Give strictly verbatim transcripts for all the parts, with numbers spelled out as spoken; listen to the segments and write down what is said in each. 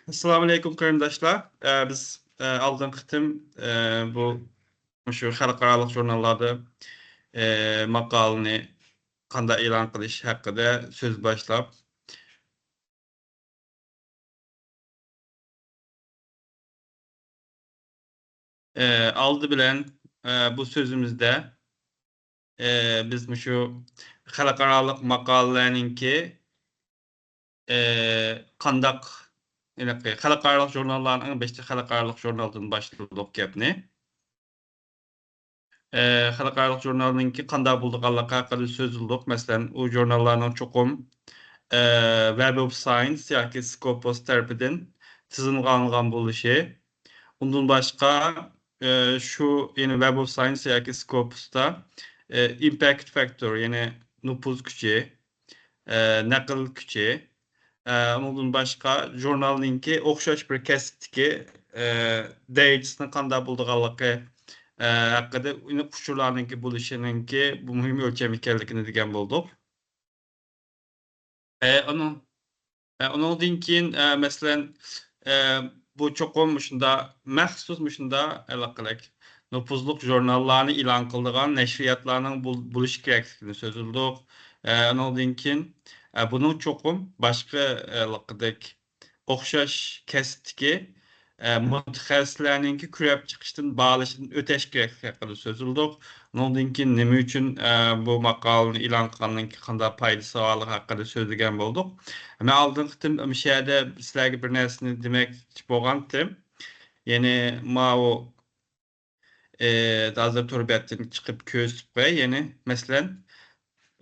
ئەسسالامۇئەلەيكۇم، قېرىنداشلار. ئە، بىز، ئە، ئالدىنقى قېتىم، ئە، بۇ، مۇشۇ خەلقئارالىق ژۇرناللاردا، ئە، ماقالىنى قانداق ئېلان قىلىش ھەققىدە سۆز باشلاپ، ئە، ئالدى بىلەن، ئە، بۇ سۆزىمىزدە، ئە، بىز مۇشۇ خەلقئارالىق ماقالىلەرنىڭكى، ئە، قانداق، ھېلىقى خەلقئارالىق ژۇرناللارنىڭ، ئەڭ بېشىدا خەلقئارالىق ژۇرنالدىن باشلىدۇق گەپنى. ئە، خەلقئارالىق ژۇرنالنىڭكى قانداق بولىدىغانلىقى ھەققىدە سۆزلىدۇق. مەسىلەن، ئۇ ژۇرناللارنىڭ چوقۇم، ئە، Web of Science ياكى Scopus تەرىپىدىن تىزىمغا ئالىنغان بولۇشى. ئۇندىن باشقا، ئە، شۇ، يەنى Web of Science ياكى Scopusتا، ئە، impact factor، يەنى نوپۇز كۈچى، ئە، نەقىل كۈچى، ئە، ئۇنىڭدىن باشقا ژۇرنالنىڭكى ئوخشاش بىر كەسىپتىكى، ئە، دەرىجىسىنىڭ قانداق بولىدىغانلىقى، ئە، ھەققىدە ئۇچۇرلارنىڭكى بولۇشىنىڭكى بۇ مۇھىم ئۆلچەم ئىكەنلىكىنى دېگەن بولدۇق. ئە، ئۇنىڭ، ئە، ئۇنىڭدىن كېيىن، ئە، مەسىلەن، ئە، بۇ چوقۇم مۇشۇنداق مەخسۇس مۇشۇنداق ھېلىقىدەك نوپۇزلۇق ژۇرناللارنى ئېلان قىلىدىغان نەشرىياتلارنىڭ بول-، بولۇشى كېرەكلىكىنى سۆزلىدۇق. ئە، ئۇنىڭدىن كېيىن، ئە، بۇنىڭ چوقۇم باشقا، ئە، ھېلىقىدەك ئوخشاش كەسىپتىكى، ئە، مۇتەخەسسىسلەرنىڭكى كۆرۈپ چىقىشتىن، باھالىشىدىن ئۆتەش كېرەكلىكى ھەققىدە سۆزلىدۇق. ئۇنىڭدىن كېيىن نېمە ئۈچۈن، ئە، بۇ ماقالىنى ئېلان قىلغاندىن كېيىن قانداق پايدىسى بارلىقى ھەققىدە سۆزلىگەن بولدۇق. مەن ئالدىنقى قېتىم مۇشۇ يەردە سىلەرگە بىر نەرسىنى دېمەكچى بولغانتىم. يەنى ماۋۇ، ئى، ھازىر تور بەتتىن چىقىپ كۆرسىتىپ قوياي. يەنى، مەسىلەن،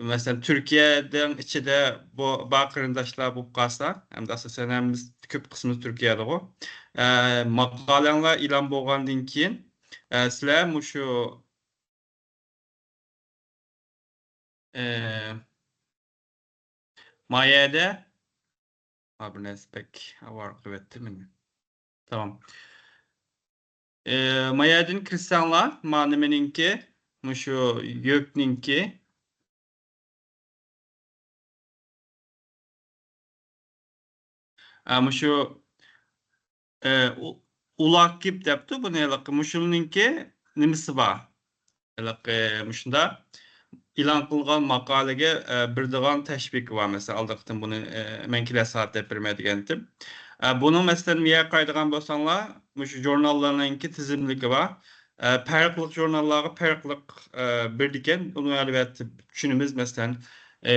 مەسىلەن، تۈركىيەنىڭ ئىچىدە بۇ، بار قېرىنداشلار بولۇپ قالسا، ھەمدە ئاساسەن ھەممىمىز، كۆپ قىسمىمىز تۈركىيەدىغۇ. ئە، ماقالەڭلار ئېلان بولغاندىن كېيىن، ئە، سىلەر مۇشۇ، ئە، ما يەردە، ھا، بىر نەرسە بەك ئاۋارە قىلىۋەتتى مېنى. تامام. ئە، ما يەردىن كىرسەڭلار، ما نېمىنىڭكى، مۇشۇ يۆكنىڭكى. ئە، مۇشۇ، ئە، ئۇ-، ئۇلاكىپ دەپتۇ بۇنى، ھېلىقى مۇشۇنىڭكى نېمىسى بار؟ ھېلىقى مۇشۇندا ئېلان قىلغان ماقالىگە، ئە، بېرىدىغان تەشۋىقى بار. مەسىلەن، ئالدىنقى قېتىم بۇنى، ئە، مەن كېلەر سائەت دەپ بېرىمەن دېگەنتىم. ئە، بۇنىڭ، مەسىلەن، مۇ يەرگە قارايدىغان بولساڭلار، مۇشۇ ژۇرناللارنىڭكى تىزىملىكى بار. ئە، پەرقلىق ژۇرناللارغا پەرقلىق، ئە، بېرىدىكەن. ئۇنى ئەلۋەتتە چۈشىنىمىز. مەسىلەن، ئە،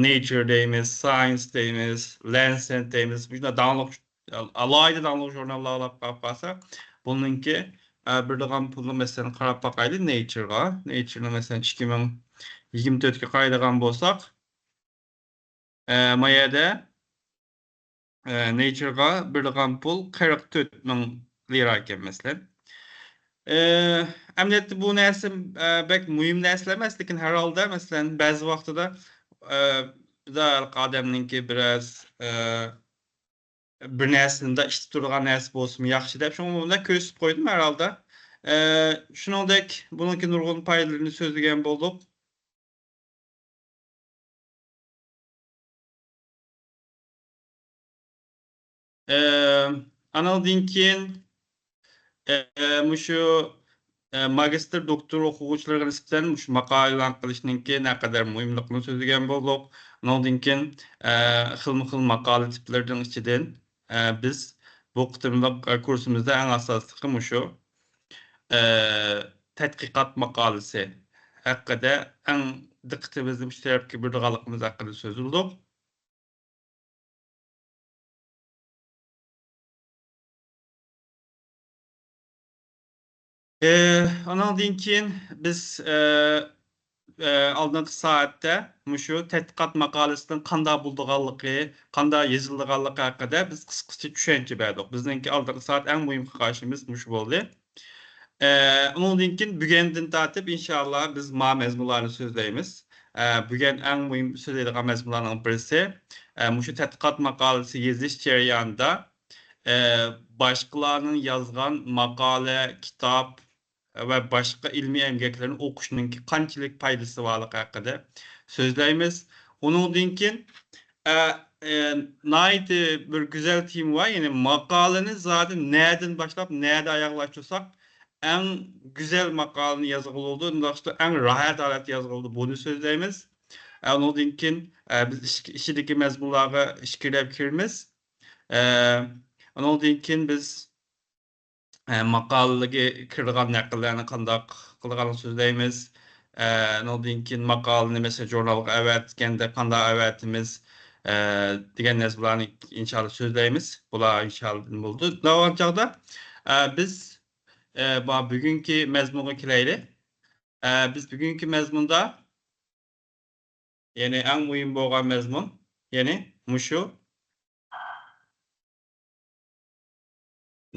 Nature دەيمىز، Science دەيمىز، Lancet دەيمىز. مۇشۇنداق داڭلىق، ئالاھىدە داڭلىق ژۇرناللار قاراپ قالسا، بۇنىڭكى، ئە، بېرىدىغان پۇلى، مەسىلەن، قاراپ باقايلى Nature غا. Nature نى، مەسىلەن، ئىككى مىڭ يىگىرمە تۆتكە قارايدىغان بولساق، ئە، ما يەردە، ئە، Nature غا بېرىدىغان پۇل قىرىق تۆت مىڭ لىرا ئىكەن، مەسىلەن. ئە، ئەمەلىيەتتە بۇ نەرسە، ئە، بەك مۇھىم نەرسىلەر ئەمەس، لېكىن ھەر ھالدا، مەسىلەن، بەزى ۋاقتىدا، ئە، بىر ئادەمنىڭكى بىرەز، ئە، بىر نەرسىنى ئىشتە تۇرىدىغان نەرسە بولسىمۇ ياخشى دەپ، شۇڭا بۇنداق كۆرسىتىپ قويدۇم ھەر ھالدا. ئە، شۇنىڭدەك بۇنىڭكى نۇرغۇن پايدىلىرىنى سۆزلىگەن بولدۇق. ئە، ئانىڭدىن كېيىن، ئە، مۇشۇ، ئە، ماگىستىر، دوكتور ئوقۇغۇچىلىرىغا نىسبەتەن مۇشۇ ماقالە ئېلان قىلىشنىڭكى نەقەدەر مۇھىملىقىنى سۆزلىگەن بولدۇق. ئۇنىڭدىن كېيىن، ئە، خىلمۇ خىل ماقالە تىپلىرىنىڭ ئىچىدىن، ئە، بىز بۇ قېتىملىق، ئە، كۇرسىمىزدا ئەڭ ئاساسلىقى مۇشۇ، ئە، تەتقىقات ماقالىسى ھەققىدە، ئەڭ دىققىتىمىزنى مۇشۇ تەرەپكە بۇرىدىغانلىقىمىز ھەققىدە سۆزلىدۇق. ئى، ئانىڭدىن كېيىن بىز، ئى، ئى، ئالدىنقى سائەتتە مۇشۇ تەتقىقات ماقالىسىنىڭ قانداق بولىدىغانلىقى، قانداق يېزىلىدىغانلىقى ھەققىدە بىز قىسقىچە چۈشەنچە بەردۇق. بىزنىڭكى ئالدىنقى سائەت ئەڭ مۇھىم قارىشىمىز مۇشۇ بولدى. ئە، ئۇنىڭدىن كېيىن بۈگۈندىن تارتىپ، ئىنشاللا، بىز ما مەزمۇنلارنى سۆزلەيمىز. ئە، بۈگۈن ئەڭ مۇھىم سۆزلەيدىغان مەزمۇنلارنىڭ بىرسى، ئە، مۇشۇ تەتقىقات ماقالىسى يېزىش جەريانىدا، ئە، باشقىلارنىڭ يازغان ماقالە، كىتاب ۋە باشقا ئىلمىي ئەمگەكلەرنى ئوقۇشنىڭكى قانچىلىك پايدىسى بارلىقى ھەققىدە سۆزلەيمىز. ئۇنىڭدىن كېيىن، ئە، ئە، ناھايىتى بىر گۈزەل تېما بار. يەنى ماقالىنى زادى نەدىن باشلاپ، نەدە ئاياغلاشتۇرساق، ئەڭ گۈزەل ماقالىنى يازغىلى بولىدۇ. ئۇنداقتا ئەڭ راھەت ھالەتتە يازغىلى بولىدۇ. بۇنى سۆزلەيمىز. ئە، ئۇنىڭدىن كېيىن، ئە، بىز ئىچ-، ئىچىدىكى مەزمۇنلارغا ئىچكىرىلەپ كىرىمىز. ئە، ئۇنىڭدىن كېيىن بىز ئە، ماقالىگە كىرىدىغان نەقىللەرنى قانداق قىلىدىغانلىقىنى سۆزلەيمىز. ئە، ئۇنىڭدىن كېيىن ماقالىنى، مەسىلەن، ژۇرنالغا ئەۋەتكەندە قانداق ئەۋەتىمىز، ئە، دېگەن نەرسىلەرنى ئىنشاللا سۆزلەيمىز. بۇلار ئىنشاللا بولىدۇ. دەۋاتقان چاغدا، ئە، بىز، ئە، بۇ بۈگۈنكى مەزمۇنغا كېلەيلى. ئە، بىز بۈگۈنكى مەزمۇندا يەنى ئەڭ مۇھىم بولغان مەزمۇن، يەنى مۇشۇ.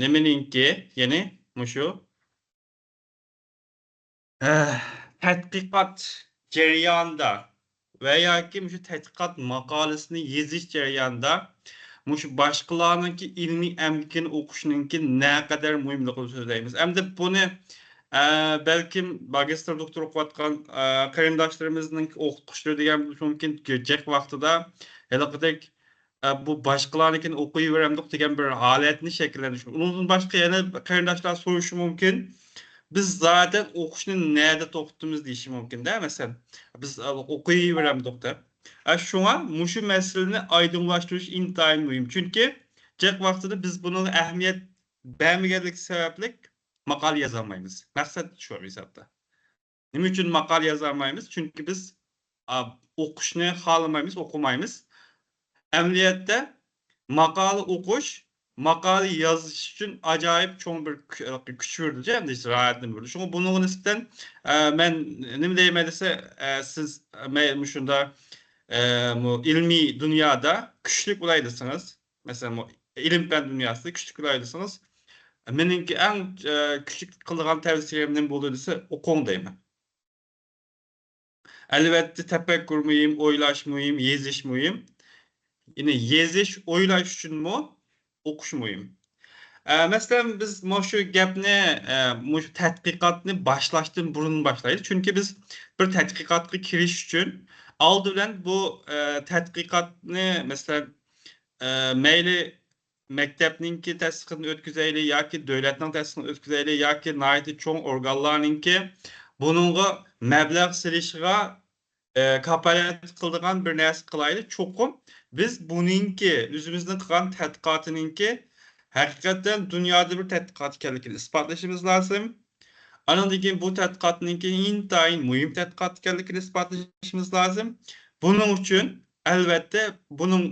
نېمىنىڭكى، يەنى مۇشۇ، ئە، تەتقىقات جەريانىدا ۋە ياكى مۇشۇ تەتقىقات ماقالىسىنى يېزىش جەريانىدا مۇشۇ باشقىلارنىڭكى ئىلمىي ئەمگىكىنى ئوقۇشنىڭكى نەقەدەر مۇھىملىقىنى سۆزلەيمىز. ئەمدى بۇنى، ئە، بەلكىم ماگىستر، دوكتور ئوقۇۋاتقان، ئە، قېرىنداشلىرىمىزنىڭ ئوقۇتقۇچىلىرى دېگەن بولۇشى مۇمكىن، جىق ۋاقتىدا ھېلىقىدەك، ئە، بۇ باشقىلارنىڭكىنى ئوقۇيۋېرەمدۇق دېگەن بىر ھالەتنى شەكىللەندۈرۈش. ئۇنىڭدىن باشقا يەنە قېرىنداشلار سورىشى مۇمكىن، بىز زادەن ئوقۇشنى نەدە توختىتىمىز دېيىشى مۇمكىن-دە، مەسىلەن، بىز، ئە، ئوقۇيۋېرەمدۇق دەپ. ئە، شۇڭا مۇشۇ مەسىلىنى ئايدىڭلاشتۇرۇش ئىنتايىن مۇھىم. چۈنكى جىق ۋاقتىدا بىز بۇنىڭغا ئەھمىيەت بەرمىگەنلىك سەۋەبلىك ماقالە يازالمايمىز. مەقسەت شۇ ھېسابتا. نېمە ئۈچۈن ماقالە يازالمايمىز؟ چۈنكى بىز، ئا، ئوقۇشنى خالىمايمىز، ئوقۇمايمىز. ئەمەلىيەتتە ماقالە ئوقۇش، ماقالە يازىش ئۈچۈن ئاجايىپ چوڭ بىر كۈ-، كۈچ بېرىدۇ، ئەمدى راھەتنى بېرىدۇ. شۇڭا بۇنىڭغا نىسبەتەن، ئە، مەن نېمە دەيمەن دېسە، ئە، سىز، ئە، مەيلى مۇشۇنداق، ئە، مۇ-، ئىلمىي دۇنيادا كۈچلۈك بولاي دېسىڭىز، مەسىلەن، بۇ ئىلىم-پەن دۇنياسىدا كۈچلۈك بولاي دېسىڭىز، مېنىڭكى ئەڭ، ئە، كۈچلۈك قىلىدىغان تەۋسىيەم نېمە بولىدۇ دېسە، ئوقۇڭ دەيمەن. ئەلۋەتتە، تەپەككۇر مۇھىم، ئويلاش مۇھىم، يېزىش مۇھىم. يەنى يېزىش، ئويلاش ئۈچۈنمۇ ئوقۇش مۇھىم. ئە، مەسىلەن، بىز مۇشۇ گەپنى، ئە، مۇشۇ تەتقىقاتنى باشلاشتىن بۇرۇن باشلايلى. چۈنكى بىز بىر تەتقىقاتقا كىرىش ئۈچۈن ئالدى بىلەن بۇ، ئە، تەتقىقاتنى، مەسىلەن، ئە، مەيلى مەكتەپنىڭكى تەستىقىدىن ئۆتكۈزەيلى ياكى دۆلەتنىڭ تەستىقىدىن ئۆتكۈزەيلى ياكى ناھايىتى چوڭ ئورگانلارنىڭكى بۇنىڭغا مەبلەغ سېلىشىغا، ئە، كاپالەتلىك قىلىدىغان بىر نەرسە قىلايلى. چوقۇم بىز بۇنىڭكى، ئۆزىمىزنىڭ قىلغان تەتقىقاتىنىڭكى ھەقىقەتەن دۇنيادا بىر تەتقىقات ئىكەنلىكىنى ئىسپاتلىشىمىز لازىم. ئانىڭدىن كېيىن بۇ تەتقىقاتنىڭكى ئىنتايىن مۇھىم تەتقىقات ئىكەنلىكىنى ئىسپاتلىشىمىز لازىم. بۇنىڭ ئۈچۈن، ئەلۋەتتە، بۇنىڭ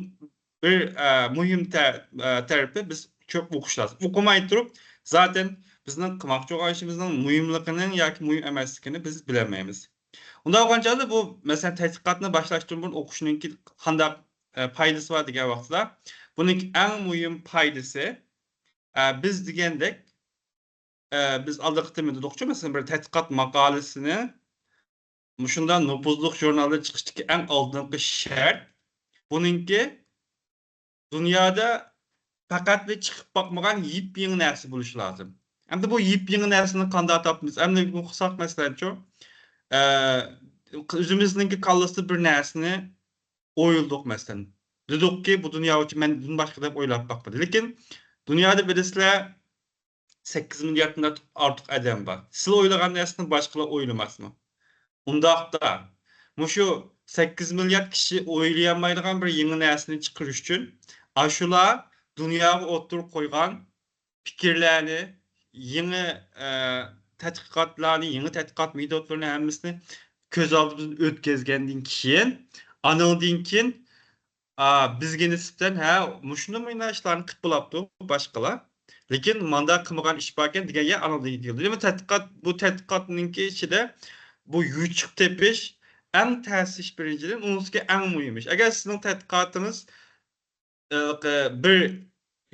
بىر، ئە، مۇھىم تە-، ئە، تەرىپى، بىز كۆپ ئوقۇش لازىم. ئوقۇماي تۇرۇپ، زاتەن بىزنىڭ قىلماقچى بولغان ئىشىمىزنىڭ مۇھىملىقىنىڭ ياكى مۇھىم ئەمەسلىكىنى بىز بىلەلمەيمىز. ئۇنداق بولغان چاغدا بۇ، مەسىلەن، تەتقىقاتنى باشلاشتىن بۇرۇن ئوقۇشنىڭكى قانداق، ئە، پايدىسى بار دېگەن ۋاقتىدا، بۇنىڭكى ئەڭ مۇھىم پايدىسى، ئە، بىز دېگەندەك، ئە، بىز ئالدىقى قېتىم دېدۇقچۇ، مەسىلەن، بىر تەتقىقات ماقالىسىنى مۇشۇنداق نوپۇزلۇق ژۇرنالدا چىقىشتىكى ئەڭ ئالدىنقى شەرت، بۇنىڭكى دۇنيادا پەقەتلا چىقىپ باقمىغان يېپيېڭى نەرسە بولۇشى لازىم. ئەمدى بۇ يېپيېڭى نەرسىنى قانداق تاپىمىز؟ ئەمدى بۇ قىلساق، مەسىلەنچۇ، ئە، ئۆزىمىزنىڭكى كاللىسىدا بىر نەرسىنى ئويلىدۇق، مەسىلەن. دېدۇقكى، بۇ دۇنيا ئۈچۈن مەن بۇندىن باشقا دەپ ئويلاپ باقمىدى. لېكىن دۇنيادا بىلىسىلەر، سەككىز مىلياردتىن ئارتۇق ئادەم بار. سىلەر ئويلىغان نەرسىنى باشقىلار ئويلىماسمۇ؟ ئۇنداقتا، مۇشۇ سەككىز مىليارد كىشى ئويلىيالمايدىغان بىر يېڭى نەرسىنى چىقىرىش ئۈچۈن، ئاشۇلار دۇنياغا ئوتتۇرىغا قويغان پىكىرلەرنى، يېڭى، ئە، تەتقىقاتلارنى، يېڭى تەتقىقات مېتودلىرىنى ھەممىسىنى كۆز ئالدىمىزدىن ئۆتكۈزگەندىن كېيىن، ئانىڭدىن كېيىن، ئا، بىزگە نىسبەتەن، ھە، مۇشۇندىمۇ مۇنداق ئىشلارنى قىلىپ بولاپتۇ باشقىلار. لېكىن مانداق قىلمىغان ئىش باركەن دېگەن گەپ ئانىڭدىن كېلىدۇ. دېمەك، تەتقىقات، بۇ تەتقىقاتنىڭكى ئىچىدە بۇ يوچۇق تېپىش ئەڭ تەس ئىش بىرىنچىدىن، ئۇنىڭ ئۈستىگە ئەڭ مۇھىم ئىش. ئەگەر سىزنىڭ تەتقىقاتىڭىز، ئە، بىر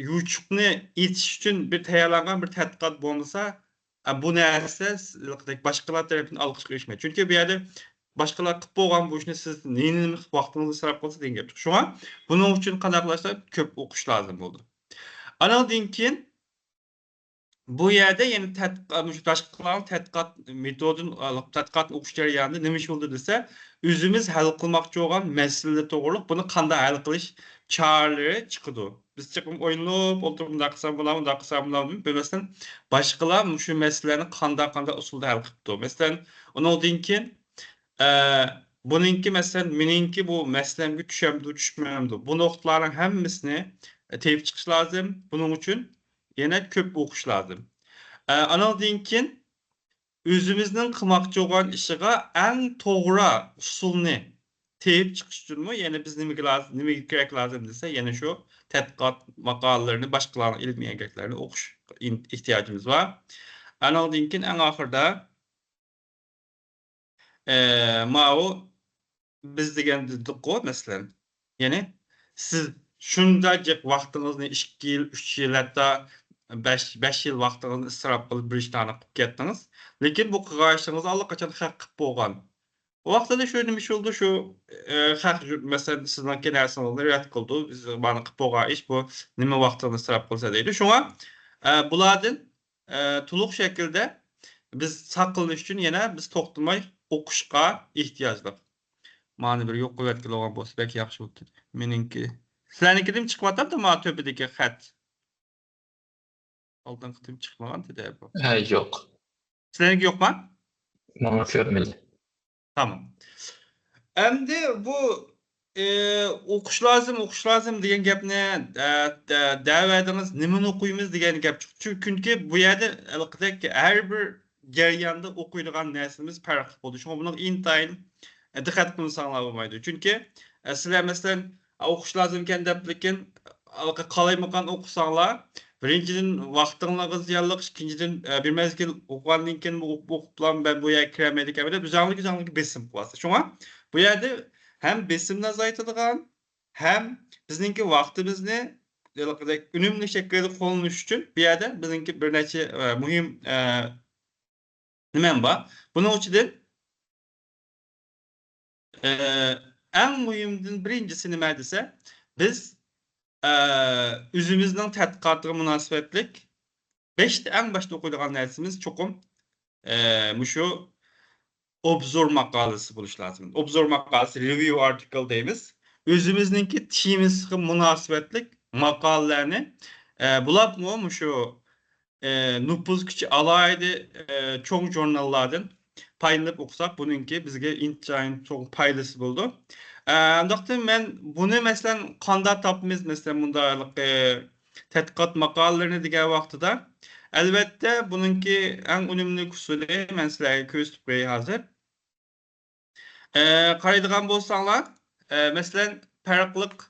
يوچۇقنى ئېچىش ئۈچۈن بىر تەييارلانغان بىر تەتقىقات بولمىسا، ئە، بۇ نەرسە باشقىلار تەرىپىدىن ئالقىشقا ئېرىشمەيدۇ. چۈنكى بۇ يەردە باشقىلار قىلىپ بولغان بۇ ئىشنى سىز نېمە، نېمە قىلىپ ۋاقتىڭىزنى ئىسراپ قىلسا دېگەن گەپ. شۇڭا بۇنىڭ ئۈچۈن قانداق قىلىشتا كۆپ ئوقۇش لازىم بولىدۇ. ئانىڭدىن كېيىن بۇ يەردە يەنە تەتقىقات، مۇشۇ باشقىلارنىڭ تەتقىقات مېتودىنى، تەتقىقاتنى ئوقۇش جەريانىدا نېمە ئىش بولىدۇ دېسە، ئۆزىمىز ھەل قىلماقچى بولغان مەسىلىلەر توغرۇلۇق بۇنى قانداق ھەل قىلىش چارىلىرى چىقىدۇ. بىز چىقىپ ئويلىنىپ ئولتۇرۇپ، مۇنداق قىلسام بولامدۇ، مۇنداق قىلسام بولامدۇ دېمەي، مەسىلەن، باشقىلار مۇشۇ مەسىلىلەرنى قانداق، قانداق ئۇسۇلدا ھەل قىپتۇ. مەسىلەن، ئۇنىڭدىن كېيىن، ئە، بۇنىڭكى، مەسىلەن، مېنىڭكى بۇ مەسىلەمگە چۈشەمدۇ، چۈشمەمدۇ؟ بۇ نۇقتىلارنىڭ ھەممىسىنى تېپىپ چىقىش لازىم. بۇنىڭ ئۈچۈن يەنە كۆپ ئوقۇش لازىم. ئە، ئانىڭدىن كېيىن ئۆزىمىزنىڭ قىلماقچى بولغان ئىشىغا ئەڭ توغرا ئۇسۇلنى تېپىپ چىقىش ئۈچۈنمۇ، يەنى بىز نېمىگە لاز-، نېمىگە كېرەك لازىم دېسە، يەنە شۇ تەتقىقات ماقالىلىرىنى، باشقىلارنىڭ ئىلمىي ئەمگەكلىرىنى ئوقۇش ئىن-، ئېھتىياجىمىز بار. ئانىڭدىن كېيىن ئەڭ ئاخىرىدا، ئە، ماۋۇ بىز دېگەن دېدۇققۇ، مەسىلەن. يەنى سىز شۇنچە جىق ۋاقتىڭىزنى، ئىككى يىل، ئۈچ يىل، ھەتتا بەش، بەش يىل ۋاقتىڭىزنى ئىسراپ قىلىپ، بىر ئىشلارنى قىلىپ كەتتىڭىز. لېكىن بۇ قىلغان ئىشىڭىزنى ئاللىقاچان خەق قىلىپ بولغان. ئۇ ۋاقتىدا شۇ نېمە ئىش بولدى؟ شۇ، ئە، خەق، مەسىلەن، سىزنىڭكى نەرسىڭىزنى رەت قىلدى. بىز مانا قىلىپ بولغان ئىش بۇ، نېمە ۋاقتىڭنى ئىسراپ قىلسا دەيدۇ. شۇڭا، ئە، بۇلاردىن، ئە، تولۇق شەكىلدە بىز ساقلىنىش ئۈچۈن يەنە بىز توختىماي ئوقۇشقا ئېھتىياجلىق. مانا بىر يوق قىلىۋەتكىلى بولغان بولسا بەك ياخشى بولاتتى. مېنىڭكى. سىلەرنىڭكى نېمە چىقىۋاتامدۇ مانا تۆپىدىكى خەت؟ ئالدىنقى تىم چىقمىغان تېدى بۇ. ھە، يوق. سىلەرنىڭكى يوقما؟ ماڭا كۆرمىدى. تامام. ئەمدى بۇ، ئى، ئوقۇش لازىم، ئوقۇش لازىم دېگەن گەپنى، ئە، دە-، دەۋەدىڭىز، نېمىنى ئوقۇيمىز دېگەن گەپ چىقتى. چۈ-، چۈنكى بۇ يەردە ھېلىقىدەك ھەر بىر جەرياندا ئوقۇيدىغان نەرسىمىز پەرقلىق بولدى. شۇڭا بۇنىڭغا ئىنتايىن، ئە، دىققەت قىلمىساڭلار بولمايدۇ. چۈنكى، ئە، سىلەر، مەسىلەن، ئوقۇش لازىمكەن دەپ، لېكىن ھېلىقى قالايمىقان ئوقۇساڭلار، بىرىنچىدىن، ۋاقتىڭلارغا زىيانلىق، ئىككىنچىدىن، ئە، بىر مەزگىل ئوقۇغاندىن كېيىن، بۇ ئوقۇپ، ئوقۇپلا مەن بۇ يەرگە كىرەلمەيدىكەنمەن دەپ، ئۆزۈڭلۈك، ئۆزۈڭلۈككە بېسىم قىلىۋاتىسىز. شۇڭا بۇ يەردە ھەم بېسىمنى ئازايتىدىغان، ھەم بىزنىڭكى ۋاقتىمىزنى ھېلىقىدەك ئۈنۈملۈك شەكىلدە قوللىنىش ئۈچۈن بۇ يەردە بىزنىڭكى بىر نەچچە، ئە، مۇھىم، ئە، نېمەم بار. بۇنىڭ ئىچىدىن، ئە، ئەڭ مۇھىمدىن بىرىنچىسى نېمە دېسە، بىز، ئە، ئۆزىمىزنىڭ تەتقىقاتىغا مۇناسىۋەتلىك بەشتە ئەڭ باشتا ئوقۇيدىغان نەرسىمىز چوقۇم، ئە، مۇشۇ ئوبزور ماقالىسى بولۇشى لازىم. ئوبزور ماقالىسى، review article دەيمىز. ئۆزىمىزنىڭكى تېمىسىغا مۇناسىۋەتلىك ماقالىلەرنى، ئە، بولۇپمۇ مۇشۇ، ئە، نوپۇز كۈچى ئالاھىدە، ئە، چوڭ ژۇرناللاردىن پايدىلىنىپ ئوقۇساق، بۇنىڭكى بىزگە ئىنتايىن چوڭ پايدىسى بولىدۇ. ئە، ئانداقتىن مەن بۇنى، مەسىلەن، قانداق تاپىمىز؟ مەسىلەن، مۇنداق، ئە، تەتقىقات ماقالىلىرىنى دېگەن ۋاقتىدا، ئەلۋەتتە، بۇنىڭكى ئەڭ ئۈنۈملۈك ئۇسۇلى مەن سىلەرگە كۆرسىتىپ قوياي ھازىر. ئە، قارايدىغان بولساڭلار، ئە، مەسىلەن، پەرقلىق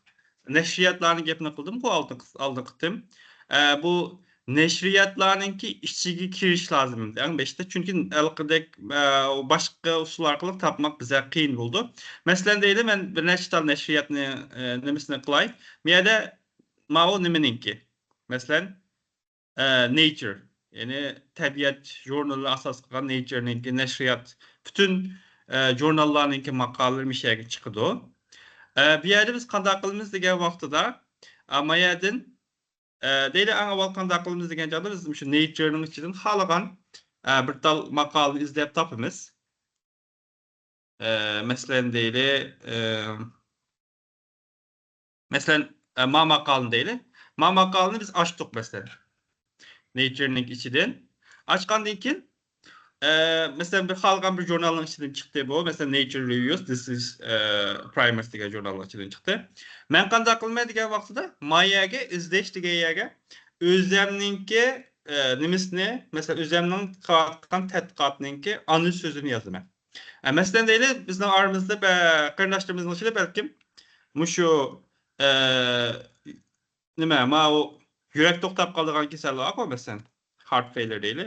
نەشرىياتلارنىڭ گېپىنى قىلدىمغۇ ئالدىنقى، ئالدىنقى قېتىم. ئە، بۇ نەشرىياتلارنىڭكى ئىچىگە كىرىش لازىم ئەڭ بەشتە، چۈنكى ھېلىقىدەك، ئە، باشقا ئۇسۇل ئارقىلىق تاپماق بىزگە قىيىن بولىدۇ. مەسىلەن، دەيلى، مەن بىر نەچچە تال نەشرىياتنى، ئە، نېمىسىنى قىلاي. بۇ يەردە ماۋۇ نېمىنىڭكى؟ مەسىلەن، ئە، نېيچر، يەنى تەبىئەت ژۇرنىلىنى ئاساس قىلغان نېيچرنىڭكى نەشرىيات، پۈتۈن، ئە، ژۇرناللارنىڭكى ماقالىلىرى مۇشۇ يەرگە چىقىدۇ. ئە، بۇ يەردە بىز قانداق قىلىمىز دېگەن ۋاقتىدا، ئە، ما يەردىن، ئە، دەيلى، ئەڭ ئاۋۋال قانداق قىلىمىز دېگەن چاغدا بىز مۇشۇ نېيچرنىڭ ئىچىدىن خالىغان، ئە، بىر تال ماقالىنى ئىزدەپ تاپىمىز. ئە، مەسىلەن، دەيلى، ئە، مەسىلەن، ئە، ما ماقالىنى دەيلى. ما ماقالىنى بىز ئاچتۇق، مەسىلەن. نېيچرنىڭ ئىچىدىن. ئاچقاندىن كېيىن، ئە، مەسىلەن، بىر خالىغان بىر ژۇرنالنىڭ ئىچىدىن چىقتى بۇ. مەسىلەن، نېيچر رېۋىيۇس، this is، ئە، پرايمەس دېگەن ژۇرنالنىڭ ئىچىدىن چىقتى. مەن قانداق قىلىمەن دېگەن ۋاقتىدا، ما يەرگە، ئىزدەش دېگەن يەرگە ئۆزەمنىڭكى، ئە، نېمىسىنى، مەسىلەن، ئۆزەمنىڭ قىلىۋاتقان تەتقىقاتنىڭكى ئانا سۆزىنى يازىمەن. ئە، مەسىلەن، دەيلى، بىزنىڭ ئارىمىزدا بە-، قېرىنداشلىرىمىزنىڭ ئىچىدە بەلكىم مۇشۇ، ئە، نېمە، ماۋۇ يۈرەك توختاپ قالىدىغان كېسەل بارغۇ، مەسىلەن، heart failure دەيلى.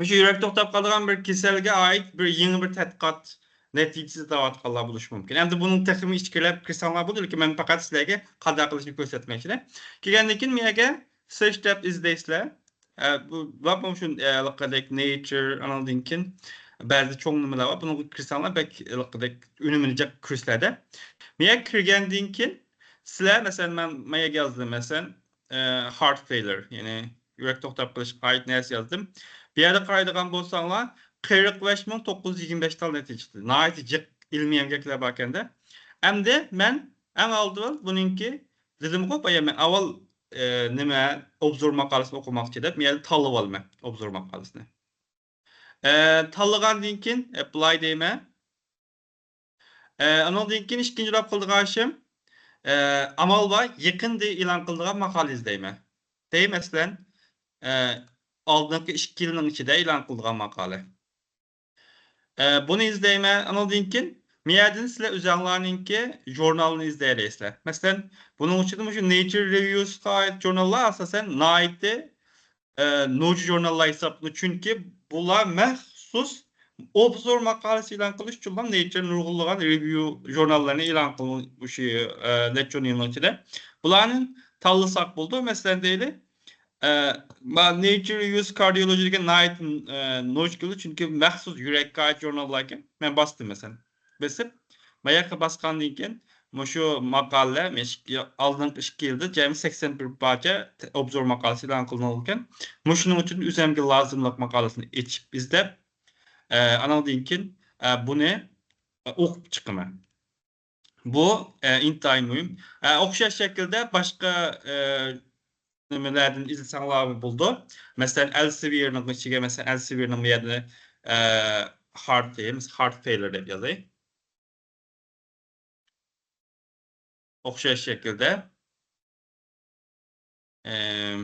مۇشۇ يۈرەك توختاپ قالىدىغان بىر كېسەلگە ئائىت بىر يېڭى بىر تەتقىقات نەتىجىسى تاۋاتقانلار بولۇشى مۇمكىن. ئەمدى بۇنىڭ تېخىمۇ ئىچكىرىلەپ كىرسەڭلار بولىدۇ، لېكىن مەن پەقەت سىلەرگە قانداق قىلىشنى كۆرسەتمەكچىدە. كېلگەندىن كېيىن مۇ يەرگە سېرچ دەپ ئىزدەيسىلەر. ئە، بۇ، بۇ شۇ، ئە، ھېلىقىدەك نېيچر، ئانىڭدىن كېيىن بەزى چوڭ نېمىلەر بار. بۇنىڭغا كىرسەڭلار بەك ھېلىقىدەك ئۈنۈمىنى جىق كۆرىسىلەردە. مۇ يەرگە كىرگەندىن كېيىن سىلەر، مەسىلەن، مەن، مەن يەرگە يازدىم، مەسىلەن، ئە، heart failure، يەنى يۈرەك توختاپ قېلىشقا ئائىت نەرسە يازدىم. بۇ يەردە قارايدىغان بولساڭلار، قىرىق بەش مىڭ توققۇز يۈز يىگىرمە بەش تال نەتىجە چىقتى. ناھايىتى جىق ئىلمىي ئەمگەكلەر باركەندە. ئەمدى مەن ئەڭ ئالدى بۇنىڭكى دېدىمغۇ، بايا مەن ئاۋۋال، ئە، نېمە، ئوبزور ماقالىسىنى ئوقۇماقچى دەپ، مەن تاللىۋالىمەن ئوبزور ماقالىسىنى. ئە، تاللىغاندىن كېيىن apply دەيمەن. ئە، ئانىڭدىن كېيىن ئىككىنچىلاپ قىلىدىغان ئىشىم، ئە، ئامال بار، يېقىندا ئېلان قىلىدىغان ماقالە ئىزدەيمەن. دەي، مەسىلەن، ئە، ئالدىنقى ئىككى يىلنىڭ ئىچىدە ئېلان قىلىدىغان ماقالە. ئە، بۇنى ئىزدەيمەن. ئانىڭدىن كېيىن مۇيەردىن سىلەر ئۆزەڭلارنىڭكى ژۇرنالىنى ئىزدەيلەيسىلەر. مەسىلەن، بۇنىڭ ئۈچۈن مۇشۇ Nature Reviews قا ئائىت ژۇرناللار ئاساسەن ناھايىتى، ئە، نوچى ژۇرناللار ھېسابلىنىدۇ. چۈنكى بۇلار مەخسۇس ئوبزور ماقالىسى ئېلان قىلىش ئۈچۈنلا Nature نۇرغۇنلىغان رېۋيۇ ژۇرناللارنى ئېلان قىلغان مۇشۇ، ئە، نەچچە ئون يىلنىڭ ئىچىدە. بۇلارنى تاللىساق بولىدۇ. مەسىلەن، دەيلى، ئە، ما-، Nature Reviews Cardiology دېگەن ناھايىتى، ئە، نوچ كېلىدۇ، چۈنكى مەخسۇس يۈرەككە ئائىت ژۇرناللاركەن. مەن باستىم، مەسىلەن. بېسىپ، ماياققا باسقاندىن كېيىن، مۇشۇ ماقالىلەر، مەن ئىككى، ئالدىنقى ئىككى يىلدا جەمئىي سەكسەن بىر پارچە ئوبزور ماقالىسى ئېلان قىلىنغانىكەن. مۇشۇنىڭ ئۈچۈن ئۆزۈمگە لازىملىق ماقالىسىنى ئېچىپ ئىزدەپ، ئە، ئانىڭدىن كېيىن، ئە، بۇنى، ئە، ئوقۇپ چىقىمەن. بۇ، ئە، ئىنتايىن مۇھىم. ئە، ئوخشاش شەكىلدە باشقا، ئە، نېمىلەردىن ئىزدىسەڭلار بولىدۇ. مەسىلەن، ئەلسېۋىيەرنىڭ ئىچىگە، مەسىلەن، ئەلسېۋىيەرنىڭ بۇ يەردە، ئە، heart، مەسىلەن، heart failure دەپ يازاي. ئوخشاش شەكىلدە. ئەم،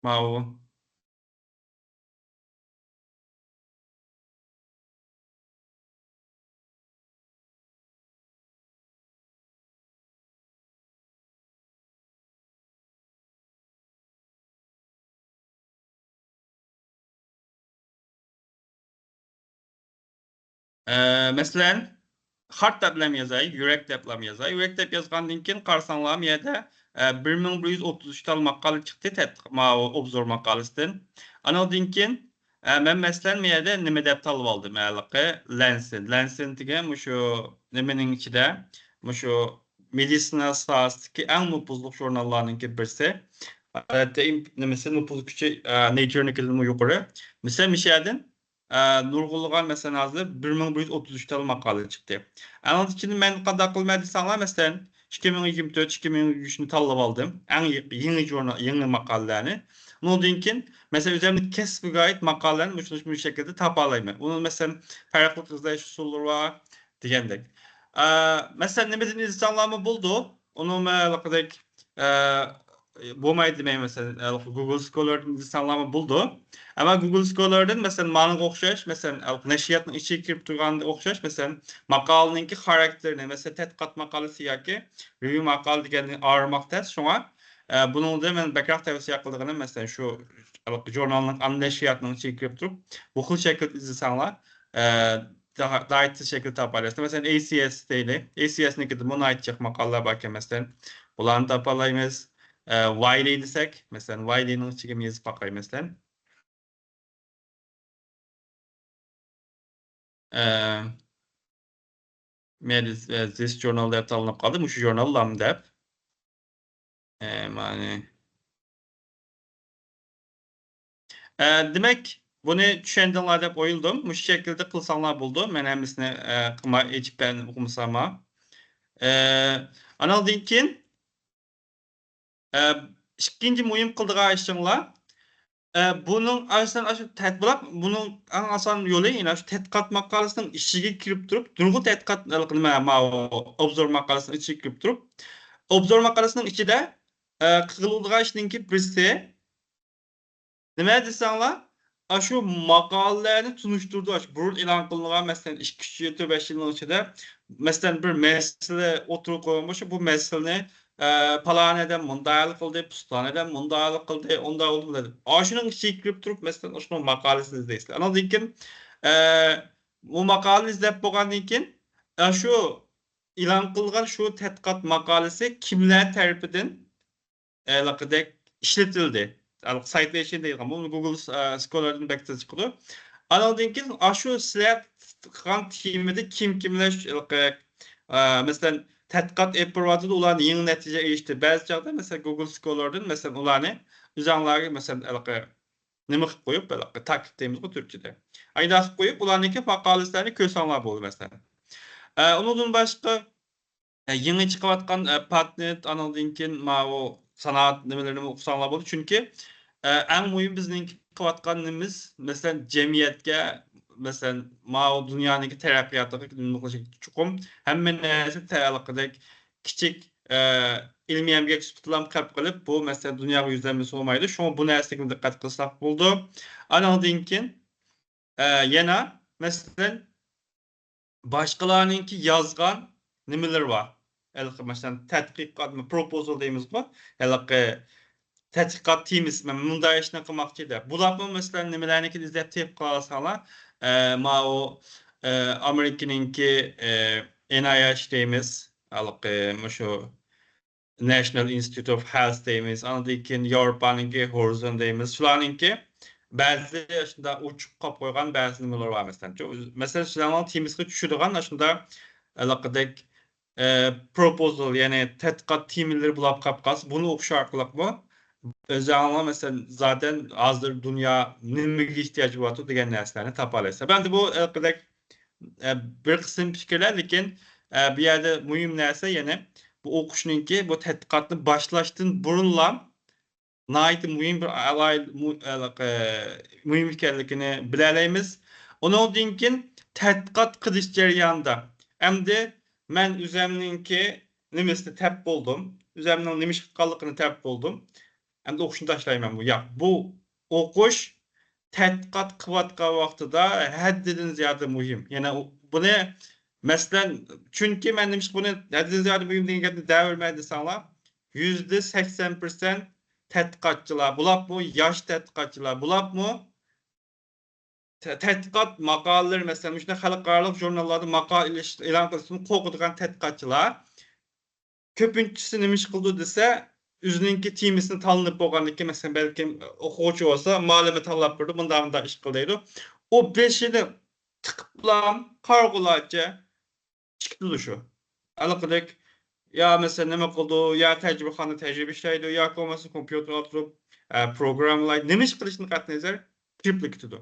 ماۋۇ. ئە، مەسىلەن، heart دەپلەم يازاي، يۈرەك دەپلەم يازاي. يۈرەك دەپ يازغاندىن كېيىن قارىساڭلار، بۇ يەردە، ئە، بىر مىڭ بىر يۈز ئوتتۇز ئۈچ تال ماقالە چىقتى، تەتقىق-، ماۋۇ ئوبزور ماقالىسىدىن. ئانىڭدىن كېيىن، ئە، مەن مەسىلەن، بۇ يەردە نېمە دەپ تاللىۋالدىم ھېلىقى؟ Lancet. Lancet دېگەن مۇشۇ نېمىنىڭ ئىچىدە، مۇشۇ مېدىتسىنا ساھەسىدىكى ئەڭ نوپۇزلۇق ژۇرناللارنىڭكى بىرسى. ئادەتتە ئىم-، نېمىسى، نوپۇز كۈچى، ئە، Nature نىڭكىدىنمۇ يۇقىرى. مەسىلەن، مۇشۇ يەردىن، ئە، نۇرغۇنلىغان، مەسىلەن، ھازىر بىر مىڭ بىر يۈز ئوتتۇز ئۈچ تال ماقالە چىقتى. ئانىڭ ئىچىدىن مەن قانداق قىلىمەن دېسەڭلار، مەسىلەن، ئىككى مىڭ يىگىرمە تۆت، ئىككى مىڭ يىگىرمە ئۈچنى تاللىۋالدىم. ئەڭ يېقى-، يېڭى ژۇرنال، يېڭى ماقالىلەرنى. ئۇنىڭدىن كېيىن، مەسىلەن، ئۆزۈمنىڭ كەسپىگە ئائىت ماقالىلەرنى مۇشۇ، مۇشۇ شەكىلدە تاپالايمەن. ئۇنى، مەسىلەن، پەرقلىق ئىزدەش ئۇسۇللىرى بار دېگەندەك. ئە، مەسىلەن، نېمىدىن ئىزدىسەڭلارمۇ بولىدۇ. ئۇنىڭ مەن ھېلىقىدەك، ئە، بولمايدۇ دېمەي، مەسىلەن، ھېلىقى Google Scholarدىن ئىزدىسەڭلارمۇ بولىدۇ. ئەمما Google Scholarدىن، مەسىلەن، مانىڭغا ئوخشاش، مەسىلەن، ھېلىقى نەشرىياتنىڭ ئىچىگە كىرىپ تۇرغانغا ئوخشاش، مەسىلەن، ماقالىنىڭكى خاراكتېرىنى، مەسىلەن، تەتقىقات ماقالىسى ياكى رېۋيۇ ماقالە دېگەننى ئايرىماق تەس. شۇڭا، ئە، بۇنىڭدا مەن بەكرەك تەۋسىيە قىلىدىغىنىم، مەسىلەن، شۇ ھېلىقى ژۇرنالنىڭ ئانا نەشرىياتنىڭ ئىچىگە كىرىپ تۇرۇپ، بۇ خىل شەكىلدە ئىزدىسەڭلار، ئە، دا-، دايىتسىز شەكىلدە تاپالايسىز. مەسىلەن، A C S دەيلى. A C S نىڭكىدىمۇ ناھايىتى جىق ماقالىلەر باركەن، مەسىلەن، بۇلارنى تاپالايمىز. ئە، Wiley دېسەك، مەسىلەن، Wiley نىڭ ئىچىگە يېزىپ باقاي، مەسىلەن. ئە، مەن، ئە، this journal دەپ تاللىنىپ قالدى. مۇشۇ ژۇرناللام دەپ. ئە، مانى. ئە، دېمەك، بۇنى چۈشەندىڭلار دەپ ئويلىدىم. مۇشۇ شەكىلدە قىلساڭلار بولىدۇ. مەن ھەممىسىنى، ئە، قىلماي ئېچىپ بەرمىسەممۇ. ئە، ئانىڭدىن كېيىن، ئە، ئىككىنچى مۇھىم قىلىدىغان ئىشىڭلار، ئە، بۇنىڭ ئاساسەن ئاشۇ تەت-، بۇلاق، بۇنىڭ ئەڭ ئاسان يولى، يەنى شۇ تەتقىقات ماقالىسىنىڭ ئىچىگە كىرىپ تۇرۇپ، نۇرغۇن تەتقىقات، نېمە، ماۋۇ ئوبزور ماقالىسىنىڭ ئىچىگە كىرىپ تۇرۇپ، ئوبزور ماقالىسىنىڭ ئىچىدە، ئە، قىلىدىغان ئىشنىڭكى بىرسى، نېمە دېسەڭلار، ئاشۇ ماقالىلەرنى تونۇشتۇرىدۇ. ئاشۇ بۇرۇن ئېلان قىلىنغان، مەسىلەن، ئىككى، ئۈچ يىل، تۆت، بەش يىلنىڭ ئىچىدە، مەسىلەن، بىر مەسىلە ئوتتۇرىغا قويغان بولسا، بۇ مەسىلىنى، ئە، پالان ئادەم مۇنداق ھەل قىلدى، پۇستان ئادەم مۇنداق ھەل قىلدى، ئۇنداق بولدى، بۇنداق دېدى. ئاشۇنىڭ ئىچىگە كىرىپ تۇرۇپ، مەسىلەن، ئاشۇنىڭ ماقالىسىنى ئىزدەيسىلەر. ئانىڭدىن كېيىن، ئە، بۇ ماقالىنى ئىزدەپ بولغاندىن كېيىن، ئاشۇ ئېلان قىلغان شۇ تەتقىقات ماقالىسى كىملەر تەرىپىدىن ھېلىقىدەك ئىشلىتىلدى. ھېلىقى سايتلېيشن دەيدىغان، بۇ گۇگل، ئە، سكولارىدىن بەك تېز چىقىدۇ. ئانىڭدىن كېيىن ئاشۇ سىلەر قىلغان تېمىدا كىم كىملەر شۇ ھېلىقى، ئە، مەسىلەن، تەتقىقات ئېلىپ بېرىۋاتىدۇ، ئۇلارنى يېڭى نەتىجە ئېرىشتى. بەزى چاغدا، مەسىلەن، گۇگل سكولاردىن، مەسىلەن، ئۇلارنى ئۆزۈڭلارغا، مەسىلەن، ھېلىقى نېمە قىلىپ قويۇپ، ھېلىقى تاكىت دەيمىزغۇ تۈركچىدە. ئايدا قىلىپ قويۇپ، ئۇلارنىڭكى ماقالىلەرنى كۆرسەڭلار بولىدۇ، مەسىلەن. ئە، ئۇنىڭدىن باشقا، ئە، يېڭى چىقىۋاتقان، ئە، پاتېنت، ئانىڭدىن كېيىن ماۋۇ سانائەت نېمىلىرىنى ئوقۇساڭلار بولىدۇ. چۈنكى، ئە، ئەڭ مۇھىم بىزنىڭ قىلىۋاتقان نېمىمىز، مەسىلەن، جەمئىيەتكە، مەسىلەن، ماۋۇ دۇنيانىڭكى تەرەققىياتىغا نېمە قىلىش چوقۇم ھەممە نەرسە تەلىقىدەك كىچىك، ئە، ئىلمىي ئەمگەك سۈپىتىلام قىلىپ قېلىپ، بۇ مەسىلە دۇنياغا يۈزلەنمىسە بولمايدۇ. شۇڭا بۇ نەرسىگە دىققەت قىلساق بولىدۇ. ئانىڭدىن كېيىن، ئە، يەنە، مەسىلەن، باشقىلارنىڭكى يازغان نېمىلىرى بار. ھېلىقى، مەسىلەن، تەتقىقات، پروپوزال دەيمىزغۇ، ھېلىقى تەتقىقات تېمىسى، مەن مۇنداق ئىشنى قىلماقچى دەپ. بۇلارمۇ، مەسىلەن، نېمىلەرنىكى ئىزدەپ تېپىپ قالساڭلار، ئە، ماۋۇ، ئە، ئامېرىكىنىڭكى، ئە، ئېن ئاي ئېيچ دەيمىز، ھېلىقى مۇشۇ National Institute of Health دەيمىز، ئاندىن كېيىن ياۋروپانىڭكى Horizon دەيمىز، شۇلارنىڭكى بەزى شۇنداق ئوچۇق قاپ قويغان بەزى نېمىلىرى بار، مەسىلەن. مەسىلەن، شۇلارنىڭ تېمىسىغا چۈشىدىغان شۇنداق ھېلىقىدەك، ئە، پروپوزال، يەنى تەتقىقات تېمىلىرى بولاپ قاپ قالسا، بۇنى ئوقۇش ئارقىلىقمۇ ئۆزۈڭلار، مەسىلەن، زادەن ھازىر دۇنيا نېمىگە ئېھتىياج بولۇۋاتىدۇ دېگەن نەرسىلەرنى تاپالايسىلەر. ئەمدى بۇ ھېلىقىدەك ئە، بىر قىسىم پىكىرلەر، لېكىن، ئە، بۇ يەردە مۇھىم نەرسە يەنە بۇ ئوقۇشنىڭكى، بۇ تەتقىقاتنى باشلاشتىن بۇرۇنلا ناھايىتى مۇھىم بىر ئالاھىدە، مۇ-، ئە، مۇھىم ئىكەنلىكىنى بىلەلەيمىز. ئۇنىڭدىن كېيىن تەتقىقات قىلىش جەريانىدا ئەمدى مەن ئۆزەمنىڭكى نېمىسىنى تەپ بولدۇم، ئۆزەمنىڭ نېمە ئىش قىلغانلىقىنى تەپ بولدۇم. ئەمدى ئوقۇشنى تاشلايمەنمۇ؟ ياق، بۇ ئوقۇش تەتقىقات قىلىۋاتقان ۋاقتىدا ھەددىدىن زىيادە مۇھىم. يەنە ئۇ، بۇنى، مەسىلەن، چۈنكى مەن نېمىشقا بۇنى ھەددىدىن زىيادە مۇھىم دېگەن گەپنى دەۋېرىمەن دېسەڭلار، يۈزدە سەكسەن پىرسەنت تەتقىقاتچىلار، بولۇپمۇ ياش تەتقىقاتچىلار، بولۇپمۇ تە-، تەتقىقات ماقالىلىرى، مەسىلەن، مۇشۇنداق خەلقئارالىق ژۇرناللاردا ماقالە ئېلىش-، ئېلان قىلىشتىن قورقىدىغان تەتقىقاتچىلار كۆپىنچىسى نېمە ئىش قىلىدۇ دېسە، ئۆزىنىڭكى تېمىسىنى تاللىنىپ بولغاندىن كېيىن، مەسىلەن، بەلكىم ئوقۇغۇچى بولسا، مۇئەللىمى تاللاپ بېرىدۇ، مۇنداق، مۇنداق ئىش قىل دەيدۇ. ئۇ بېشىنى تىقىپلا قارىغۇلارچە چىقىدۇ شۇ. ھېلىقىدەك، يا مەسىلەن، نېمە قىلىدۇ، يا تەجرىبىخانىدا تەجرىبە ئىشلەيدۇ، ياكى بولمىسا كومپيۇتېرغا ئولتۇرۇپ، ئە، پروگراممىلايدۇ. نېمە ئىش قىلىشتىن قەتئىينەزەر، كىرىپلا كېتىدۇ.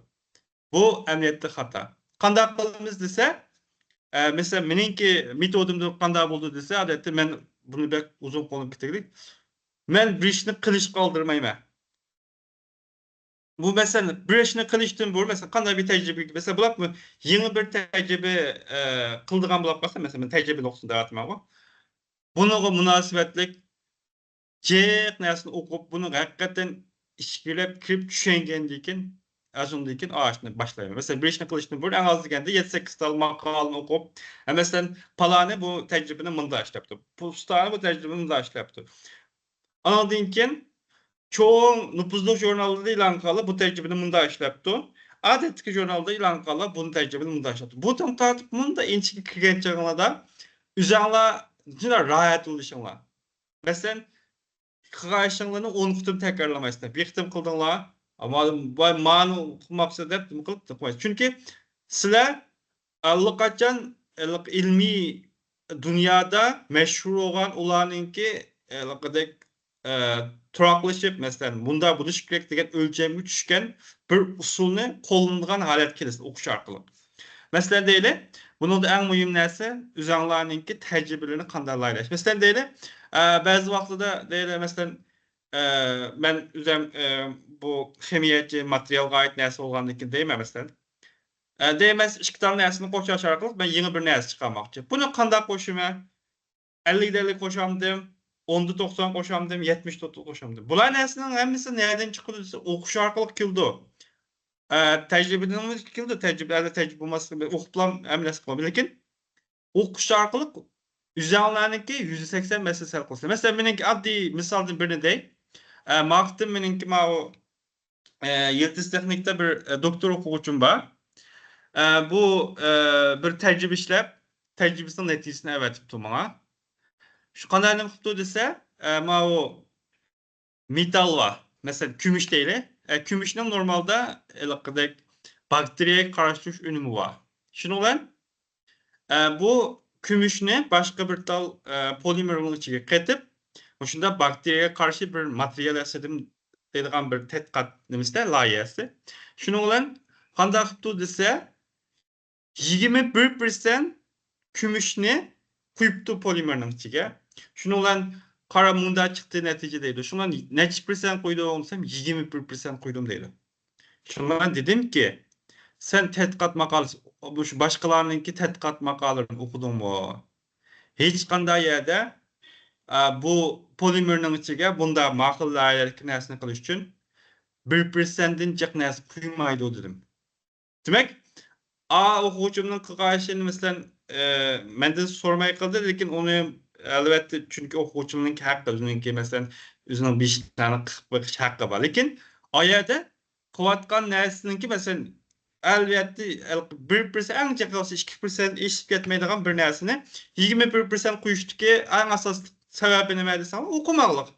بۇ ئەمەلىيەتتە خاتا. قانداق قىلىمىز دېسە، ئە، مەسىلەن، مېنىڭكى مېتودۇمدا قانداق بولدى دېسە، ئادەتتە مەن بۇنى بەك ئۇزۇن قىلىپ كېتەيلى. مەن بىر ئىشنى قىلىشقا ئالدىرىمايمەن. بۇ، مەسىلەن، بىر ئىشنى قىلىشتىن بۇرۇن، مەسىلەن، قانداق بىر تەجرىبە، مەسىلەن، بۇلار يېڭى بىر تەجرىبە، ئە، قىلىدىغان بولۇپ قالسا، مەسىلەن، مەن تەجرىبە نۇقتىسىدىن دەۋاتىمەنغۇ. بۇنىڭغا مۇناسىۋەتلىك جىق نەرسىنى ئوقۇپ، بۇنىڭغا ھەقىقەتەن ئىچكىرىلەپ كىرىپ چۈشەنگەندىن كېيىن، ئاشۇندىن كېيىن ئاشۇنى باشلايمەن. مەسىلەن، بىر ئىشنى قىلىشتىن بۇرۇن ئەڭ ئاز دېگەندە يەتتە سەككىز تال ماقالىنى ئوقۇپ، ھە، مەسىلەن، پالانى بۇ تەجرىبىنى مۇنداق ئىشلەپتۇ، پۇستانى بۇ تەجرىبىنى مۇنداق ئىشلەپتۇ. ئانىڭدىن كېيىن چوڭ نوپۇزلۇق ژۇرناللاردا ئېلان قىلغانلار بۇ تەجرىبىنى مۇنداق ئىشلەپتۇ. ئادەتتىكى ژۇرنالدا ئېلان قىلغانلار بۇ تەجرىبىنى مۇنداق ئىشلەپتۇ. بۇ تام تارتىپ مۇنداق ئىنچىكە كىرگەن چېغىڭلاردا ئۆزۈڭلار جىنا راھەت بولۇشۇڭلار. مەسىلەن، قىلغان ئىشىڭلارنى ئون قېتىم تەكرارلىمايسىلەر. بىر قېتىم قىلدىڭلار، ئەمما ۋاي، مانى قىلماپسىز دەپ نېمە قىلىپ قويمايسىز. چۈنكى سىلەر ئاللىقاچان ئىلمىي دۇنيادا مەشھۇر بولغان، ئۇلارنىڭكى ھېلىقىدەك، ئە، تۇراقلىشىپ، مەسىلەن، مۇنداق بولۇشى كېرەك دېگەن ئۆلچەمگە چۈشكەن بىر ئۇسۇلنى قوللىنىدىغان ھالەتكە كېلىسىز ئوقۇش ئارقىلىق. مەسىلەن، دەيلى، بۇنىڭدا ئەڭ مۇھىم نەرسە ئۆزۈڭلارنىڭكى تەجرىبىلىرىنى قانداق لايىھەلەش. مەسىلەن، دەيلى، ئە، بەزى ۋاقتىدا دەيلى، مەسىلەن، ئە، مەن ئۆزۈم، ئە، بۇ خىمىيەچى، ماتېرىيالغا ئائىت نەرسە بولغاندىن كېيىن دەيمەن، مەسىلەن. ئە، دەيمەن، ئىككى تال نەرسىنى قوشۇش ئارقىلىق مەن يېڭى بىر نەرسە چىقارماقچى. بۇنى قانداق قوشىمەن؟ ئەللىكتە ئەللىك قوشامدىم، ئوندا توقسان قوشامدىم، يەتمىشتە ئوتتۇز قوشامدىم. بۇلار نەرسىنىڭ ھەممىسى نەدىن چىقىدۇ دېسە، ئوقۇش ئارقىلىق كېلىدۇ. ئە، تەجرىبىدىنمۇ كېلىدۇ، تەجرىبە، ئەگەر تەجرىبە بولماسلىقى، ئوقۇپلا ھەممە نەرسە قىلالمايدۇ. لېكىن ئوقۇش ئارقىلىق ئۆزۈڭلارنىڭكى يۈزدە سەكسەن مەسىلىسى ھەل قىلىسىلەر. مەسىلەن، مېنىڭكى ئاددىي مىسالدىن بىرنى دەي. ئە، ما قېتىم مېنىڭكى ماۋۇ، ئە، يىلتىز تېخنىكتا بىر، ئە، دوكتور ئوقۇغۇچىم بار. ئە، بۇ، ئە، بىر تەجرىبە ئىشلەپ، تەجرىبىسىنىڭ نەتىجىسىنى ئەۋەتىپتۇ ماڭا. شۇ قانداق نېمە قىپتۇ دېسە، ئە، ماۋۇ مېتال بار. مەسىلەن، كۈمۈش دەيلى. ئە، كۈمۈشنىڭ نورمالدا ھېلىقىدەك باكتېرىيەگە قارشى تۇرۇش ئۈنۈمى بار. شۇنىڭ بىلەن، ئە، بۇ كۈمۈشنى باشقا بىر تال، ئە، پولىمېرنىڭ ئىچىگە قېتىپ، مۇشۇنداق باكتېرىيەگە قارشى بىر ماتېرىيال ياسىدىم، دەيدىغان بىر تەتقىقات نېمىسىدە، لايىھەسى. شۇنىڭ بىلەن قانداق قىپتۇ دېسە، يىگىرمە بىر پىرسەنت كۈمۈشنى قۇيۇپتۇ پولىمېرنىڭ ئىچىگە. شۇنىڭ بىلەن قارا، مۇندا چىقتى نەتىجە دەيدۇ. شۇنىڭ بىلەن نەچچە پىرسەنت قۇيدۇڭ دېسەم، يىگىرمە بىر پىرسەنت قۇيدۇم دەيدۇ. شۇنىڭ بىلەن دېدىمكى، سەن تەتقىقات ماقالىسى، مۇشۇ باشقىلارنىڭكى تەتقىقات ماقالىلىرىنى ئوقۇدۇڭمۇ؟ ھېچقانداق يەردە، ئا، بۇ پولىمېرنىڭ ئىچىگە بۇنداق ماقۇل لايىھەلىك نەرسىنى قىلىش ئۈچۈن بىر پىرسەنتتىن جىق نەرسە قۇيمايدۇ دېدىم. دېمەك، ئا، ئوقۇغۇچىمنىڭ قىلغان ئىشىنى، مەسىلەن، ئە، مەندىن سورىماي قىلدى، لېكىن ئۇنى، ئەلۋەتتە، چۈنكى ئوقۇغۇچىنىڭكى ھەققى، ئۆزىنىڭكى، مەسىلەن، ئۆزىنىڭ بېشىنى قىلىپ بېقىش ھەققى بار. لېكىن ئا يەردە قىلىۋاتقان نەرسىنىڭكى، مەسىلەن، ئەلۋەتتە، بىر پىرسەنت، ئەڭ جىق قىلسا ئىككى پىرسەنت ئېشىپ كەتمەيدىغان بىر نەرسىنى يىگىرمە بىر پىرسەنت قويۇشتىكى ئەڭ ئاساسلىق سەۋەبى نېمە دېسەڭلار، ئوقۇماقلىق.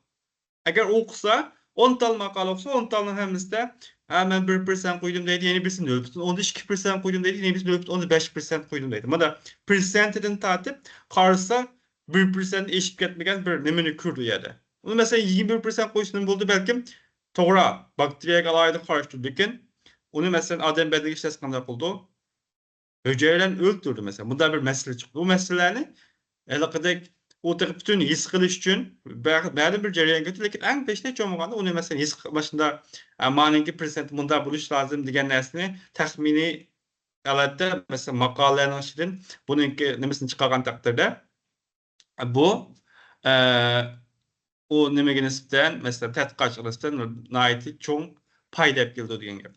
ئەگەر ئوقۇسا، ئون تال ماقالە ئوقۇسا، ئون تالنىڭ ھەممىسىدە، ھە، مەن بىر پىرسەنت قويدۇم دەيدۇ، يەنە بىرسى نۆل پۈتۈن ئوندىن ئىككى پىرسەنت قويدۇم دەيدۇ، يەنە بىرسى نۆل پۈتۈن ئوندىن بەش پىرسەنت قويدۇم دەيدۇ. مانا پىرسەنتىدىن تارتىپ قارىسا، بىر پىرسەنت ئېشىپ كەتمىگەن بىر نېمىنى كۆردى ئۇ يەردە. ئۇنى، مەسىلەن، يىگىرمە بىر پىرسەنت قويسا نېمە بولىدۇ؟ بەلكىم توغرا، باكتېرىيەگە ئالاھىدە قارشى تۇرىدۇ، لېكىن ئۇنى، مەسىلەن، ئادەم بەدىنىگە ئىشلەتسە قانداق بولىدۇ؟ ھۈجەيرىلەرنى ئۆلتۈرىدۇ، مەسىلەن. بۇنداق بىر مەسىلە چىقىدۇ. بۇ مەسىلىلەرنى ھېلىقىدەك ئۇ تېخى پۈتۈن ھېس قىلىش ئۈچۈن بە-، مەلۇم بىر جەريان كېتىدۇ، لېكىن ئەڭ بېشىدا ھېچ بولمىغاندا ئۇنى، مەسىلەن، ھېس قىلىپ، ماشۇنداق، ئە، مانىڭكى پىرسەنتى مۇنداق بولۇش لازىم دېگەن نەرسىنى تەخمىنىي ھالەتتە، مەسىلەن، ماقالىلەرنىڭ ئىچىدىن بۇنىڭكى نېمىسىنى چىقارغان تەقدىردە، بۇ، ئە، ئۇ نېمىگە نىسبەتەن، مەسىلەن، تەتقىقاتچىغا نىسبەتەن ناھايىتى چوڭ پايدا ئەپ كېلىدۇ دېگەن گەپ.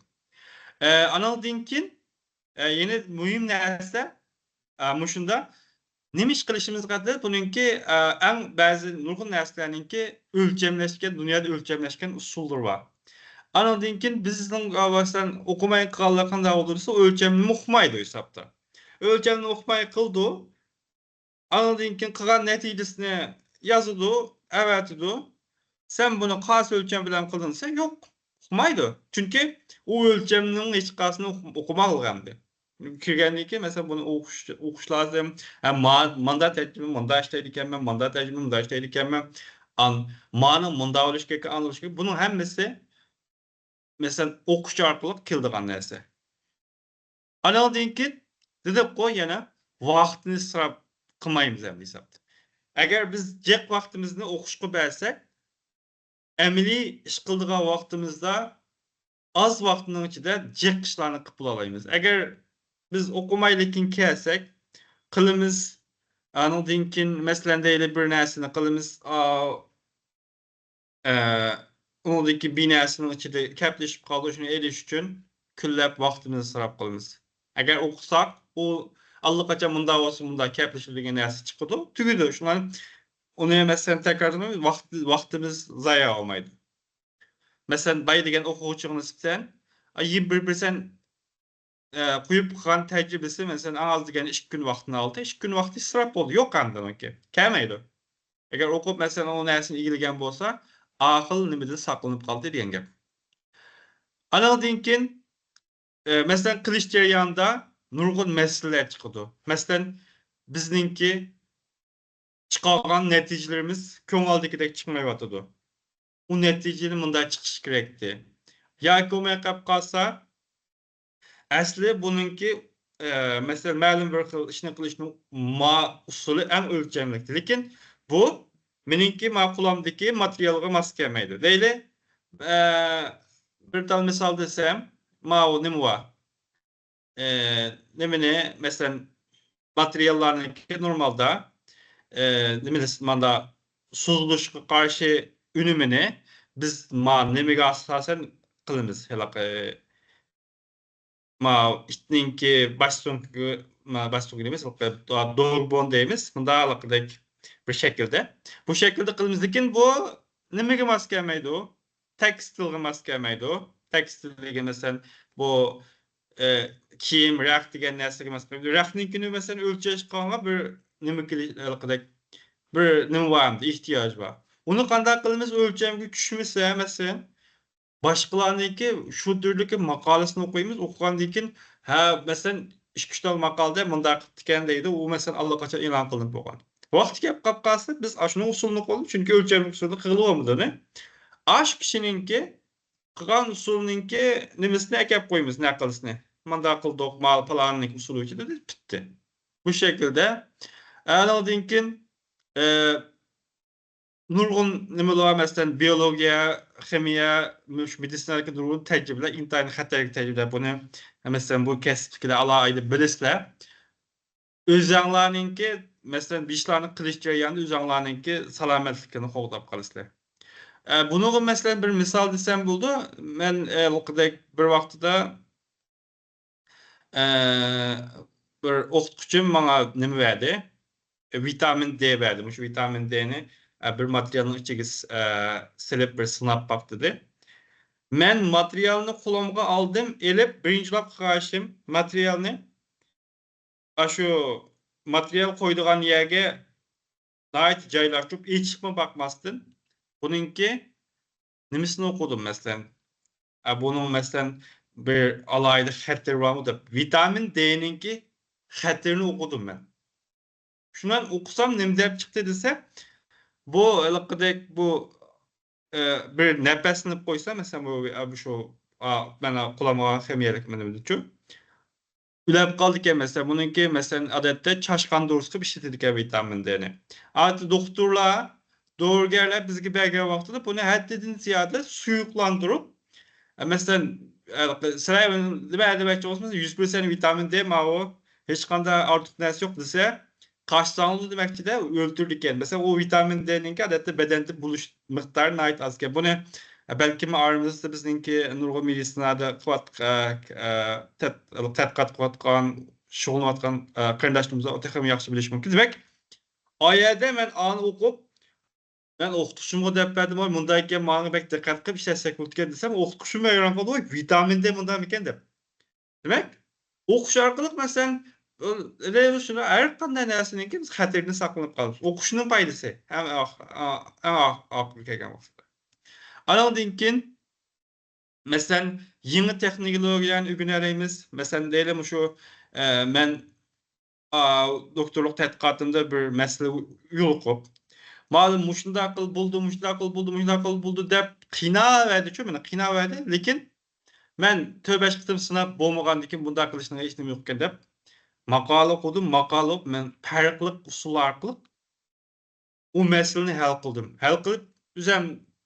ئە، ئانىڭدىن كېيىن، ئە، يەنە مۇھىم نەرسە، ئە، مۇشۇندا نېمە ئىش قىلىشىمىزغا دەل بۇنىڭكى، ئە، ئەڭ بەزى نۇرغۇن نەرسىلەرنىڭكى ئۆلچەملەشكەن، دۇنيادا ئۆلچەملەشكەن ئۇسۇللىرى بار. ئانىڭدىن كېيىن بىزنىڭ، ئە، مەسىلەن، ئوقۇماي قىلغانلار قانداق بولىدۇ دېسە، ئۆلچەمنى ئۇقمايدۇ ھېسابتا. ئۆلچەمنى ئۇقماي قىلىدۇ. ئانىڭدىن كېيىن قىلغان نەتىجىسىنى يازىدۇ، ئەۋەتىدۇ. سەن بۇنى قايسى ئۆلچەم بىلەن قىلدىڭ دېسە، يوق، ئۇقمايدۇ. چۈنكى ئۇ ئۆلچەمنىڭ ھېچقايسىنى ئۇق-، ئۇقماقلىق ئەمدى. كىرگەندىن كېيىن، مەسىلەن، بۇنى ئوقۇش، ئوقۇش لازىم. ھە، ما-، ماندا تەرجىمە مۇندا ئىشلەيدىكەنمەن، ماندا تەرجىمە مۇندا ئىشلەيدىكەنمەن. ئان-، مانىڭ مۇندا بولۇشى كېرەك، ئان بولۇشى كېرەك. بۇنىڭ ھەممىسى مەسىلەن، ئوقۇش ئارقىلىق كېلىدىغان نەرسە. ئانىڭدىن كېيىن دېدۇققۇ، يەنە ۋاقىتنى ئىسراپ قىلمايمىز ئەمدى ھېسابتا. ئەگەر بىز جىق ۋاقتىمىزنى ئوقۇشقا بەرسەك، ئەمەلىي ئىش قىلىدىغان ۋاقتىمىزدا ئاز ۋاقىتنىڭ ئىچىدە جىق ئىشلارنى قىلىپ بولالايمىز. ئەگەر بىز ئوقۇماي، لېكىن كەلسەك، قىلىمىز، ئانىڭدىن كېيىن، مەسىلەن، دەيلى، بىر نەرسىنى قىلىمىز، ئا، ئە، ئۇنىڭدىكى بىر نەرسىنىڭ ئىچىدە كەپلىشىپ قالدى، شۇنى ئېلىش ئۈچۈن كۈنلەپ ۋاقتىمىزنى ئىسراپ قىلىمىز. ئەگەر ئوقۇساق، ئۇ ئاللىقاچان مۇنداق بولسا، مۇنداق كەپلىشىدۇ دېگەن نەرسە چىقىدۇ، تۈگىدۇ. شۇڭا ئۇنى، مەسىلەن، تەكرارلىمايمىز، ۋاقىت، ۋاقتىمىز زايە بولمايدۇ. مەسىلەن، باي دېگەن ئوقۇغۇچىغا نىسبەتەن، ئە، يىگىرمە بىر پىرسەنت ئە، قويۇپ قىلغان تەجرىبىسى، مەسىلەن، ئەڭ ئاز دېگەندە ئىككى كۈن ۋاقتىنى ئالدى، ئىككى كۈن ۋاقتى ئىسراپ بولدى، يوق ئەمدى ئۇنىڭكى. كەلمەيدۇ. ئەگەر ئوقۇپ، مەسىلەن، ئۇ نەرسىنى ئىگىلىگەن بولسا، ئاقىل نېمىدىن ساقلىنىپ قالدى دېگەن گەپ. ئانىڭدىن كېيىن، ئە، مەسىلەن، قىلىش جەريانىدا نۇرغۇن مەسىلىلەر چىقىدۇ. مەسىلەن، بىزنىڭكى چىقارغان نەتىجىلىرىمىز كۆڭۈل ئالدىكىدەك چىقمايۋاتىدۇ. ئۇ نەتىجىنى مۇنداق چىقىشى كېرەكتى. ياكى بولماي قېلىپ قالسا، ئەسلى بۇنىڭكى، ئە، مەسىلەن، مەلۇم بىر خىل ئىشنى قىلىشنىڭ ما-، ئۇسۇلى ئەڭ ئۆلچەملىكتى. لېكىن بۇ مېنىڭكى ما قولۇمدىكى ماتېرىيالغا ماس كەلمەيدۇ. دەيلى، ئە، بىر تال مىسال دېسەم، ماۋۇ نېمە بار؟ ئە، نېمىنى، مەسىلەن، ماتېرىياللارنىڭكى نورمالدا، ئە، نېمىنى، ماندا سوزۇلۇشقا قارشى ئۈنۈمىنى بىز ما نېمىگە ئاساسەن قىلىمىز؟ ھېلىقى ما ئىتنىڭكى باش سۆڭىكى، ما باش سۆڭىكى دەيمىز، ھېلىقى دوگبون دەيمىز، مۇنداق ھېلىقىدەك بىر شەكىلدە. بۇ شەكىلدە قىلىمىز، لېكىن بۇ نېمىگە ماس كەلمەيدۇ؟ تېكستىلغا ماس كەلمەيدۇ. تېكستىل دېگەن، مەسىلەن، بۇ، ئە، كىيىم، رەخت دېگەن نەرسىگە ماس كەلمەيدۇ. رەختنىڭكىنى، مەسىلەن، ئۆلچەش قىلغانغا بىر نېمە كېلى-، ھېلىقىدەك بىر نېمە بار ئەمدى، ئېھتىياج بار. ئۇنى قانداق قىلىمىز؟ ئۆلچەمگە چۈشمىسە، مەسىلەن، باشقىلارنىڭكى شۇ تۈردىكى ماقالىسىنى ئوقۇيمىز، ئوقۇغاندىن كېيىن، ھە، مەسىلەن، ئىككى-ئۈچ تال ماقالىدە مۇنداق قىپتىكەن دەيدۇ، ئۇ، مەسىلەن، ئاللىقاچان ئېلان قىلىنىپ بولغان. ۋاقتى كەپ قاپ قالسا، بىز ئاشۇنىڭ ئۇسۇلىنى قوللىنىپ، چۈنكى ئۆلچەملىك ئۇسۇلدا قىلغىلى بولمىدۇ ئۇنى. ئاشۇ كىشىنىڭكى قىلغان ئۇسۇلنىڭكى نېمىسىنى ئەكەپ قويىمىز، نەقىلىسىنى. مانداق قىلدۇق، مانا پالانىڭ ئۇسۇلى بويىچە دېدى، پۈتتى. بۇ شەكىلدە. ئانىڭدىن كېيىن، ئە، نۇرغۇن نېمىلەر بار، مەسىلەن، بىيولوگىيە، خىمىيە، مۇشۇ مېدىتسىنادىكى نۇرغۇن تەجرىبىلەر، ئىنتايىن خەتەرلىك تەجرىبىلەر. بۇنى، مەسىلەن، بۇ كەسىپتىكىلەر ئالاھىدە بىلىسىلەر. ئۆزەڭلارنىڭكى، مەسىلەن، بۇ ئىشلارنى قىلىش جەريانىدا ئۆزەڭلارنىڭكى سالامەتلىكىنى قوغداپ قالىسىلەر. ئە، بۇنىڭغا، مەسىلەن، بىر مىسال دېسەم بولىدۇ. مەن، ئە، ھېلىقىدەك بىر ۋاقتىدا، ئە، بىر ئوقۇتقۇچىم ماڭا نېمە بەردى؟ ۋىتامىن دې بەردى. مۇشۇ ۋىتامىن دېنى، ئە، بىر ماتېرىيالنىڭ ئىچىگە س-، ئە، سېلىپ بىر سىناپ باق دېدى. مەن ماتېرىيالنى قولۇمغا ئالدىم، ئېلىپ بىرىنچىلاپ قىلغان ئىشىم ماتېرىيالنى ئاشۇ ماتېرىيال قويىدىغان يەرگە ناھايىتى جايلاشتۇرۇپ، ئېچىپمۇ باقماستىن، بۇنىڭكى نېمىسىنى ئوقۇدۇم، مەسىلەن. ئە، بۇنىڭ، مەسىلەن، بىر ئالاھىدە خەتىرى بارمۇ دەپ، ۋىتامىن دېنىڭكى خەتىرىنى ئوقۇدۇم مەن. شۇنى ئوقۇسام، نېمە دەپ چىقتى دېسە، بۇ ھېلىقىدەك بۇ، ئە، بىر نەپەسلىنىپ قويسا، مەسىلەن، بۇ، ئە، بۇ شۇ، ئا، مانا قولۇمغا خىمىيەلىك نېمىدىچۇ. ئۆلۈپ قالىدىكەن، مەسىلەن، بۇنىڭكى، مەسىلەن، ئادەتتە چاشقان دورىسى قىلىپ ئىشلىتىدىكەن ۋىتامىن دېنى. ئادەتتە دوختۇرلار، دورىگەرلەر بىزگە بەرگەن ۋاقتىدا بۇنى ھەددىدىن زىيادە سۇيۇقلاندۇرۇپ، ئە، مەسىلەن، ئە، سىلەر نېمە دېمەكچى بولسىڭىز، يۈز پىرسەنت ۋىتامىن دې ماۋۇ، ھېچقانداق ئارتۇق نەرسە يوق دېسە، قاچساڭلار دېمەكچىدە، ئۆلتۈرىدىكەن. مەسىلەن، ئۇ ۋىتامىن دېنىڭكى ئادەتتە بەدەندە بولۇش مىقدارى ناھايىتى ئازكەن. بۇنى، ئە، بەلكىم ئارىمىزدا بىزنىڭكى نۇرغۇن مېدىتسىنادا قىلىۋات-، ئە، ئە، تەت-، تەتقىقات قىلىۋاتقان، شۇغۇللىنىۋاتقان، ئە، قېرىنداشلىرىمىز تېخىمۇ ياخشى بىلىشى مۇمكىن. دېمەك، ئا يەردە مەن ئانى ئوقۇپ، مەن ئوقۇتقۇچىمغا دەپ بەردىم، ۋاي، مۇنداق ئىكەن، ماڭا بەك دىققەت قىلىپ ئىشلەتسەك بولىدىكەن دېسەم، ئوقۇتقۇچىمۇ ھەيران قالدى، ۋاي، ۋىتامىن دې مۇنداقمىكەن دەپ. دېمەك، ئوقۇش ئارقىلىق، مەسىلەن، شۇنى ھەر قانداق نەرسىنىڭكى بىز خەتىرىدىن ساقلىنىپ قالىمىز. ئوقۇشنىڭ پايدىسى ئەڭ ئاخ-، ئەڭ ئاخ-، ئاخىرى كەلگەن ۋاقىتتا. ئانىڭدىن كېيىن، مەسىلەن، يېڭى تېخنولوگىيەلەرنى ئۆگىنەلەيمىز. مەسىلەن، دەيلى، مۇشۇ، ئە، مەن، ئا، دوكتورلۇق تەتقىقاتىمدا بىر مەسىلە يولۇقۇپ، مانا مۇشۇنداق قىلىپ بولىدۇ، مۇشۇنداق قىلىپ بولىدۇ، مۇشۇنداق قىلىپ بولىدۇ دەپ قىيناۋەردىچۇ، مېنى قىيناۋەردى. لېكىن مەن تۆت-بەش قېتىم سىناپ بولمىغاندىكىن بۇنداق قىلىشنىڭ ھېچ نېمە يوق ئىكەن دەپ ماقالە ئوقۇدۇم، ماقالە ئوقۇپ مەن پەرقلىق ئۇسۇل ئارقىلىق ئۇ مەسىلىنى ھەل قىلدىم. ھەل قىلىپ، ئۆزۈم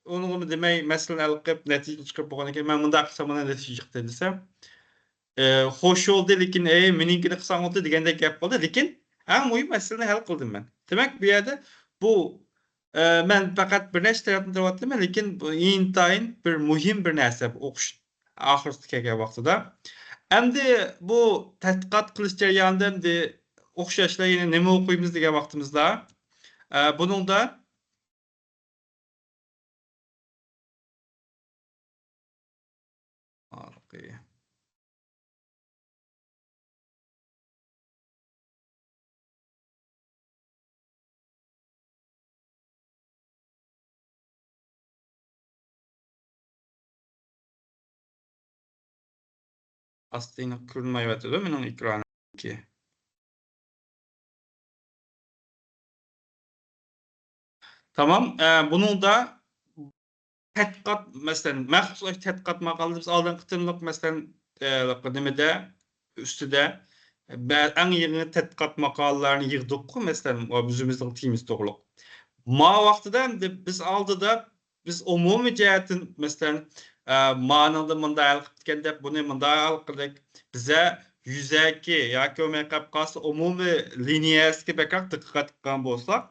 ئۇنىڭغىمۇ دېمەي، مەسىلىنى ھەل قىلىپ، نەتىجە چىقىرىپ بولغاندىن كېيىن، مەن مۇنداق قىلسام، مانا نەتىجە چىقتى دېسەم، ئى، خوش بولدى، لېكىن، ئەي، مېنىڭكىنى قىلساڭ بولدى دېگەندەك گەپ قىلدى. لېكىن ئەڭ مۇھىم مەسىلىنى ھەل قىلدىم مەن. دېمەك، بۇ يەردە بۇ، ئى، مەن پەقەت بىر نەچچە تەرەپنى تىللاۋاتىمەن، لېكىن بۇ ئىنتايىن بىر مۇھىم بىر نەرسە، بۇ ئوقۇش ئاخىرىسىغا كەلگەن ۋاقتىدا. ئەمدى بۇ تەتقىقات قىلىش جەريانىدا ئەمدى ئوخشاشلا يەنە نېمە ئوقۇيمىز دېگەن ۋاقتىمىزدا، ئە، بۇنىڭدا ئاستىنى كۆرۈنمەيۋاتىدۇ مېنىڭ ئېكرانىمدىكى. تامام. ئە، بۇنىڭدا تەتقىقات، مەسىلەن، مەخسۇس تەتقىقات ماقالىدا بىز ئالدىنقى قېتىملىق، مەسىلەن، ئە، نېمىدە، ئۈستىدە، بە-، ئەڭ يېڭى تەتقىقات ماقالىلەرنى يىغدۇققۇ، مەسىلەن، ئۆزىمىزنىڭ تېمىسى توغرۇلۇق. ما ۋاقتىدا ئەمدى بىز ئالدىدا، بىز ئومۇمىي جەھەتتىن، مەسىلەن، ئە، مانىڭدا مۇنداق ھەل قىپتىكەن دەپ، بۇنى مۇنداق ھەل قىلدۇق. بىزە يۈزەكى ياكى بولماي قېلىپ قالسا، ئومۇمىي لىنىيەسىگە بەكرەك دىققەت قىلغان بولساق،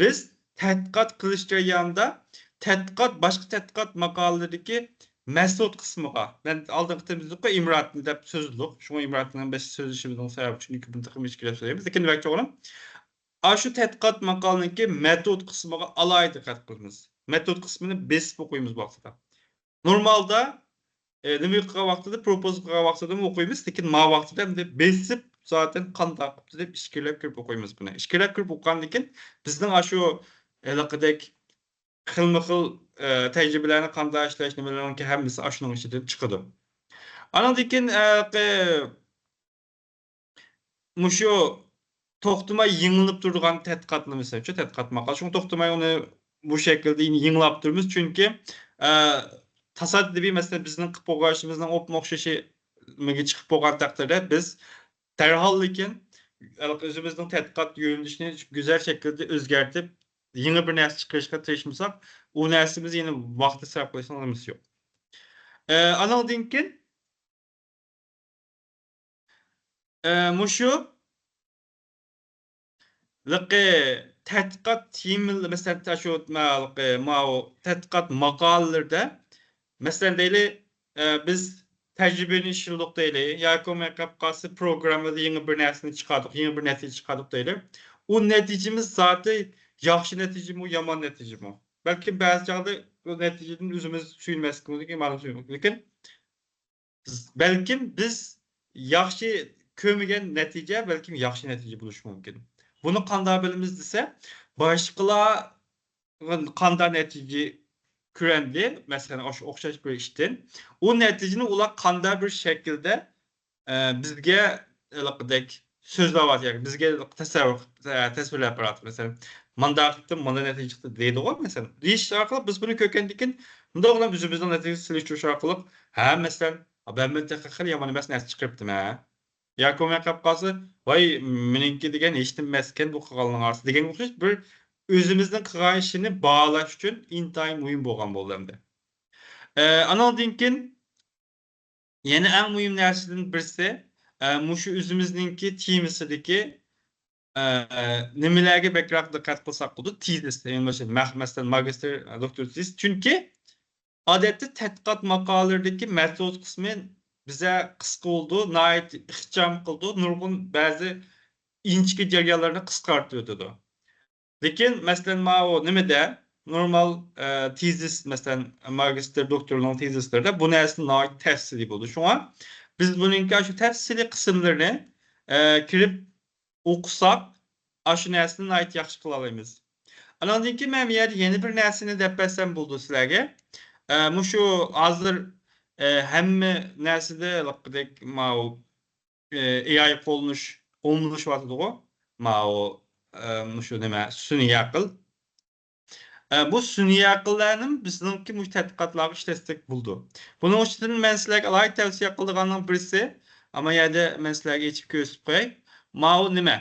بىز تەتقىقات قىلىش جەريانىدا تەتقىقات، باشقا تەتقىقات ماقالىلىرىدىكى مېتود قىسمىغا، مەن ئالدىنقى قېتىم دېدۇققۇ، ئىمراتنى دەپ سۆزلىدۇق. شۇڭا ئىمراتنىڭ بەش سۆزلىشىمىزنىڭ سەۋەبى، چۈنكى بۇنى تېخىمۇ ئىچكىرىلەپ سۆزلەيمىز. لېكىن دېمەكچى بولغىنىم، ئاشۇ تەتقىقات ماقالىنىڭكى مېتود قىسمىغا ئالاھىدە دىققەت قىلىمىز. مېتود قىسمىنى بېسىپ ئوقۇيمىز بۇ ۋاقتىدا. نورمالدا، ئە، نېمە قىلغان ۋاقتىدا، پروپوز قىلغان ۋاقتىدىمۇ ئوقۇيمىز، لېكىن ما ۋاقتىدا ئەمدى بېسىپ، زاتەن قانداق قىپتۇ دەپ ئىچكىرىلەپ كىرىپ ئوقۇيمىز بۇنى. ئىچكىرىلەپ كىرىپ ئوقۇغاندىن كېيىن بىزنىڭ ئاشۇ ھېلىقىدەك خىلمۇ خىل، ئە، تەجرىبىلەرنى قانداق ئىشلەش، نېمىلەرنىڭكى ھەممىسى ئاشۇنىڭ ئىچىدىن چىقىدۇ. ئانىڭدىن كېيىن، ئە، قى-، مۇشۇ توختىماي يېڭىلىنىپ تۇرىدىغان تەتقىقاتنى، مىسال ئۈچۈن، تەتقىقات ماقالە. شۇڭا توختىماي ئۇنى بۇ شەكىلدە يېڭىلاپ تۇرىمىز. چۈنكى، ئە، تاسادىپىي، مەسىلەن، بىزنىڭ قىلىپ بولغان ئىشىمىزنىڭ ئوپمۇ ئوخشىشى مىگە چىقىپ بولغان تەقدىردە، بىز دەرھاللىكىن ئۆزىمىزنىڭ تەتقىقات يۆنىلىشىنى گۈزەل شەكىلدە ئۆزگەرتىپ، يېڭى بىر نەرسە چىقىرىشقا تىرىشمىساق، ئۇ نەرسىمىز يەنە ۋاقىت ئىسراپ قىلىشنىڭ نېمىسى يوق. ئە، ئانىڭدىن كېيىن، ئە، مۇشۇ لىقى تەتقىقات تېمىلىرى، مەسىلەن، شۇ ماۋۇ تەتقىقات ماقالىلىرىدە، مەسىلەن، دەيلى، ئە، بىز تەجرىبىنى ئىشلىدۇق دەيلى، ياكى بولماي قېلىپ قالسا، پروگراممىدا يېڭى بىر نەرسىنى چىقاردۇق، يېڭى بىر نەتىجە چىقاردۇق دەيلى. ئۇ نەتىجىمىز زاتى ياخشى نەتىجىمۇ، يامان نەتىجىمۇ؟ بەلكىم بەزى چاغدا بۇ نەتىجىدىن ئۆزىمىز سۆيۈنمەسلىكىمىز مۇمكىن، مەلۇم سۆيۈنمەس. لېكىن بىز، بەلكىم بىز ياخشى كۆرمىگەن نەتىجە، بەلكىم ياخشى نەتىجە بولۇشى مۇمكىن. بۇنى قانداق بىلىمىز دېسە، باشقىلار قانداق نەتىجە كۆرەندى، مەسىلەن، ئاشۇ ئوخشاش بىر ئىشتىن، ئۇ نەتىجىنى ئۇلار قانداق بىر شەكىلدە، ئە، بىزگە ھېلىقىدەك سۆزلەۋاتىدۇ، ياكى بىزگە تەسەۋۋۇر، ئە، تەسۋىرلەپ بېرىۋاتىدۇ. مەسىلەن، مانداق قىلىپتۇ، مانداق نەتىجە چىقتى دەيدىغۇ، مەسىلەن. دېيىش ئارقىلىق بىز بۇنى كۆرگەندىن كېيىن، مۇنداق بىلەن ئۆزىمىزنىڭ نەتىجىسىنى سېلىشتۇرۇش ئارقىلىق، ھە، مەسىلەن، مەن خېلى يامان ئەمەس نەرسە چىقىرىپتىمەن. ياكى بولماي قېلىپ قالسا، ۋاي، مېنىڭكى دېگەن ھېچنېمە ئەمەسكەن بۇ قىلغانلىرىڭ ئارىسىدا دېگەنگە ئوخشاش بىر ئۆزىمىزنىڭ قىلغان ئىشىنى باھالاش ئۈچۈن ئىنتايىن مۇھىم بولغان بولدى ئەمدى. ئە، ئانىڭدىن كېيىن يەنە ئەڭ مۇھىم نەرسىدىن بىرسى، ئە، مۇشۇ ئۆزىمىزنىڭكى تېمىسىدىكى، ئە، نېمىلەرگە بەكرەك دىققەت قىلساق بولىدۇ، تېزىس، يەنى مۇشۇ مەخ-، مەسىلەن، ماگىستىر، دوكتور تېزىس. چۈنكى ئادەتتە تەتقىقات ماقالىلىرىدىكى مېتود قىسمى بىزە قىسقا بولىدۇ، ناھايىتى ئىخچام قىلىدۇ، نۇرغۇن بەزى ئىنچىكە جەريانلارنى قىسقارتىۋېتىدۇ. لېكىن، مەسىلەن، ماۋۇ نېمىدە، نورمال، ئە، تېزىس، مەسىلەن، ماگىستىر، دوكتورنىڭ تېزىسلىرىدا بۇ نەرسە ناھايىتى تەپسىلىي بولىدۇ. شۇڭا بىز بۇنىڭكى شۇ تەپسىلىي قىسىملىرىنى، ئە، كىرىپ ئوقۇساق، ئاشۇ نەرسىنى ناھايىتى ياخشى قىلالايمىز. ئانىڭدىن كېيىن مەن بۇ يەردە يەنە بىر نەرسىنى دەپ بەرسەم بولىدۇ سىلەرگە. ئە، مۇشۇ ھازىر، ئە، ھەممە نەرسىدە ھېلىقىدەك ماۋۇ، ئە، ئېئاي قوللىنىش ئومۇملىشىۋاتىدىغۇ. ماۋۇ، ئە، مۇشۇ نېمە، سۈنئىي ئەقىل. ئە، بۇ سۈنئىي ئەقىللەرنى بىزنىڭكى مۇشۇ تەتقىقاتلارغا ئىشلەتسەك بولىدۇ. بۇنىڭ ئۈستىدىن مەن سىلەرگە ئالاھىدە تەۋسىيە قىلىدىغاننىڭ بىرسى، ئەمما يەردە مەن سىلەرگە ئېچىپ كۆرسىتىپ قوياي. ماۋۇ نېمە؟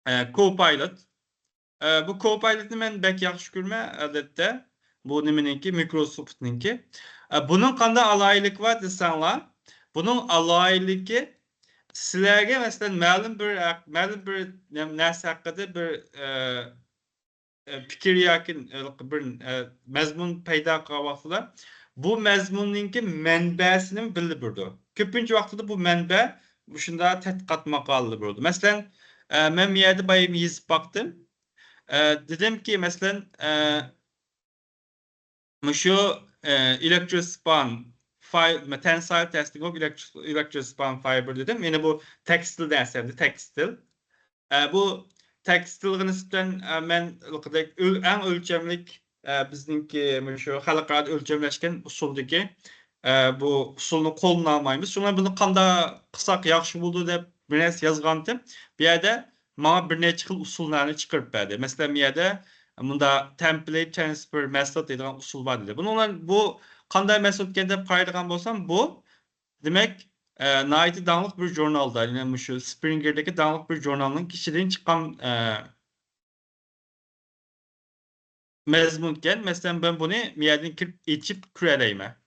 ئە، كوپايلوت. ئە، بۇ كوپايلوتنى مەن بەك ياخشى كۆرىمەن، ئادەتتە. بۇ نېمىنىڭكى؟ مىكروسوفتنىڭكى. ئە، بۇنىڭ قانداق ئالاھىدىلىكى بار دېسەڭلار، بۇنىڭ ئالاھىدىلىكى سىلەرگە، مەسىلەن، مەلۇم بىر ھەق-، مەلۇم بىر نەم-، نەرسە ھەققىدە بىر، ئە، ئە، پىكىر ياكى، ئە، بىر، ئە، مەزمۇن پەيدا قىلغان ۋاقتىدا بۇ مەزمۇننىڭكى مەنبەسىنى بىلدۈرىدۇ. كۆپىنچە ۋاقتىدا بۇ مەنبە مۇشۇنداق تەتقىقات ماقالىلىرى بولىدۇ. مەسىلەن، ئە، مەن بۇ يەردە بايام يېزىپ باقتىم. ئە، دېدىمكى، مەسىلەن، ئە، مۇشۇ، ئە، ئېلېكتروسپان فاي-، تەنسايل تېستىنگ ئوف ئېلېكترو-، ئېلېكتروسپان فايبر دېدىم. يەنى بۇ تېكىستىل نەرسە، تېكىستىل. ئە، بۇ تېكىستىلغا نىسبەتەن، ئە، مەن ئۆل-، ئەڭ ئۆلچەملىك، ئە، بىزنىڭكى مۇشۇ خەلقئارادا ئۆلچەملەشكەن ئۇسۇلدىكى، ئە، بۇ ئۇسۇلنى قوللىنالمايمىز. شۇڭا بۇنى قانداق قىلساق ياخشى بولىدۇ دەپ بىر نەرسە يازغانتىم. بۇ يەردە ماڭا بىر نەچچە خىل ئۇسۇللارنى چىقىرىپ بەردى. مەسىلەن، بۇ يەردە مۇندا تېمپلەيت ترانسفېر مېتود دەيدىغان ئۇسۇل بار دېدى. بۇنىڭ بىلەن بۇ قانداق مېتودكەن دەپ قارايدىغان بولسام، بۇ، دېمەك، ئە، ناھايىتى داڭلىق بىر ژۇرنالدا، يەنى مۇشۇ سپرىنگېردىكى داڭلىق بىر ژۇرنالنىڭ ئىچىدىن چىققان، ئە، مەزمۇنكەن. مەسىلەن، مەن بۇنى مۇ يەردىن كىرىپ ئېچىپ كۆرەلەيمەن.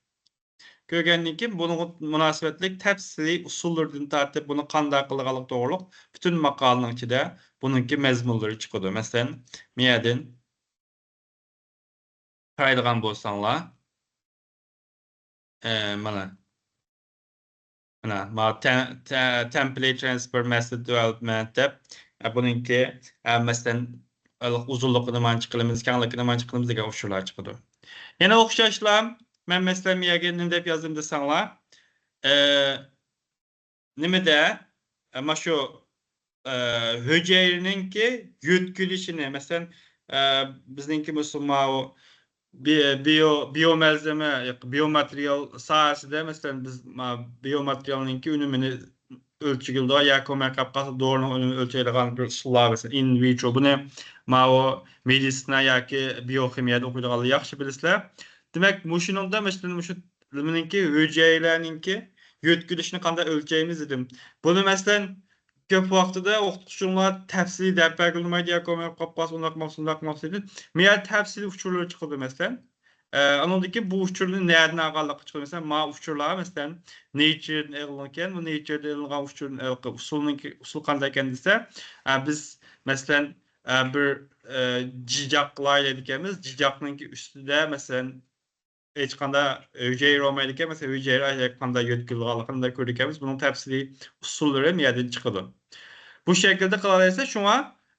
كۆرگەندىن كېيىن، بۇنىڭغا مۇناسىۋەتلىك تەپسىلىي ئۇسۇللىرىدىن تارتىپ، بۇنى قانداق قىلىدىغانلىقى توغرۇلۇق پۈتۈن ماقالىنىڭ ئىچىدە بۇنىڭكى مەزمۇنلىرى چىقىدۇ. مەسىلەن، مۇ يەردىن قارايدىغان بولساڭلار، ئە، مانا. مانا، ما تە-، تە-، تېمپلەيت ترانسفېر مېتود دېۋەلوپمېنت دەپ، ئە، بۇنىڭكى، ئە، مەسىلەن، ئۇزۇنلۇقىنى مانچە قىلىمىز، كەڭلىكىنى مانچە قىلىمىز دېگەن ئۇچۇرلار چىقىدۇ. يەنە ئوخشاشلا، مەن مەسىلەن، بۇ يەرگە نېمە دەپ يازدىم دېسەڭلار، ئە، نېمىدە، ئە، مانا شۇ، ئە، ھۈجەيرىنىڭكى يۆتكىلىشىنى، مەسىلەن، ئە، بىزنىڭكى بولسا ماۋۇ بى-، بىيو-، بىيو مەلزىمە، بىيو ماتېرىيال ساھەسىدە، مەسىلەن، بىز ما-، بىيو ماتېرىيالنىڭكى ئۈنۈمىنى ئۆلچىگىلى ياكى بولماي قاپ قالسا دورىنىڭ ئۈنۈمىنى ئۆلچەيدىغان بىر ئۇسۇللار، مەسىلەن، ئىن ۋىترو. بۇنى ماۋۇ مېدىتسىنا ياكى بىيوخىمىيەدە ئوقۇيدىغانلار ياخشى بىلىسىلەر. دېمەك، مۇشۇنىڭدا، مەسىلەن، مۇشۇ نېمىنىڭكى، ھۈجەيرىلەرنىڭكى يۆتكىلىشىنى قانداق ئۆلچەيمىز دېدىم. بۇنى، مەسىلەن، كۆپ ۋاقتىدا ئوقۇتقۇچىلار تەپسىلىي دەپ بەرگىلى بولمايدۇ، ياكى بولماي قاپقاس، ئۇنداق بولماس، ئۇنداق بولماس دېدى. مۇ يەردە تەپسىلىي ئۇچۇرلىرى چىقىدۇ، مەسىلەن. ئە، ئانىڭدىن كېيىن بۇ ئۇچۇرنى نەدىن ئالغانلىقى چىقىدۇ. مەسىلەن، ماۋۇ ئۇچۇرلار، مەسىلەن، نېيچېردىن ئېلىنغان. بۇ نېيچېردىن ئېلىنغان ئۇچۇر، ئۇسۇلنىڭكى، ئۇسۇل قانداق ئىكەن دېسە، ئە، بىز، مەسىلەن، ئە، بىر، ئە، جىجاق لايىھەلەيدىكەنمىز. جىجاقنىڭكى ئۈستىدە، مەسىلەن، ھېچقانداق ھۈجەيرە بولمايدىكەن. مەسىلەن، ھۈجەيرە قانداق يۆتكىلىدىغانلىقىنى كۆرىدىكەنمىز. بۇنىڭ تەپسىلىي ئۇسۇللىرى مۇ يەردىن چىقىدۇ. بۇ شەكىلدە قىلالايسىز. شۇڭا،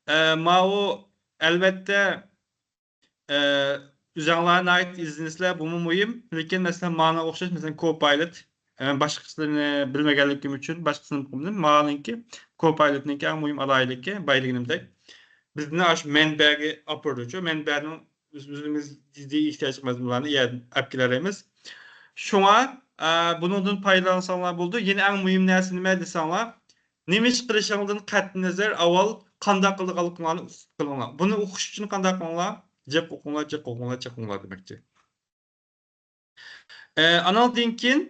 ئە، ماۋۇ، ئەلۋەتتە، ئە، ئۆزەڭلار ناھايىتى ئىزدىنىسىلەر، بۇمۇ مۇھىم. لېكىن، مەسىلەن، مانا ئوخشاش، مەسىلەن، كوپايلوت، ئە، مەن باشقىسىنى بىلمىگەنلىكىم ئۈچۈن، باشقىسىنى ئوقۇمىدىم. مانىڭكى، كوپايلوتنىڭكى ئەڭ مۇھىم ئالاھىدىلىكى، بايلىقى نېمىدەك؟ بىزنى ئاشۇ مەنبەگە ئاپىرىدۇچۇ. مەنبەنىڭ ئۆز-، ئۆزىمىز جىددىي ئېھتىياج قىلمايدىغان يەردىن ئەپ كېلەلەيمىز. شۇڭا، ئە، بۇنىڭدىن پايدىلانساڭلار بولىدۇ. يەنە ئەڭ مۇھىم نەرسە نېمە دېسەڭلار، نېمە ئىش قىلىشىڭدىن قەتئىينەزەر، ئاۋۋال قانداق قىلىدىغانلىقىڭلارنى ئۇقۇپ قېلىڭلار. بۇنى ئۇقۇش ئۈچۈن قانداق قىلىڭلار؟ جىق ئوقۇڭلار، جىق ئوقۇڭلار، جىق ئوقۇڭلار دېمەكچى. ئە، ئانىڭدىن كېيىن،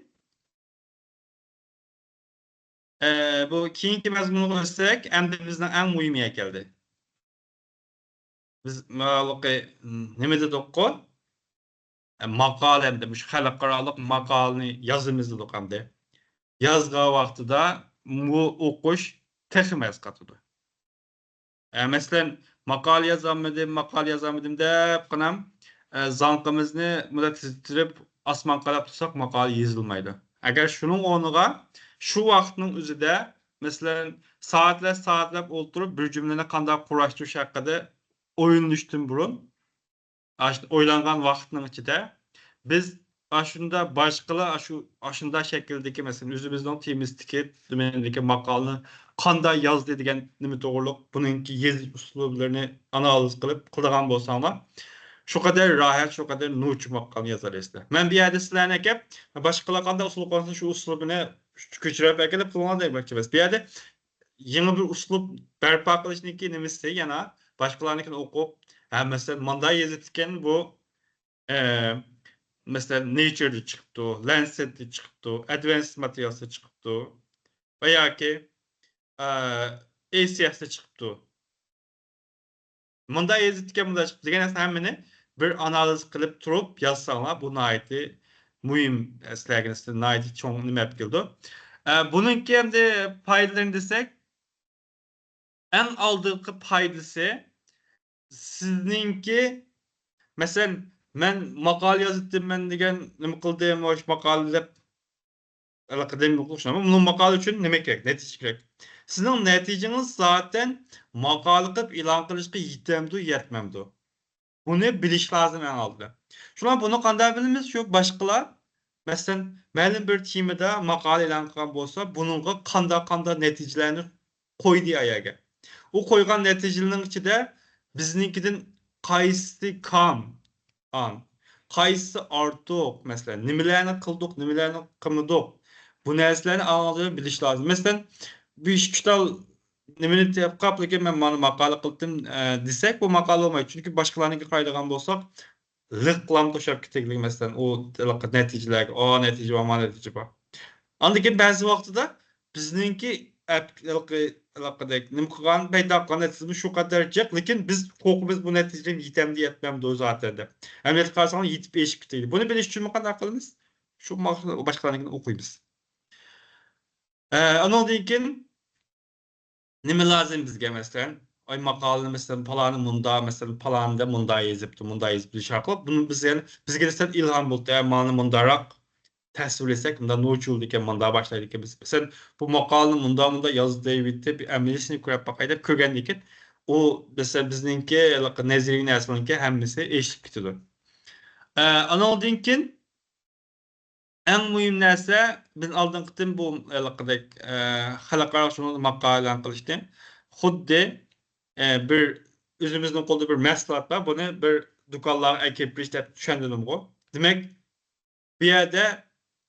ئە، بۇ كېيىنكى مەزمۇنغا ئۆتسەك، ئەمدى بىزنىڭ ئەڭ مۇھىم يەر كەلدى. بىز ماۋۇقى نېمە دېدۇققۇ؟ ئە، ماقالە ئەمدى، مۇشۇ خەلقئارالىق ماقالىنى يازىمىز دېدۇق ئەمدى. يازغان ۋاقتىدا بۇ ئوقۇش تېخىمۇ ئەسقاتىدۇ. ئە، مەسىلەن، ماقالە يازالمىدىم، ماقالە يازالمىدىم دەپ قىنام، ئە، زاڭقىمىزنى مۇنداق تىترىتىپ ئاسمانغا قاراپ تۇرساق، ماقالە يېزىلمايدۇ. ئەگەر شۇنىڭ ئورنىغا شۇ ۋاقىتنىڭ ئۆزىدە، مەسىلەن، سائەتلەر سائەتلەپ ئولتۇرۇپ، بىر جۈملىنى قانداق قۇراشتۇرۇش ھەققىدە ئويلىنىشتىن بۇرۇن، ئاشۇ ئويلانغان ۋاقىتنىڭ ئىچىدە بىز ئاشۇنداق باشقىلار ئاشۇ، ئاشۇنداق شەكىلدىكى، مەسىلەن، ئۆزىمىزنىڭ تېمىسىدىكى، دېمەككى، ماقالىنى قانداق يازدى دېگەن نېمە توغرۇلۇق، بۇنىڭكى يېزىش ئۇسلۇبلىرىنى ئانالىز قىلىپ قىلىدىغان بولساڭلار، شۇ قەدەر راھەت، شۇ قەدەر نوچى ماقالىنى يازالايسىلەر. مەن بۇ يەردە سىلەرنى ئەكەپ، باشقىلار قانداق ئۇسلۇب قوللانسا، شۇ ئۇسلۇبىنى كۆچۈرۈپ ئەكېلىپ قىلىڭلار دېمەكچى ئەمەس. بۇ يەردە يېڭى بىر ئۇسلۇب بەرپا قىلىشنىڭكى نېمىسى يەنە باشقىلارنىڭكىنى ئوقۇپ، ھە، مەسىلەن، مۇنداق يېزىپتىكەن بۇ، ئە، مەسىلەن، نېيچىردا چىقىپتۇ، لەنسېتتا چىقىپتۇ، ئەدۋانسد ماتېرىيالستا چىقىپتۇ ۋە ياكى، ئە، ئېي سى ئېس تا چىقىپتۇ. مۇنداق يېزىپتىكەن، مۇنداق چىقىپتۇ دېگەن نەرسىنى ھەممىنى بىر ئانالىز قىلىپ تۇرۇپ يازساڭلار، بۇ ناھايىتى مۇھىم، سىلەرگە نىسبەتەن ناھايىتى چوڭ نېمە ئەپ كېلىدۇ. ئە، بۇنىڭكى ئەمدى پايدىلىرىنى دېسەك، ئەڭ ئالدىنقى پايدىسى سىزنىڭكى، مەسىلەن، مەن ماقالە يازىتىمەن دېگەن نېمە قىلدىم، مۇشۇ ماقالە دەپ ئالاقىدار بۇنىڭ ماقالە ئۈچۈن نېمە كېرەك؟ نەتىجە كېرەك. سىزنىڭ نەتىجىڭىز زاتەن ماقالە قىلىپ ئېلان قىلىشقا يېتەمدۇ، يەتمەمدۇ؟ بۇنى بىلىش لازىم ئەڭ ئالدىدا. شۇڭا بۇنى قانداق بىلىمىز؟ شۇ باشقىلار، مەسىلەن، مەلۇم بىر تېمىدا ماقالە ئېلان قىلغان بولسا، بۇنىڭغا قانداق، قانداق نەتىجىلەرنى قويدى ئايەگە. ئۇ قويغان نەتىجىلەرنىڭ ئىچىدە بىزنىڭكىدىن قايسىسى كام، ئان، قايسىسى ئارتۇق، مەسىلەن، نېمىلەرنى قىلدۇق، نېمىلەرنى قىلمىدۇق، بۇ نەرسىلەرنى ئاڭغا بىلىش لازىم. مەسىلەن، بۇ ئىككى تال نېمىنى تېپىپ قاپ، لېكىن مەن مانا ماقالە قىلدىم، ئە، دېسەك، بۇ ماقالە بولمايدۇ. چۈنكى باشقىلارنىڭكىگە قارايدىغان بولساق، لىقلام توشاپ كېتەرلىك، مەسىلەن، ئۇ نەتىجىلەرگە، ئا، نەتىجە بار، ما نەتىجە بار. ئاندىن كېيىن بەزى ۋاقتىدا بىزنىڭكى ئەپ-، ھېلىقى، ھېلىقىدەك نېمە قىلغان، پەيدا قىلغان نەتىجىمىز شۇ قەدەر جىق، لېكىن بىز قورقىمىز، بۇ نەتىجە يېتەمدۇ، يەتمەمدۇ زاتەن دەپ. ئەمەلىيەتتە قارىساڭلار، يېتىپ ئېشىپ كېتىدۇ. بۇنى بىلىش ئۈچۈن قانداق قىلىمىز؟ شۇ ما-، باشقىلارنىڭكىنى ئوقۇيمىز. ئە، ئانىڭدىن كېيىن نېمە لازىم بىزگە، مەسىلەن؟ ئاي، ماقالىنى، مەسىلەن، پالانى مۇندا، مەسىلەن، پالانىدە مۇندا يېزىپتۇ، مۇندا يېزىپتۇ دېيىش ئارقىلىق بۇنى بىز يەنە، بىزگە نىسبەتەن ئىلھام بولۇپتۇ. ئە، مانى مۇنداراق تەسۋىرلىسەك، مۇندا نوچى بولىدىكەن، مۇندا باشلايدىكەن بىز. مەسىلەن، بۇ ماقالىنى مۇندا، مۇندا يازدى دەيۋېتىپ، ئەمەلىيسىنى كۆرۈپ باقاي دەپ كۆرگەندىن كېيىن، ئۇ، مەسىلەن، بىزنىڭكى ھېلىقى نەزەرىي نەرسىلەرنىڭكى ھەممىسى ئېشىپ كېتىدۇ. ئە، ئانىڭدىن كېيىن ئەڭ مۇھىم نەرسە، بىز ئالدىنقى قېتىم بۇ ھېلىقىدەك، ئە، خەلقئارا شۇنىڭ ماقالە ئېلان قىلىشتىن خۇددى، ئە، بىر ئۆزىمىزنىڭ قولىدا بىر مەھسۇلات بار، بۇنى بىر دۇكانلارغا ئەكىرىپ بېرىش دەپ چۈشەندۈردۈمغۇ. دېمەك، بۇ يەردە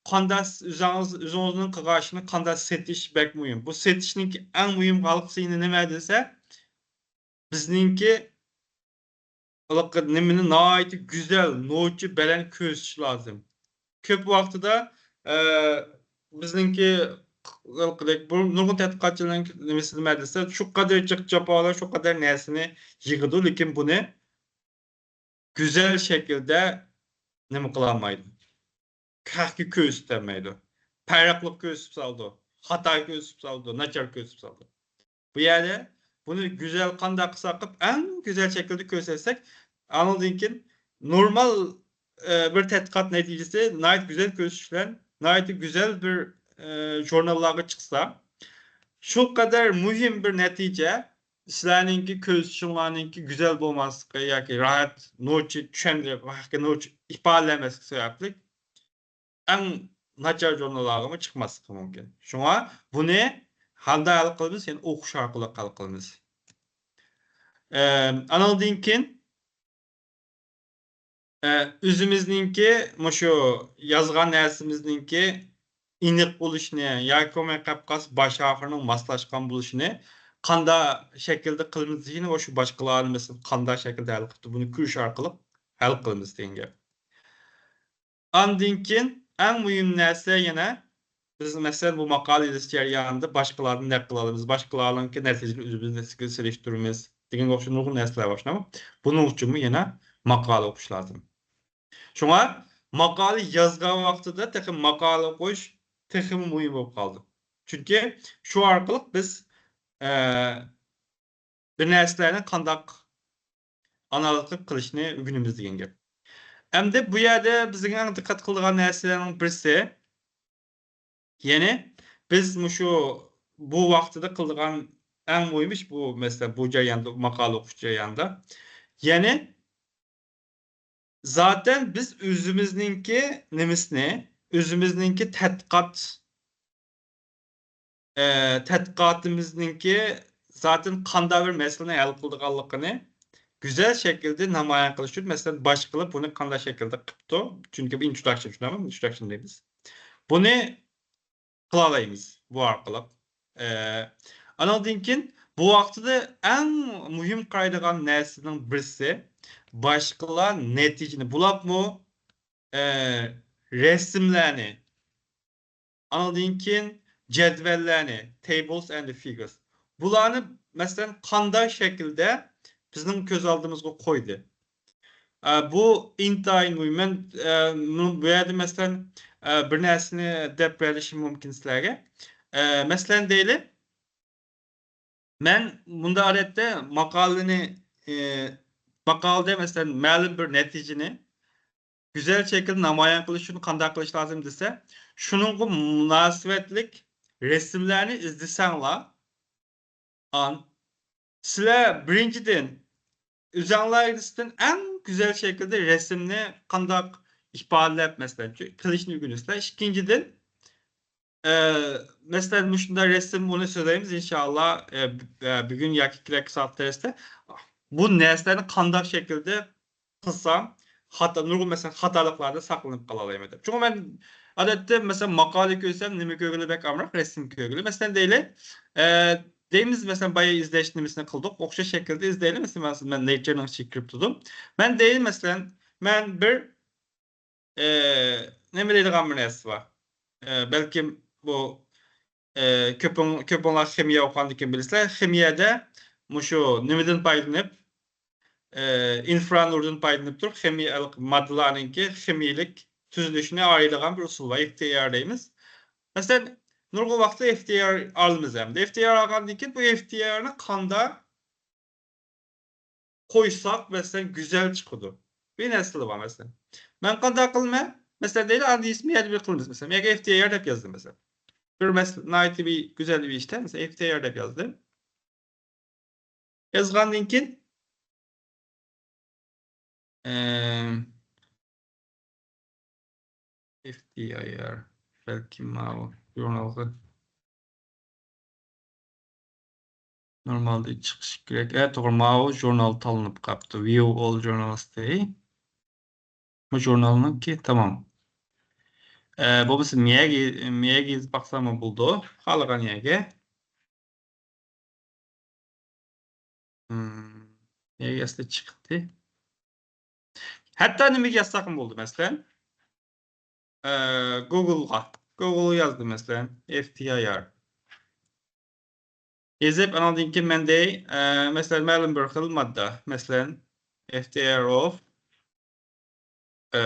قانداق ئۆزىڭىز، ئۆزىڭىزنىڭ قىلغان ئىشىنى قانداق سېتىش بەك مۇھىم. بۇ سېتىشنىڭكى ئەڭ مۇھىم ھالقىسى نېمە دېسە، بىزنىڭكى ھېلىقى نېمىنى ناھايىتى گۈزەل، نوچى، بەلەن كۆرسىتىش لازىم. كۆپ ۋاقتىدا، ئە، بىزنىڭكى، بۇ نۇرغۇن تەتقىقاتچىلارنىڭ نېمىسى نېمە دېسە، شۇ قەدەر جىق جاپالار، شۇ قەدەر نەرسىنى يىغىدۇ، لېكىن بۇنى گۈزەل شەكىلدە نېمە قىلالمايدۇ. خەقكە كۆرسىتەلمەيدۇ. پەرقلىق كۆرسىتىپ سالىدۇ. خاتا كۆرسىتىپ سالىدۇ. ناچار كۆرسىتىپ سالىدۇ. بۇ يەردە بۇنى گۈزەل قانداق قىلساق قىلىپ، ئەڭ گۈزەل شەكىلدە كۆرسەتسەك، ئانىڭدىن كېيىن نورمال، ئە، بىر تەتقىقات نەتىجىسى ناھايىتى گۈزەل كۆرسىتىش بىلەن ناھايىتى گۈزەل بىر، ئە، ژۇرناللارغا چىقسا، شۇ قەدەر مۇھىم بىر نەتىجە، سىلەرنىڭكى كۆرسىتىشىڭلارنىڭكى گۈزەل بولماسلىقى ياكى راھەت نوچى چۈشەندۈرۈپ، ھەققى نوچى ئىپادىلەمەسلىكى سەۋەبلىك ئەڭ ناچار ژۇرناللارغىمۇ چىقماسلىقى مۇمكىن. شۇڭا بۇنى قانداق ھەل قىلىمىز؟ يەنى ئوقۇش ئارقىلىق ھەل قىلىمىز. ئە، ئانىڭدىن كېيىن، ئە، ئۆزىمىزنىڭكى مۇشۇ يازغان نەرسىمىزنىڭكى ئېنىق بولۇشىنى ياكى بولماي قېلىپ قالسا باش ئاخىرىنىڭ ماسلاشقان بولۇشىنى قانداق شەكىلدە قىلىمىز دېگىنى، شۇ باشقىلارنى مەسىلەن قانداق شەكىلدە ھەل قىلىپتۇ، بۇنى كۆرۈش ئارقىلىق ھەل قىلىمىز دېگەن گەپ. ئاندىن كېيىن ئەڭ مۇھىم نەرسە يەنە بىز، مەسىلەن، بۇ ماقالە يېزىش جەريانىدا باشقىلاردىن نەق قىلالىمىز، باشقىلارنىڭكى نەتىجىلىرىنى ئۆزىمىزنىڭكىگە سېلىشتۇرىمىز دېگەنگە ئوخشاش نۇرغۇن نەرسىلەر بار، شۇنداقمۇ؟ بۇنىڭ ئۈچۈنمۇ يەنە ماقالە ئوقۇش لازىم. شۇڭا ماقالە يازغان ۋاقتىدا تېخى ماقالە ئوقۇش تېخىمۇ مۇھىم بولۇپ قالىدۇ. چۈنكى شۇ ئارقىلىق بىز، ئە، بىر نەرسىلەرنى قانداق ئانالىز قىلىپ قىلىشنى ئۆگىنىمىز دېگەن گەپ. ئەمدى بۇ يەردە بىزنىڭ ئەڭ دىققەت قىلىدىغان نەرسىلەرنىڭ بىرسى، يەنى بىز مۇشۇ بۇ ۋاقتىدا قىلىدىغان ئەڭ مۇھىم ئىش بۇ، مەسىلەن، بۇ جەرياندا، ماقالە ئوقۇش جەريانىدا. يەنى زاتەن بىز ئۆزىمىزنىڭكى نېمىسىنى، ئۆزىمىزنىڭكى تەتقىقات، ئە، تەتقىقاتىمىزنىڭكى زاتەن قانداق بىر مەسىلىنى ھەل قىلىدىغانلىقىنى گۈزەل شەكىلدە نامايان قىلىش ئۈچۈن، مەسىلەن، باشقىلار بۇنى قانداق شەكىلدە قىپتۇ؟ چۈنكى بۇ ئىنتروداكشن، شۇنداقمۇ؟ ئىنتروداكشن دەيمىز. بۇنى قىلالايمىز بۇ ئارقىلىق. ئە، ئانىڭدىن كېيىن بۇ ۋاقتىدا ئەڭ مۇھىم قارايدىغان نەرسىنىڭ بىرسى، باشقىلار نەتىجىنى بۇلاپمۇ، ئە، رەسىملەرنى، ئانىڭدىن كېيىن جەدۋەللەرنى، tables and figures. بۇلارنى، مەسىلەن، قانداق شەكىلدە بىزنىڭ كۆز ئالدىمىزغا قويدى؟ ئە، بۇ ئىنتايىن مۇھىم. مەن، ئە، مۇ-، بۇ يەردە، مەسىلەن، ئە، بىر نەرسىنى دەپ بېرىشىم مۇمكىن سىلەرگە. ئە، مەسىلەن، دەيلى، مەن بۇندا ئادەتتە ماقالىنى، ئە، ماقالىدە، مەسىلەن، مەلۇم بىر نەتىجىنى گۈزەل شەكىلدە نامايان قىلىش ئۈچۈن قانداق قىلىش لازىم دېسە، شۇنىڭغا مۇناسىۋەتلىك رەسىملەرنى ئىزدىسەڭلار، ئان، سىلەر بىرىنچىدىن، ئۆزەڭلارنىڭ ئىچىدىن ئەڭ گۈزەل شەكىلدە رەسىمنى قانداق ئىپادىلەپ، مەسىلەن، قىلىشنى ئۆگىنىسىلەر. ئىككىنچىدىن، ئە، مەسىلەن، مۇشۇنداق رەسىم، ئۇنى سۆزلەيمىز، ئىنشائاللا، ئە، ب-، ئە، بۈگۈن ياكى كېلەركى سائەت دەرستە. بۇ نەرسىلەرنى قانداق شەكىلدە قىلسام، خاتا، نۇرغۇن، مەسىلەن، خاتالىقلاردىن ساقلىنىپ قالالايمەن دەپ. چۈنكى مەن، ئادەتتە، مەسىلەن، ماقالە كۆرسەم، نېمە كۆرگىلى بەك ئامراق، رەسىم كۆرگىلى. مەسىلەن، دەيلى، ئە، دەيمىز، مەسىلەن، بايا ئىزدەش نېمىسىنى قىلدۇق، ئوخشاش شەكىلدە ئىزدەيلى. مەسىلەن، مەن، مەن نېيچىرنىڭ ئىچىگە كىرىپ تۇردۇم. مەن دەيلى، مەسىلەن، مەن بىر، ئە، نېمە دەيدىغان بىر نەرسە بار. ئە، بەلكىم بۇ، ئە، كۆپۈڭ-، كۆپۈڭلار خىمىيە ئوقۇغاندىكىن بىلىسىلەر. خىمىيەدە مۇشۇ نېمىدىن پايدىلىنىپ، ئە، ئىنفرانۇردىن پايدىلىنىپ تۇرۇپ، خىمىيە-، ماددىلارنىڭكى خىمىيىلىك تۈزۈلۈشىنى ئايرىيدىغان بىر ئۇسۇل بار، ئېف تى ئار دەيمىز. مەسىلەن، نۇرغۇن ۋاقىتتا ئېف تى ئار ئالىمىز ئەمدى. ئېف تى ئار ئالغاندىن كېيىن بۇ ئېف تى ئارنى قانداق قويساق، مەسىلەن، گۈزەل چىقىدۇ. بىر نەرسىلەر بار، مەسىلەن. مەن قانداق قىلىمەن؟ مەسىلەن، دەيلى، ئاندىن ئېسىم يەردە بىر قىلىمىز، مەسىلەن. ياكى ئېف تى ئار دەپ يازدىم، مەسىلەن. بىر مەسىلە، ناھايىتى بىر گۈزەل بىر ئىشتە، مەسىلەن، ئېف تى ئار دەپ يازدىم. يازغاندىن كېيىن، ئەم، ئېف تى ئاي ئار، بەلكىم ماۋۇ ژۇرنالغا نورمالدا چىقىشى كېرەك. ئە، توغرا، ماۋۇ ژۇرنال تاللىنىپ قاپتۇ. View all journals دەي. بۇ ژۇرنالنىڭكى، تامام. ئە، بولمىسا مەيەگە، مەيەگە يېزىپ باقساممۇ بولىدۇ. خالىغان يەرگە. مم، نېگە ئەسلى چىقتى؟ ھەتتا نېمىگە يازساقمۇ بولىدۇ، مەسىلەن، ئە، گوگلغا. گوگلغا يازدىم، مەسىلەن، ئېف تى ئاي ئار. يېزىپ، ئانىڭدىن كېيىن مەن دەي، ئە، مەسىلەن، مەلۇم بىر خىل ماددا، مەسىلەن، ئېف تى ئاي ئار ئوف، ئە،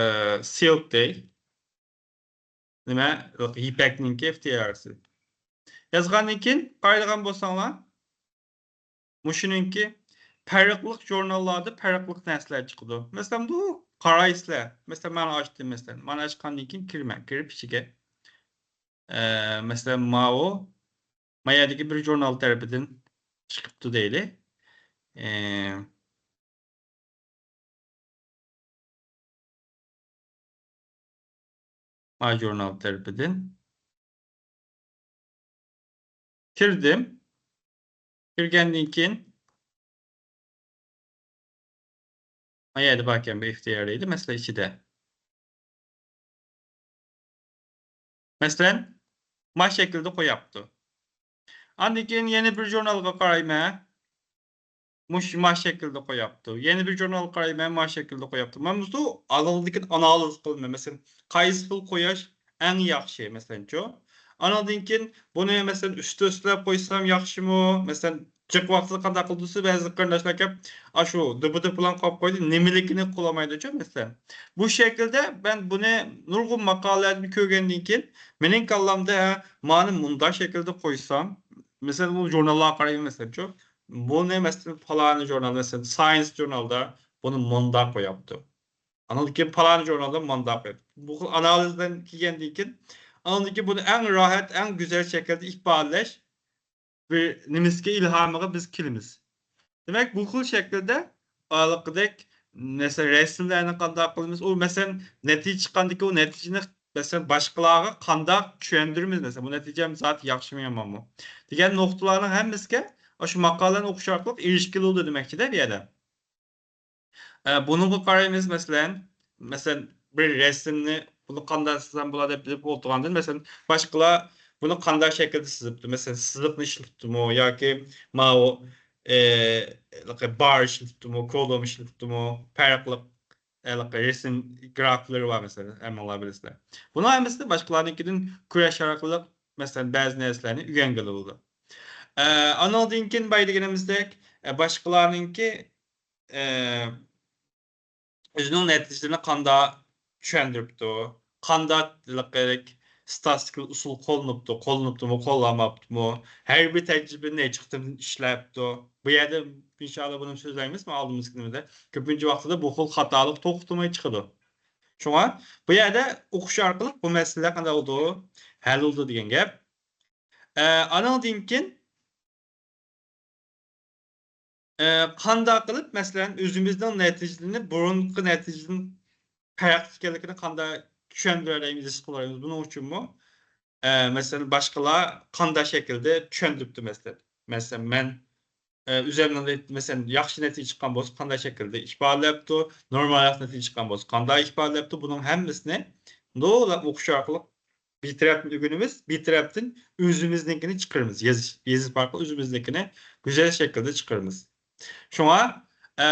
سىلك دەي. نېمە؟ يىپەكنىڭكى ئېف تى ئاي ئار سى. يازغاندىن كېيىن قارايدىغان بولساڭلار، مۇشۇنىڭكى پەرقلىق ژۇرناللاردا پەرقلىق نەرسىلەر چىقىدۇ. مەسىلەن، بۇ قارايسىلەر. مەسىلەن، مانا ئاچتىم، مەسىلەن. مانا ئاچقاندىن كېيىن كىرىمەن. كىرىپ ئىچىگە. ئە، مەسىلەن، ماۋۇ، ما يەردىكى بىر ژۇرنال تەرىپىدىن چىقىپتۇ دەيلى. ئە، ما ژۇرنال تەرىپىدىن كىردىم. كىرگەندىن كېيىن، ما يەردە باركەن بۇ ئېف تى ئاي ئار دەيدۇ، مەسىلەن، ئىچىدە. مەسىلەن، ما شەكىلدە قوياپتۇ. ئاندىن كېيىن يەنە بىر ژۇرنالغا قارايمەن. مۇش-، ما شەكىلدە قوياپتۇ. يەنە بىر ژۇرنالغا قارايمەن، ما شەكىلدە قوياپتۇ. مەن بۇ ئانالىز قىلىمەن. مەسىلەن، قايسى خىل قويۇش ئەڭ ياخشى، مەسىلەنچۇ. ئانىڭدىن كېيىن بۇنى، مەسىلەن، ئۈستى ئۈستىلەپ قويسام ياخشىمۇ؟ مەسىلەن، جىق ۋاقتىدا قانداق قىلىدۇ؟ بەزى قېرىنداشلار كەپ، ئاشۇ دۈپە دۈپىلەن قويۇپ قويدى، نېمىلىكىنى قولىمايدۇچۇ، مەسىلەن. بۇ شەكىلدە مەن بۇنى نۇرغۇن ماقالىلەردىن كۆرگەندىن كېيىن، مېنىڭ كاللامدا، ھە، مانى مۇنداق شەكىلدە قويسام، مەسىلەن، بۇ ژۇرناللارغا قارايمەن، مەسىلەنچۇ. بۇنى، مەسىلەن، پالانى ژۇرنال، مەسىلەن، ساينس ژۇرنالدا بۇنى مۇنداق قوياپتۇ. ئانىڭدىن كېيىن پالانى ژۇرنالدا مۇنداق قوياپتۇ. بۇ خىل ئانالىزدىن كېلگەندىن كېيىن، ئانىڭدىن كېيىن بۇنى ئەڭ راھەت، ئەڭ گۈزەل شەكىلدە ئىپادىلەش بىر نېمىسىگە، ئىلھامىغا بىز كېلىمىز. دېمەك، بۇ خىل شەكىلدە ھېلىقىدەك، مەسىلەن، رەسىملەرنى قانداق قىلىمىز؟ ئۇ، مەسىلەن، نەتىجە چىققاندىكى ئۇ نەتىجىنى، مەسىلەن، باشقىلارغا قانداق چۈشەندۈرىمىز؟ مەسىلەن، بۇ نەتىجەم زادى ياخشىمۇ يامانمۇ؟ دېگەن نۇقتىلارنىڭ ھەممىسىگە ئاشۇ ماقالىنى ئوقۇش ئارقىلىق ئېرىشكىلى بولىدۇ دېمەكچىدە بۇ يەردە. ئە، بۇنىڭغا قارايمىز، مەسىلەن، مەسىلەن، بىر رەسىمنى بۇنى قانداق سىزسام بولار دەپ بىلىپ ئولتۇرغاندىن، مەسىلەن، باشقىلار بۇنى قانداق شەكىلدە سىزىپتۇ؟ مەسىلەن، سىزىقنى ئىشلىتىپتۇمۇ ياكى ماۋۇ، ئە، بار ئىشلىتىپتۇمۇ، كولوم ئىشلىتىپتۇمۇ، پەرقلىق، ئە، رەسىم گرافلىرى بار، مەسىلەن، ھەممىڭلار بىلىسىلەر. بۇنىڭ ھەممىسىنى باشقىلارنىڭكىدىن كۆرۈش ئارقىلىق، مەسىلەن، بەزى نەرسىلەرنى ئۆگەنگىلى بولىدۇ. ئە، ئانىڭدىن كېيىن بايا دېگىنىمىزدەك، ئە، باشقىلارنىڭكى ئە، ئۆزىنىڭ نەتىجىلىرىنى قانداق چۈشەندۈرۈپتۇ، قانداق ستاتىستىكىلىق ئۇسۇل قوللىنىپتۇ، قوللىنىپتۇمۇ، قوللانماپتىمۇ، ھەر بىر تەجرىبىنى نەچچە قېتىم ئىشلەپتۇ. بۇ يەردە ئىنشائاللا بۇنى سۆزلەيمىز، مەن ئالدىمىزدىكى نېمىدە. كۆپىنچە ۋاقتىدا بۇ خىل خاتالىق توختىماي چىقىدۇ. شۇڭا بۇ يەردە ئوقۇش ئارقىلىق بۇ مەسىلىلەر قانداق بولىدۇ؟ ھەل بولىدۇ دېگەن گەپ. ئە، ئانىڭدىن كېيىن ئە، قانداق قىلىپ، مەسىلەن، ئۆزىمىزنىڭ نەتىجىلىرىنى بۇرۇنقى نەتىجىدىن پەرقلىق ئىكەنلىكىنى قانداق چۈشەندۈرەلەيمىز، ھېس قىلدۇرالايمىز؟ بۇنىڭ ئۈچۈنمۇ، ئە، مەسىلەن، باشقىلار قانداق شەكىلدە چۈشەندۈرۈپتۇ، مەسىلەن. مەسىلەن، مەن، ئە، ئۆزۈمنىڭ نەت-، مەسىلەن، ياخشى نەتىجە چىققان بولسا، قانداق شەكىلدە ئىپادىلەپتۇ، نورمال نەتىجە چىققان بولسا، قانداق ئىپادىلەپتۇ، بۇنىڭ ھەممىسىنى نۇرغۇنلاپ ئوقۇش ئارقىلىق بىر تەرەپتىن ئۆگىنىمىز، بىر تەرەپتىن ئۆزىمىزنىڭكىنى چىقىرىمىز. يېزىش، يېزىش ئارقىلىق ئۆزىمىزنىڭكىنى گۈزەل شەكىلدە چىقىرىمىز. شۇڭا، ئە،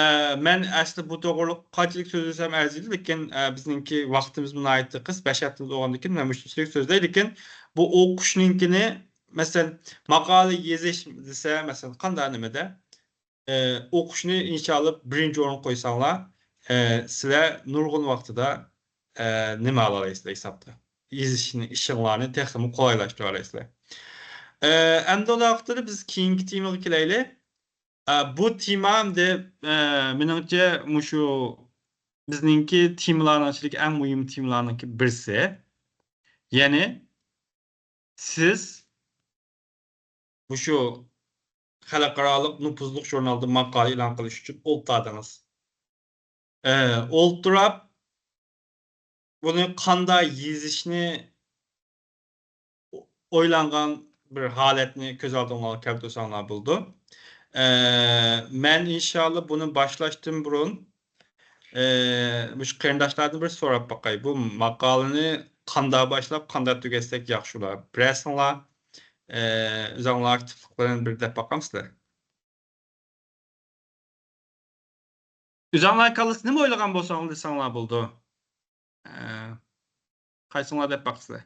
مەن ئەسلى بۇ توغرىلىق قانچىلىك سۆزلىسەم ئەرزىيدۇ، لېكىن، ئە، بىزنىڭكى ۋاقتىمىز ناھايىتى قىس، بەش ھەپتىمىز بولغاندىن كېيىن مەن مۇشۇنچىلىك سۆزلەي، لېكىن بۇ ئوقۇشنىڭكىنى، مەسىلەن، ماقالە يېزىش دېسە، مەسىلەن، قانداق نېمىدە؟ ئە، ئوقۇشنى ئىنشاللا بىرىنچى ئورۇنغا قويساڭلار، ئە، سىلەر نۇرغۇن ۋاقتىدا، ئە، نېمە ئالالايسىلەر ھېسابتا. يېزىشنى، ئىشىڭلارنى تېخىمۇ قولايلاشتۇرالايسىلەر. ئە، ئەمدى ئۇنداق ۋاقىتتا بىز كېيىنكى تېمىغا كېلەيلى. ئە، بۇ تېما ئەمدى، ئە، مېنىڭچە مۇشۇ بىزنىڭكى تېمىلارنىڭ ئىچىدىكى ئەڭ مۇھىم تېمىلارنىڭكى بىرسى. يەنى سىز مۇشۇ خەلقئارالىق نوپۇزلۇق ژۇرنالدا ماقالە ئېلان قىلىش ئۈچۈن ئولتۇردىڭىز. ئە، ئولتۇرۇپ، بۇنى قانداق يېزىشنى ئويلانغان بىر ھالەتنى كۆز ئالدىڭلارغا كەلتۈرسەڭلار بولىدۇ. ئە، مەن ئىنشاللا بۇنى باشلاشتىن بۇرۇن، ئە، مۇشۇ قېرىنداشلاردىن بىر سوراپ باقاي. بۇ ماقالىنى قانداق باشلاپ، قانداق تۈگەتسەك ياخشى بولار؟ بىرەرسىڭلار، ئە، ئۆزۈڭلار ئاكتىپلىق بىلەن بىر دەپ باقامسىلەر؟ ئۆزۈڭلار كاللىسى نېمە ئويلىغان بولساڭلار دېسەڭلار بولىدۇ. ئە، قايسىڭلار دەپ باقىسىلەر؟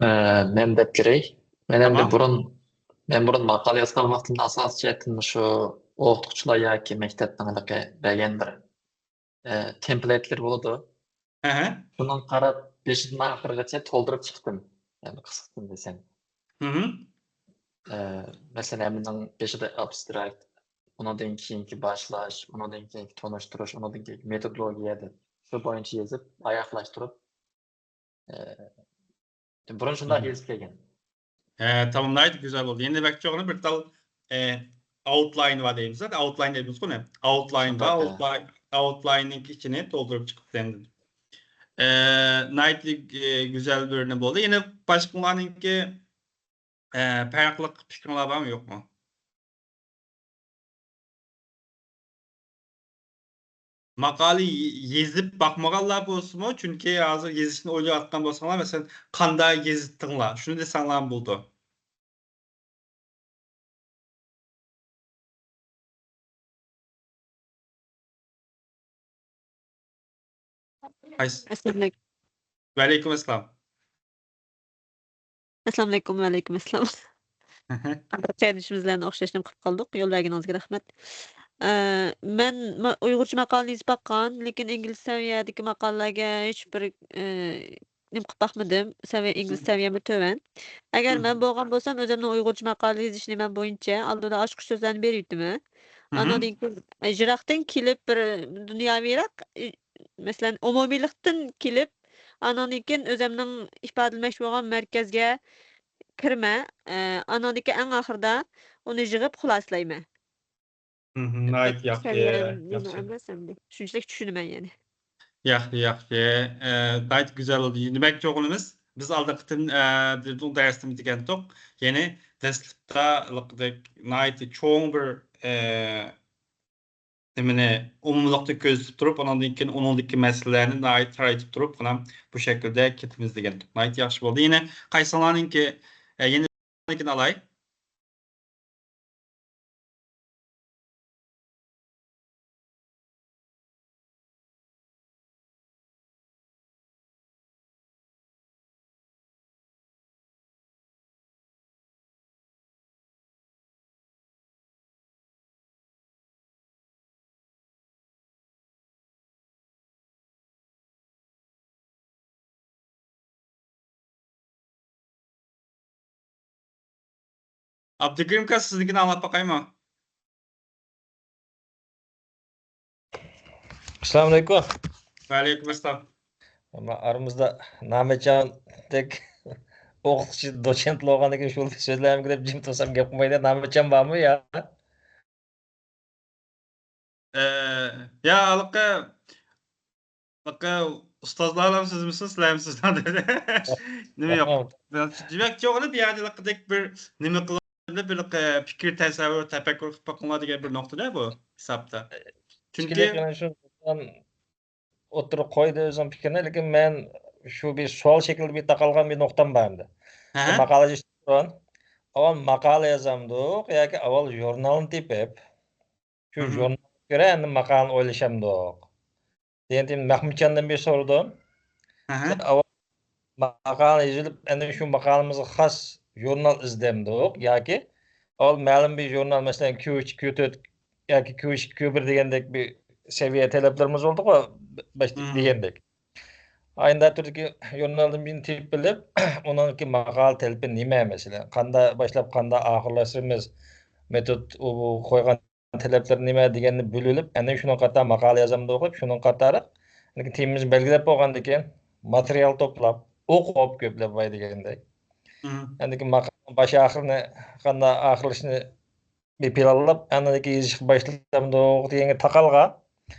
ئە، مەن دەپ بېرەي. مەن ئەمدى تامام. بۇرۇن، مەن بۇرۇن ماقالە يازغان ۋاقتىمدا ئاساسىي جەھەتتىن مۇشۇ ئوقۇتقۇچىلار ياكى مەكتەپنىڭ ھېلىقى بەرگەن بىر، ئە، تېمپلېيتلىرى بولىدۇ. ئەھە. شۇنىڭغا قاراپ بېشىدىن ئاخىرىغىچە تولدۇرۇپ چىقتىم. يەنى قىسقىسىنى دېسەم. مھم. ئە، مەسىلەن، ھەممىنىڭ بېشىدا ئابستراكت، ئۇنىڭدىن كېيىنكى باشلاش، ئۇنىڭدىن كېيىنكى تونۇشتۇرۇش، ئۇنىڭدىن كېيىنكى مېتودولوگىيە دەپ شۇ بويىچە يېزىپ، ئاياغلاشتۇرۇپ، ئە، بۇرۇن شۇنداق مھم. يېزىپ كەلگەن. ھە، تامام، ناھايىتى گۈزەل بولدى. يەنە بەك چوغىنى بىر تال، ئە، ئاوتلاين بار دەيمىز. ئاوتلاين دەيمىزغۇ ئۇنى. ئاوتلاين بار، شۇنداق، ھە. ئاوتلاين، ئاوتلايننىڭكى ئىچىنى تولدۇرۇپ چىقىپتۇ ئەمدى. ئە، ناھايىتى، ئە، گۈزەل بىرنى بولدى. يەنە باشقىلارنىڭكى، ئە، پەرقلىق پىكرىڭلار بارمۇ، يوقمۇ؟ ماقالە ي-، يېزىپ باقمىغانلار بولسىمۇ، چۈنكى ھازىر يېزىشنى ئويلاۋاتقان بولساڭلار، مەسىلەن، قانداق يېزىتتىڭلار؟ شۇنى دېسەڭلارمۇ بولىدۇ. قايسى؟ ئەسسالامۇئەلەيكۇم. ۋەئەلەيكۇم ئەسسالام. ئەسسالامۇئەلەيكۇم، ۋەئەلەيكۇم ئەسسالام. قېرىندىشىمىز بىلەن ئوخشاش نېمە قىلىپ قالدۇق. يول بەرگىنىڭىزگە رەھمەت. ئە، مەن ما-، ئۇيغۇرچە ماقالىنى يېزىپ باققان، لېكىن ئىنگلىز سەۋىيەدىكى ماقالىلەرگە ھېچبىر، ئە، نېمە قىلىپ باقمىدىم. سەۋىيە، ئىنگلىز سەۋىيەممۇ تۆۋەن. ئەگەر مەن بولغان بولسام، ئۆزۈمنىڭ ئۇيغۇرچە ماقالە يېزىش نېمەم بويىچە ئالدىدا ئاچقۇچ سۆزلەرنى بېرىۋېتىمەن. ئانىڭدىن كېيىن، ئە، يىراقتىن كېلىپ بىر دۇنياۋىراق، ئى، مەسىلەن، ئومۇمىيلىقتىن كېلىپ، ئانىڭدىن كېيىن ئۆزۈمنىڭ ئىپادىلىمەكچى بولغان مەركەزگە كىرىمەن. ئە، ئانىڭدىن كېيىن ئەڭ ئاخىرىدا ئۇنى يىغىپ خۇلاسىلەيمەن. مھم، ناھايىتى ياخشى، سەۋىيەم نېمە ياخشى. ئەمەس ئەمدى. شۇنچىلىك چۈشىنىمەن يەنى. ياخشى، ياخشى. ئە، ناھايىتى گۈزەل بولدى. دېمەكچى بولغىنىمىز، بىز ئالدىنقى قېتىم، ئە، بىر دەرستىمىز دېگەندۇق. يەنى دەسلىپتە ناھايىتى چوڭ بىر، ئە، نېمىنى ئومۇملۇقتا كۆزىتىپ تۇرۇپ، ئۇنىڭدىن كېيىن ئۇنىڭدىكى مەسىلىلەرنى ناھايىتى تارايتىپ تۇرۇپ، مانا بۇ شەكىلدە كېتىمىز دېگەندۇق. ناھايىتى ياخشى بولدى. يەنە قايسىڭلارنىڭكى، ئە، يەنە ئالاي. ئابدۇكېرىم ئاكا، سىزنىڭكىنى ئاڭلاپ باقايمۇ؟ ئەسسالامۇئەلەيكۇم. ۋەئەلەيكۇم ئەسسالام. ئەمما ئارىمىزدا نامەچاندەك ئوقۇتقۇچى، دوتسېنت بولغاندىن كېيىن شۇ سۆزلەرگە كىرىپ جىم تۇرسام گەپ قىلمايدۇ. نامەچان بارمۇ يا؟ ئە، يا، ھېلىقى، ھېلىقى ئۇستازلارلا سىزمۇسىز، سىلەرمۇسىزلار دېدى. نېمە يوق. ئاھا. دېمەكچى بولغىنىم، بۇ يەردە ھېلىقىدەك بىر نېمە قىلىپ، بىر، ئە، پىكىر، تەسەۋۋۇر، تەپەككۇر قىلىپ باققىڭلار دېگەن بىر نۇقتىدا بۇ ھېسابتا. چۈنكى ئىككىلەپ يەنە شۇ ئوتتۇرىغا قويدى ئۆزىنىڭ پىكرىنى، لېكىن مەن شۇ بىر سوئال شەكلىدە بىر تاقالغان بىر نۇقتام بار ئەمدى. شۇ ئەھە. ماقالە يېزىش ئۇچۇن ئاۋۋال ماقالە يازامدۇق ياكى ئاۋۋال ژۇرنالنى تېپىپ، شۇ مھم. ژۇرنالغا كۆرە ئەمدى ماقالىنى ئويلىشامدۇق دېگەن تېمىنى مەخمۇتجاندىن بىر سورىدىم. ئەھە. ئاۋۋال ماقالە يېزىلىپ، ئەنە شۇ ماقالىمىزغا خاس ژۇرنال ئىزدەمدۇق ياكى ئاۋۋال مەلۇم بىر ژۇرنال، مەسىلەن، كيۇ ئۈچ، كيۇ تۆت ياكى كيۇ ئىككى، كيۇ بىر دېگەندەك بىر سەۋىيە تەلەپلىرىمىز بولدىغۇ، باشتا مم. دېگەندەك. ئايندا تۈردىكى ژۇرنالدىن بىرنى تېپىپ بىلىپ، ئۇنىڭكى ماقالە تەلىپى نېمە، مەسىلەن، قاندا باشلاپ، قاندا ئاخىرلاشتۇرىمىز، مېتود، ئۇ، بۇ قويغان تەلەپلىرى نېمە دېگەننى بىلىۋېلىپ، ئەنە شۇنىڭ قاتار ماقالە يازامدۇق دەپ، شۇنىڭ قاتارلىق، لېكىن تېمىمىزنى بەلگىلەپ بولغاندىن كېيىن، ماتېرىيال توپلاپ، ئوقۇپ كۆپلەپ باي دېگەندەك. مم. ئەندىكى ماقالىنىڭ باش ئاخىرىنى، قانداق ئاخىرلىشىنى بىر پىلانلاپ، ئاندىن كېيىن يېزىشقا باشلىدىمدۇق دېگەنگە تاقالغان.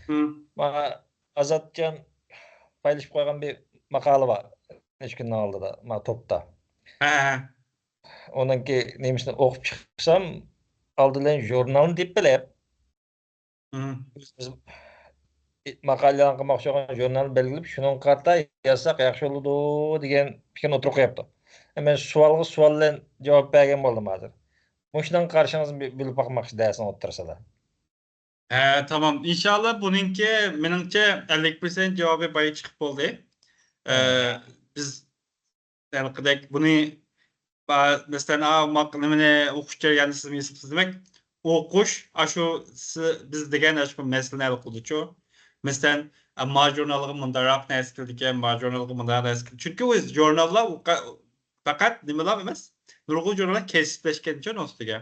مم. مانا ئازادجان پايلىشىپ قويغان بىر ماقالە بار، نەچچە كۈننىڭ ئالدىدا، مانا توپتا. ھە، ھە. ئۇنىڭكى نېمىسىنى ئوقۇپ چىقسام، ئالدى بىلەن ژۇرنالنى دېيىپ بىلىپ، بىز ماقالە ئېلان قىلماقچى بولغان ژۇرنالنى بەلگىلەپ، شۇنىڭغا قارىتا يازساق ياخشى بولىدۇ دېگەن پىكىرنى ئوتتۇرىغا قويۇپتۇ. مەن سوئالغا سوئال بىلەن جاۋاب بەرگەن بولدۇم ھازىر. مۇشۇنىڭغا قارىشىڭىزنى بىلىپ باقماقچى دەرسنىڭ ئوتتۇرىسىدا. ھە، تامام. ئىنشاللا بۇنىڭكى، مېنىڭچە، ئەللىك پىرسەنت جاۋابى بايا چىقىپ بولدى. ئە، بىز ھېلىقىدەك بۇنى، با-، مەسىلەن، ئا، ماق-، نېمىنى ئوقۇش جەريانىدا سىزمۇ ھېسابلىسىڭىز، دېمەك، ئوقۇش، ئاشۇ سى-، بىز دېگەن ئاشۇ مەسىلىنى ھەل قىلىدۇچۇ. مەسىلەن، ئا، ما ژۇرنالغا مۇنداقراق نەرسە كېلىدىكەن، ما ژۇرنالغا مۇنداق نەرسە كېلىدىكەن. چۈنكى ئۇ ژۇرناللار ئۇ قە-، پەقەت نېمىلا ئەمەس، نۇرغۇن ژۇرناللار كەسىپلەشكەنچۇ ئۇنىڭ ئۈستىگە.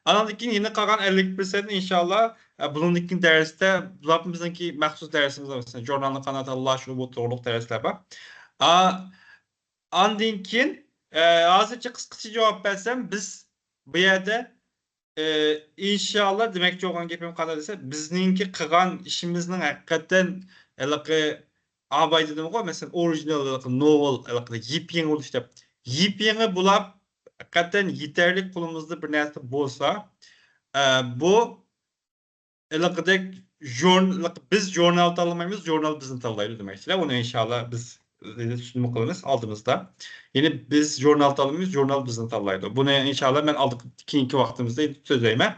ئانىڭدىن كېيىن يەنە قالغان ئەللىك پىرسەنت ئىنشاللا، ئە، بۇنىڭدىن كېيىن دەرستە، بۇلار بىزنىڭكى مەخسۇس دەرسىمىز، مەسىلەن، ژۇرنالنى قانداق تاللاش، بۇ توغرۇلۇق دەرسلەر بار. ئا، ئاندىن كېيىن، ئە، ھازىرچە قىسقىچە جاۋاب بەرسەم، بىز بۇ يەردە، ئە، ئىنشاللا دېمەكچى بولغان گېپىم قانداق دېسە، بىزنىڭكى قىلغان ئىشىمىزنىڭ ھەقىقەتەن ھېلىقى ئاباي دېدىمغۇ، مەسىلەن، ئورىجىنال، ھېلىقى نوۋېل، ھېلىقى يېپيېڭى بولۇش دەپ. يېپيېڭى بولۇپ، ھەقىقەتەن يېتەرلىك قولىمىزدا بىر نەرسە بولسا، ئە، بۇ ھېلىقىدەك ژۇرن-، بىز ژۇرنال تاللىمايمىز، ژۇرنال بىزنى تاللايدۇ دېمەكچىلەر. ئۇنى ئىنشاللا بىز ئۈستۈنمۇ قىلىمىز ئالدىمىزدا. يەنى بىز ژۇرنال تاللىمايمىز، ژۇرنال بىزنى تاللايدۇ. بۇنى ئىنشاللا مەن ئالدى، كېيىنكى ۋاقتىمىزدا سۆزلەيمەن.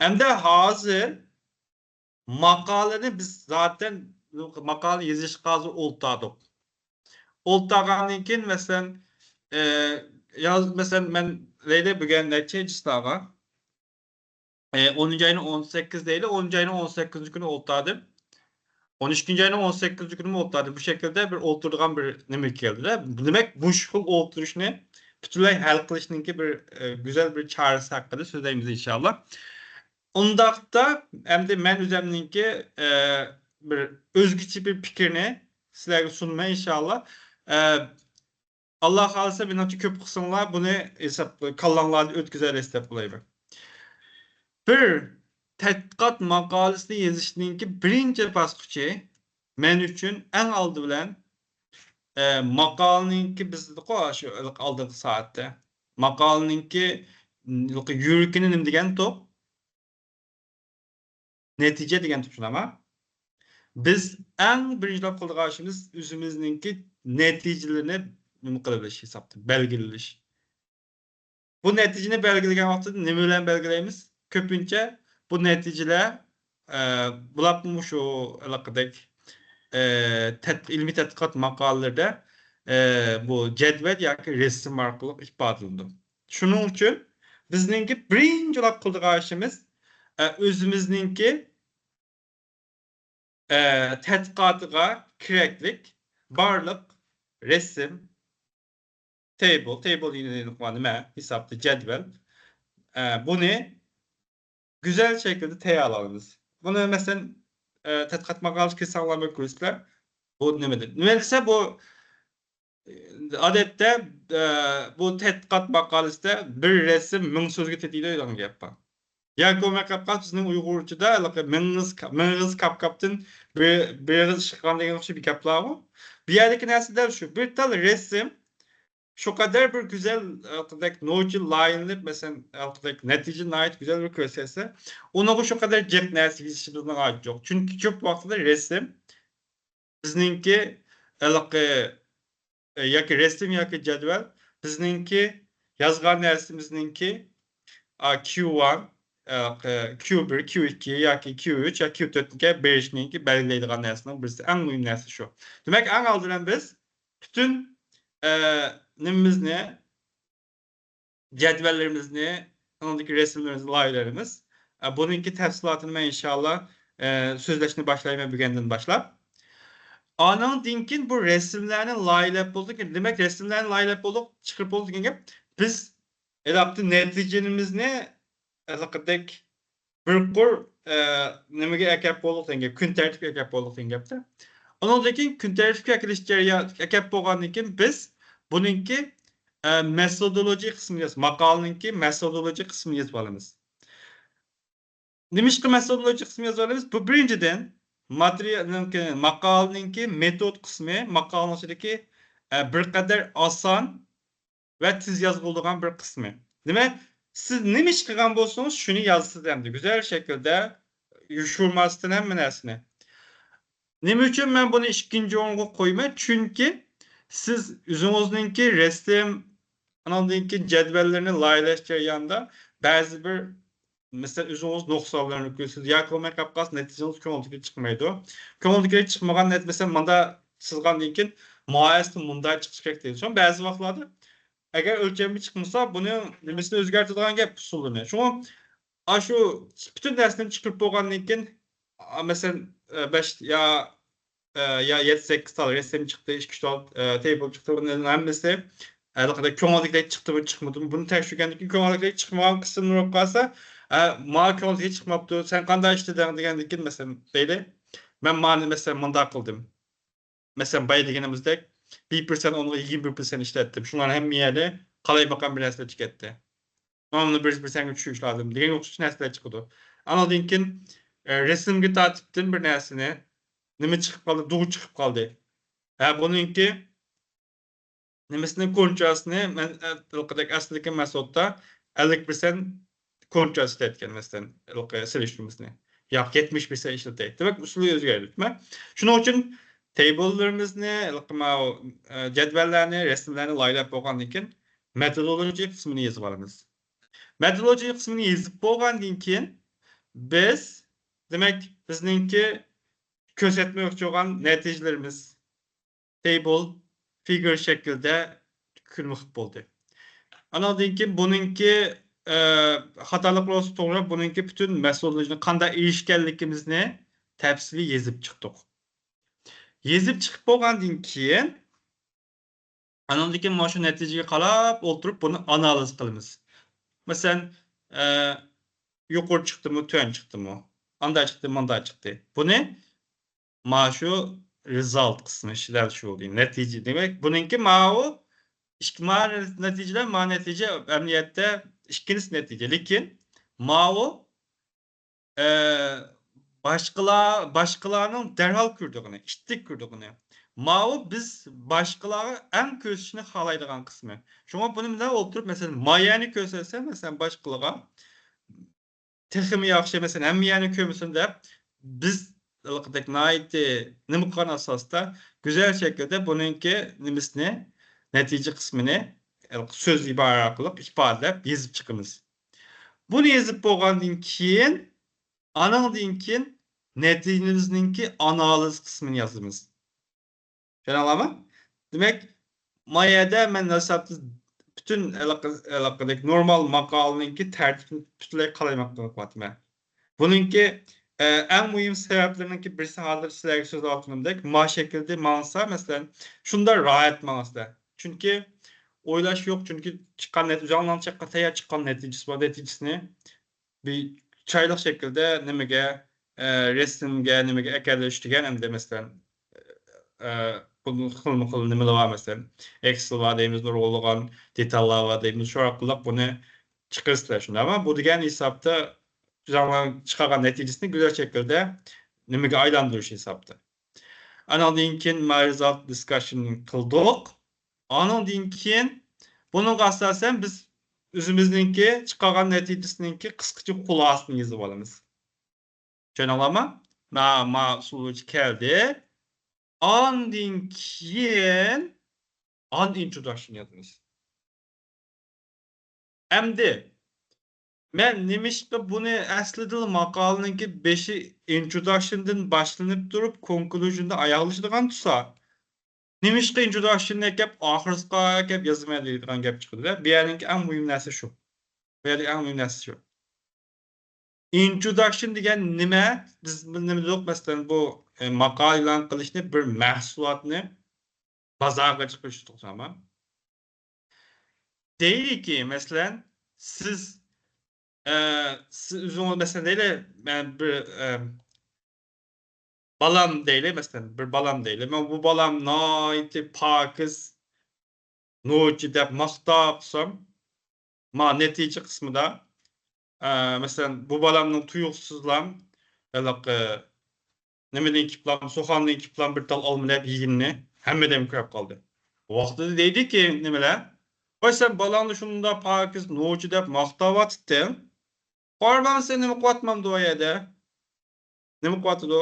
ئەمدى ھازىر ماقالىنى بىز زاتەن ماقالە يېزىشقا ھازىر ئولتۇردۇق. ئولتۇرغاندىن كېيىن، مەسىلەن، ئە، ياز-، مەسىلەن، مەن دەيلى بۈگۈن نەچچىنچى چىسلاغا؟ ئە، ئونىنچى ئاينىڭ ئون سەككىز دەيلى، ئونىنچى ئاينىڭ ئون سەككىزىنچى كۈنى ئولتۇردۇم. ئون ئىككىنچى ئاينىڭ ئون سەككىزىنچى كۈنىمۇ ئولتۇردۇم. بۇ شەكىلدە بىر ئولتۇرىدىغان بىر نېمە كەلدى-دە. دېمەك، مۇشۇ خىل ئولتۇرۇشنى پۈتۈنلەي ھەل قىلىشنىڭكى بىر، ئە، گۈزەل بىر چارىسى ھەققىدە سۆزلەيمىز ئىنشاللا. ئۇنداقتا ئەمدى مەن ئۆزۈمنىڭكى، ئە، بىر ئۆزگىچە بىر پىكىرنى سىلەرگە سۇنىمەن ئىنشاللا. ئە، ئاللا خالىسا، مېنىڭچە كۆپ قىسىڭلار بۇنى ھېساب، كاللاڭلاردا ئۆتكۈزەلەيسىز دەپ ئويلايمەن. بىر تەتقىقات ماقالىسىنى يېزىشنىڭكى بىرىنچى باسقۇچى مەن ئۈچۈن ئەڭ ئالدى بىلەن، ئە، ماقالىنىڭكى، بىز دېدۇققۇ، شۇ ئالدىنقى سائەتتە. ماقالىنىڭكى يۈرىكىنى نېمە دېگەن توپ؟ نەتىجە دېگەن توپ، شۇنداقمۇ؟ بىز ئەڭ بىرىنچىلەپ قىلىدىغان ئىشىمىز ئۆزىمىزنىڭكى نەتىجىلىرىنى نېمە قىلىۋېلىش ھېسابتا، بەلگىلىۋېلىش. بۇ نەتىجىنى بەلگىلىگەن ۋاقتىدا نېمە بىلەن بەلگىلەيمىز؟ كۆپىنچە بۇ نەتىجىلەر، ئە، بۇلاپمۇ شۇ ھېلىقىدەك، ئە، تەت-، ئىلمىي تەتقىقات ماقالىلىرىدە، ئە، بۇ جەدۋەل ياكى رەسىم ئارقىلىق ئىپادىلىنىدۇ. شۇنىڭ ئۈچۈن بىزنىڭكى بىرىنچىلەپ قىلىدىغان ئىشىمىز، ئە، ئۆزىمىزنىڭكى، ئە، تەتقىقاتىغا كېرەكلىك بارلىق رەسىم، تەيبىل، تەيبىل دېگىنى نېمە؟ ھېسابتا جەدۋەل. ئە، بۇنى گۈزەل شەكىلدە تەييارلايمىز. بۇنى، مەسىلەن، ئە، تەتقىقات ماقالىسىگە كىرسەڭلارمۇ كۆرىسىلەر. بۇ نېمىدىن؟ نېمە دېسە، بۇ، ئە، ئادەتتە، ئە، بۇ تەتقىقات ماقالىسىدە بىر رەسىم مىڭ سۆزگە تېتىيدۇ دېگەن گەپ بار. ياكى بولماي قاپقالسا، بىزنىڭ ئۇيغۇرچىدا ھېلىقى مىڭ ئېغىز، مىڭ ئېغىز كاپ-كاپتىن بىر، بىر ئېغىز ئىشقىغان دېگەن ئوخشاش بىر گەپلەر بار. بۇ يەردىكى نەرسە دەل شۇ. بىر تال رەسىم شۇ قەدەر بىر گۈزەل، ئە، نوچى لايىنلىنىپ، مەسىلەن، ئە، نەتىجە ناھايىتى گۈزەل بىر كۆرسەتسە، ئۇنىڭغا شۇ قەدەر جىق نەرسە يېزىشىمىزنىڭ ھاجىتى يوق. چۈنكى كۆپ ۋاقتىدا رەسىم بىزنىڭكى ھېلىقى، ئە، ياكى رەسىم ياكى جەدۋەل بىزنىڭكى يازغان نەرسىمىزنىڭكى، ئا، كيۇ ۋان، ئە، كيۇ بىر، كيۇ ئىككى ياكى كيۇ ئۈچ ياكى كيۇ تۆتنىڭكى بېرىشنىڭكى بەلگىلەيدىغان نەرسىنىڭ بىرسى، ئەڭ مۇھىم نەرسە شۇ. دېمەك، ئەڭ ئالدى بىلەن بىز پۈتۈن، ئە، نېمىمىزنى، جەدۋەللىرىمىزنى، ئۇنىڭدىكى رەسىملىرىمىزنى، لايىھەلىرىمىز، ئە، بۇنىڭكى تەپسىلاتىنى مەن ئىنشاللا، ئە، سۆزلەشنى باشلايمەن بۈگۈندىن باشلاپ. ئانىڭدىن كېيىن بۇ رەسىملەرنى لايىھەلەپ بولدۇق. دېمەك، رەسىملەرنى لايىھەلەپ بولدۇق، چىقىرىپ بولدۇق دېگەن گەپ. بىز ھېلىقى نەتىجىمىزنى ھېلىقىدەك بىر قۇر، ئە، نېمىگە ئەكەپ بولدۇق دېگەن گەپ، كۈن تەرتىپكە ئەكەپ بولدۇق دېگەن گەپتە. ئۇنىڭدىن كېيىن كۈن تەرتىپكە ئەكېلىش جەريان-، ئەكەپ بولغاندىن كېيىن بىز بۇنىڭكى، ئە، مېتودولوگىيە قىسمىنى ياز-، ماقالىنىڭكى مېتودولوگىيە قىسمىنى يېزىپ ئالىمىز. نېمىشقا مېتودولوگىيە قىسمىنى يېزىپ ئالىمىز؟ بۇ بىرىنچىدىن، ماتېرىيالنىڭكى، ماقالىنىڭكى مېتود قىسمى، ماقالىنىڭ ئىچىدىكى، ئە، بىر قەدەر ئاسان ۋە تېز يازغىلىدىغان بىر قىسمى. دېمەك، سىز نېمە ئىش قىلغان بولسىڭىز، شۇنى يازىسىز ئەمدى. گۈزەل شەكىلدە يوشۇرماستىن ھەممە نەرسىنى. نېمە ئۈچۈن مەن بۇنى ئىككىنچى ئورۇنغا قويىمەن؟ چۈنكى سىز ئۆزىڭىزنىڭكى رەسىم، ئاناندىن كېيىن جەدۋەللىرىنى لايىھەلەش جەريانىدا بەزى بىر، مەسىلەن، ئۆزىڭىز نۇقسانلارنى كۆرىسىز ياكى بولماي قاپ قالسا، نەتىجىڭىز كۆڭۈلدىكىدەك چىقمايدۇ. كۆڭۈلدىكىدەك چىقمىغان نەت-، مەسىلەن، ماندا سىزغاندىن كېيىن ماھىيەسى مۇنداق چىقىشى كېرەك دەيدۇ. شۇڭا بەزى ۋاقىتلاردا ئەگەر ئۆلچەمگە چىقمىسا، بۇنىڭ نېمىسىنى ئۆزگەرتىدىغان گەپ ئۇسۇلىنى. شۇڭا ئاشۇ پۈتۈن نەرسىنى چىقىرىپ بولغاندىن كېيىن، ئا، مەسىلەن، ئە، بەش يا، ئە، يا يەتتە سەككىز تال رەسىم چىقتى، ئىككى ئۈچ تال، ئە، تەيبىل چىقتى، بۇنىڭ ھەممىسى ھېلىقىدەك كۆڭۈلدىكىدەك چىقتىمۇ، چىقمىدىمۇ، بۇنى تەكشۈرگەندىن كېيىن كۆڭۈلدىكىدەك چىقمىغان قىسىمنى ئۇرۇپ قالسا، ئە، ماڭا كۆڭۈلدىكىدەك چىقماپتۇ، سەن قانداق ئىشلىدىڭ دېگەندىن كېيىن، مەسىلەن، دەيلى، مەن مانى، مەسىلەن، مۇنداق قىلدىم. مەسىلەن، بايا دېگىنىمىزدەك، بىر پىرسەنت ئورنىغا يىگىرمە بىر پىرسەنت ئىشلەتتىم. شۇڭلارنى ھەممە يەردە قالايمىقان بىر نەرسىلەر چىقىپ كەتتى. مانا بىر پىرسەنتكە چۈشۈرۈش لازىم دېگەن ئوخشاش نەرسىلەر چىقىدۇ. ئانىڭدىن كېيىن، ئە، رەسىمگە تارتىپتىم بىر نەرسىنى. نېمە چىقىپ قالدى؟ دۇغ چىقىپ قالدى. ھە، بۇنىڭكى نېمىسىنى، كونچاسىنى مەن، ئە، ھېلىقىدەك ئەسلىدىكى مېتودتا ئەللىك پىرسەنت كونچاس ئىشلەتكەن، مەسىلەن، ھېلىقى سېلىشتۇرمىسىنى. ياكى يەتمىش پىرسەنت ئىشلىتەي. دېمەك، ئۇسۇلى ئۆزگەردى، دېمەك. شۇنىڭ ئۈچۈن تەيبىللىرىمىزنى، ھېلىقى ماۋۇ، ئە، جەدۋەللەرنى، رەسىملەرنى لايىھەلەپ بولغاندىن كېيىن، مېتودولوگىيە قىسمىنى يېزىپ ئالىمىز. مېتودولوگىيە قىسمىنى يېزىپ بولغاندىن كېيىن، بىز، دېمەك، بىزنىڭكى كۆرسەتمەكچى بولغان نەتىجىلىرىمىز، تەيبىل، فىگۇر شەكلىدە كۆرۈنۈپ بولدى. ئاناندىن كېيىن بۇنىڭكى، ئە، خاتالىق بولسا توغرا، بۇنىڭكى پۈتۈن مەسئۇلىيىتىنى قانداق ئېرىشكەنلىكىمىزنى تەپسىلىي يېزىپ چىقتۇق. يېزىپ چىقىپ بولغاندىن كېيىن، ئاناندىن كېيىن مانا شۇ نەتىجىگە قاراپ ئولتۇرۇپ بۇنى ئانالىز قىلىمىز. مەسىلەن، ئە، يۇقىرى چىقتىمۇ، تۆۋەن چىقتىمۇ، ئاندا چىقتى، مۇندا چىقتى. بۇنى مانا شۇ رىزالت قىسمى، دەل شۇ نەتىجە. دېمەك، بۇنىڭكى ماۋۇ ئىككى، مانا نەتىجىلەر، مانا نەتىجە ئەمەلىيەتتە ئىككىنچى نەتىجە. لېكىن ماۋۇ، ئە، باشقىلار، باشقىلارنىڭ دەرھال كۆرىدىغىنى، ئىتتىك كۆرىدىغىنى. ماۋۇ بىز باشقىلارغا ئەڭ كۆرسىتىشنى خالايدىغان قىسمى. شۇڭا بۇنى مەن ئولتۇرۇپ، مەسىلەن، مايەنى كۆرسەتسەم، مەسىلەن، باشقىلارغا تېخىمۇ ياخشى، مەسىلەن، ھەممە يەرنى كۆرمىسۇن دەپ، بىز ھېلىقىدەك ناھايىتى نېمە قىلغان ئاساستا گۈزەل شەكىلدە بۇنىڭكى نېمىسىنى، نەتىجە قىسمىنى سۆز ئىبارە ئارقىلىق ئىپادىلەپ يېزىپ چىقىمىز. بۇنى يېزىپ بولغاندىن كېيىن، ئانىڭدىن كېيىن نەتىجىمىزنىڭكى ئانالىز قىسمىنى يازىمىز. چۈشەنەلەيمەن؟ دېمەك، ما يەردە مەن ھېسابتا پۈتۈن ھېلىقى، ھېلىقىدەك نورمال ماقالىنىڭكى تەرتىپىنى پۈتۈنلەي قالايمىقان قىلىۋاتىمەن. بۇنىڭكى، ئە، ئەڭ مۇھىم سەۋەبلىرىنىڭكى بىرسى ھازىر سىلەرگە سۆزلەۋاتقىنىمدەك، ما شەكىلدە ماڭسا، مەسىلەن، شۇنداق راھەت ماڭىسىلەر. چۈنكى ئويلاش يوق، چۈنكى چىققان نەتىجە، ئۆزۈڭلارنىڭ چىققان، تەييار چىققان نەتىجىسى بار، نەتىجىسىنى بىر چىرايلىق شەكىلدە نېمىگە، ئە، رەسىمگە، نېمىگە ئەكېلىش دېگەن ئەمدى مەسىلەن، ئە، بۇنىڭ خىلمۇ خىل نېمىلەر بار مەسىلەن، ئېكسېل بار دەيمىز، نۇرغۇنلىغان دېتاللار بار دەيمىز، شۇ ئارقىلىق بۇنى چىقىرىسىلەر شۇنداقمۇ؟ بۇ دېگەن ھېسابتا ئۆزۈڭلار چىقارغان نەتىجىسىنى گۈزەل شەكىلدە نېمىگە ئايلاندۇرۇش ھېسابتا. ئانىڭدىن كېيىن ما رىزالت دىسكاشن قىلدۇق. ئانىڭدىن كېيىن بۇنىڭغا ئاساسەن بىز ئۆزىمىزنىڭكى چىقارغان نەتىجىسىنىڭكى قىسقىچە خۇلاسىسىنى يېزىپ ئالىمىز. چۈشەندىڭلارمۇ؟ ما، ما ئۇسۇلىچە كەلدى. ئاندىن كېيىن ئان ئىنتروداكشن يازىمىز. ئەمدى مەن نېمىشقا بۇنى ئەسلىدىلا ماقالىنىڭكى بېشى ئىنتروداكشندىن باشلىنىپ تۇرۇپ، كونكلۇژندا ئاياغلىشىدىغان تۇرسا، نېمىشقا ئىنتروداكشننى ئەكەپ، ئاخىرسىغا ئەكەپ يازىمەن دەيدىغان گەپ چىقىدۇ-دە. بۇ يەرنىڭكى ئەڭ مۇھىم نەرسە شۇ. بۇ يەردىكى ئەڭ مۇھىم نەرسە شۇ. ئىنتروداكشن دېگەن نېمە؟ بىز نېمە دېدۇق؟ مەسىلەن، بۇ، ئە، ماقالە ئېلان قىلىشنى بىر مەھسۇلاتنى بازارغا چىقىرىش دېدۇق، تامام. دەيلىكى، مەسىلەن، سىز، ئە، سىز ئۆزىڭىز، مەسىلەن، دەيلى، مەن بىر، ئە، بالام دەيلى، مەسىلەن، بىر بالام دەيلى. مەن بۇ بالام ناھايىتى پاكىز، نوچى دەپ ماختاپ تۇرسام، ما نەتىجە قىسمىدا، ئە، مەسىلەن، بۇ بالامنىڭ تۇيۇقسىزلام، ھېلىقى، نېمىدىن كېپلام، سۇخاندىن كېپلام بىر تال ئالما دەپ يېگىنىنى ھەممە ئادەم كۆرۈپ قالدى. ۋاقتىدا دەيدىكى، نېمىلەر؟ ۋاي، سەن بالاڭنى شۇنداق پاكىز نوچى دەپ ماختاۋاتىتتىڭ. قارىماڭ، سەن نېمە قىلىۋاتمامدۇ ئۇ يەردە؟ نېمە قىلىۋاتىدۇ؟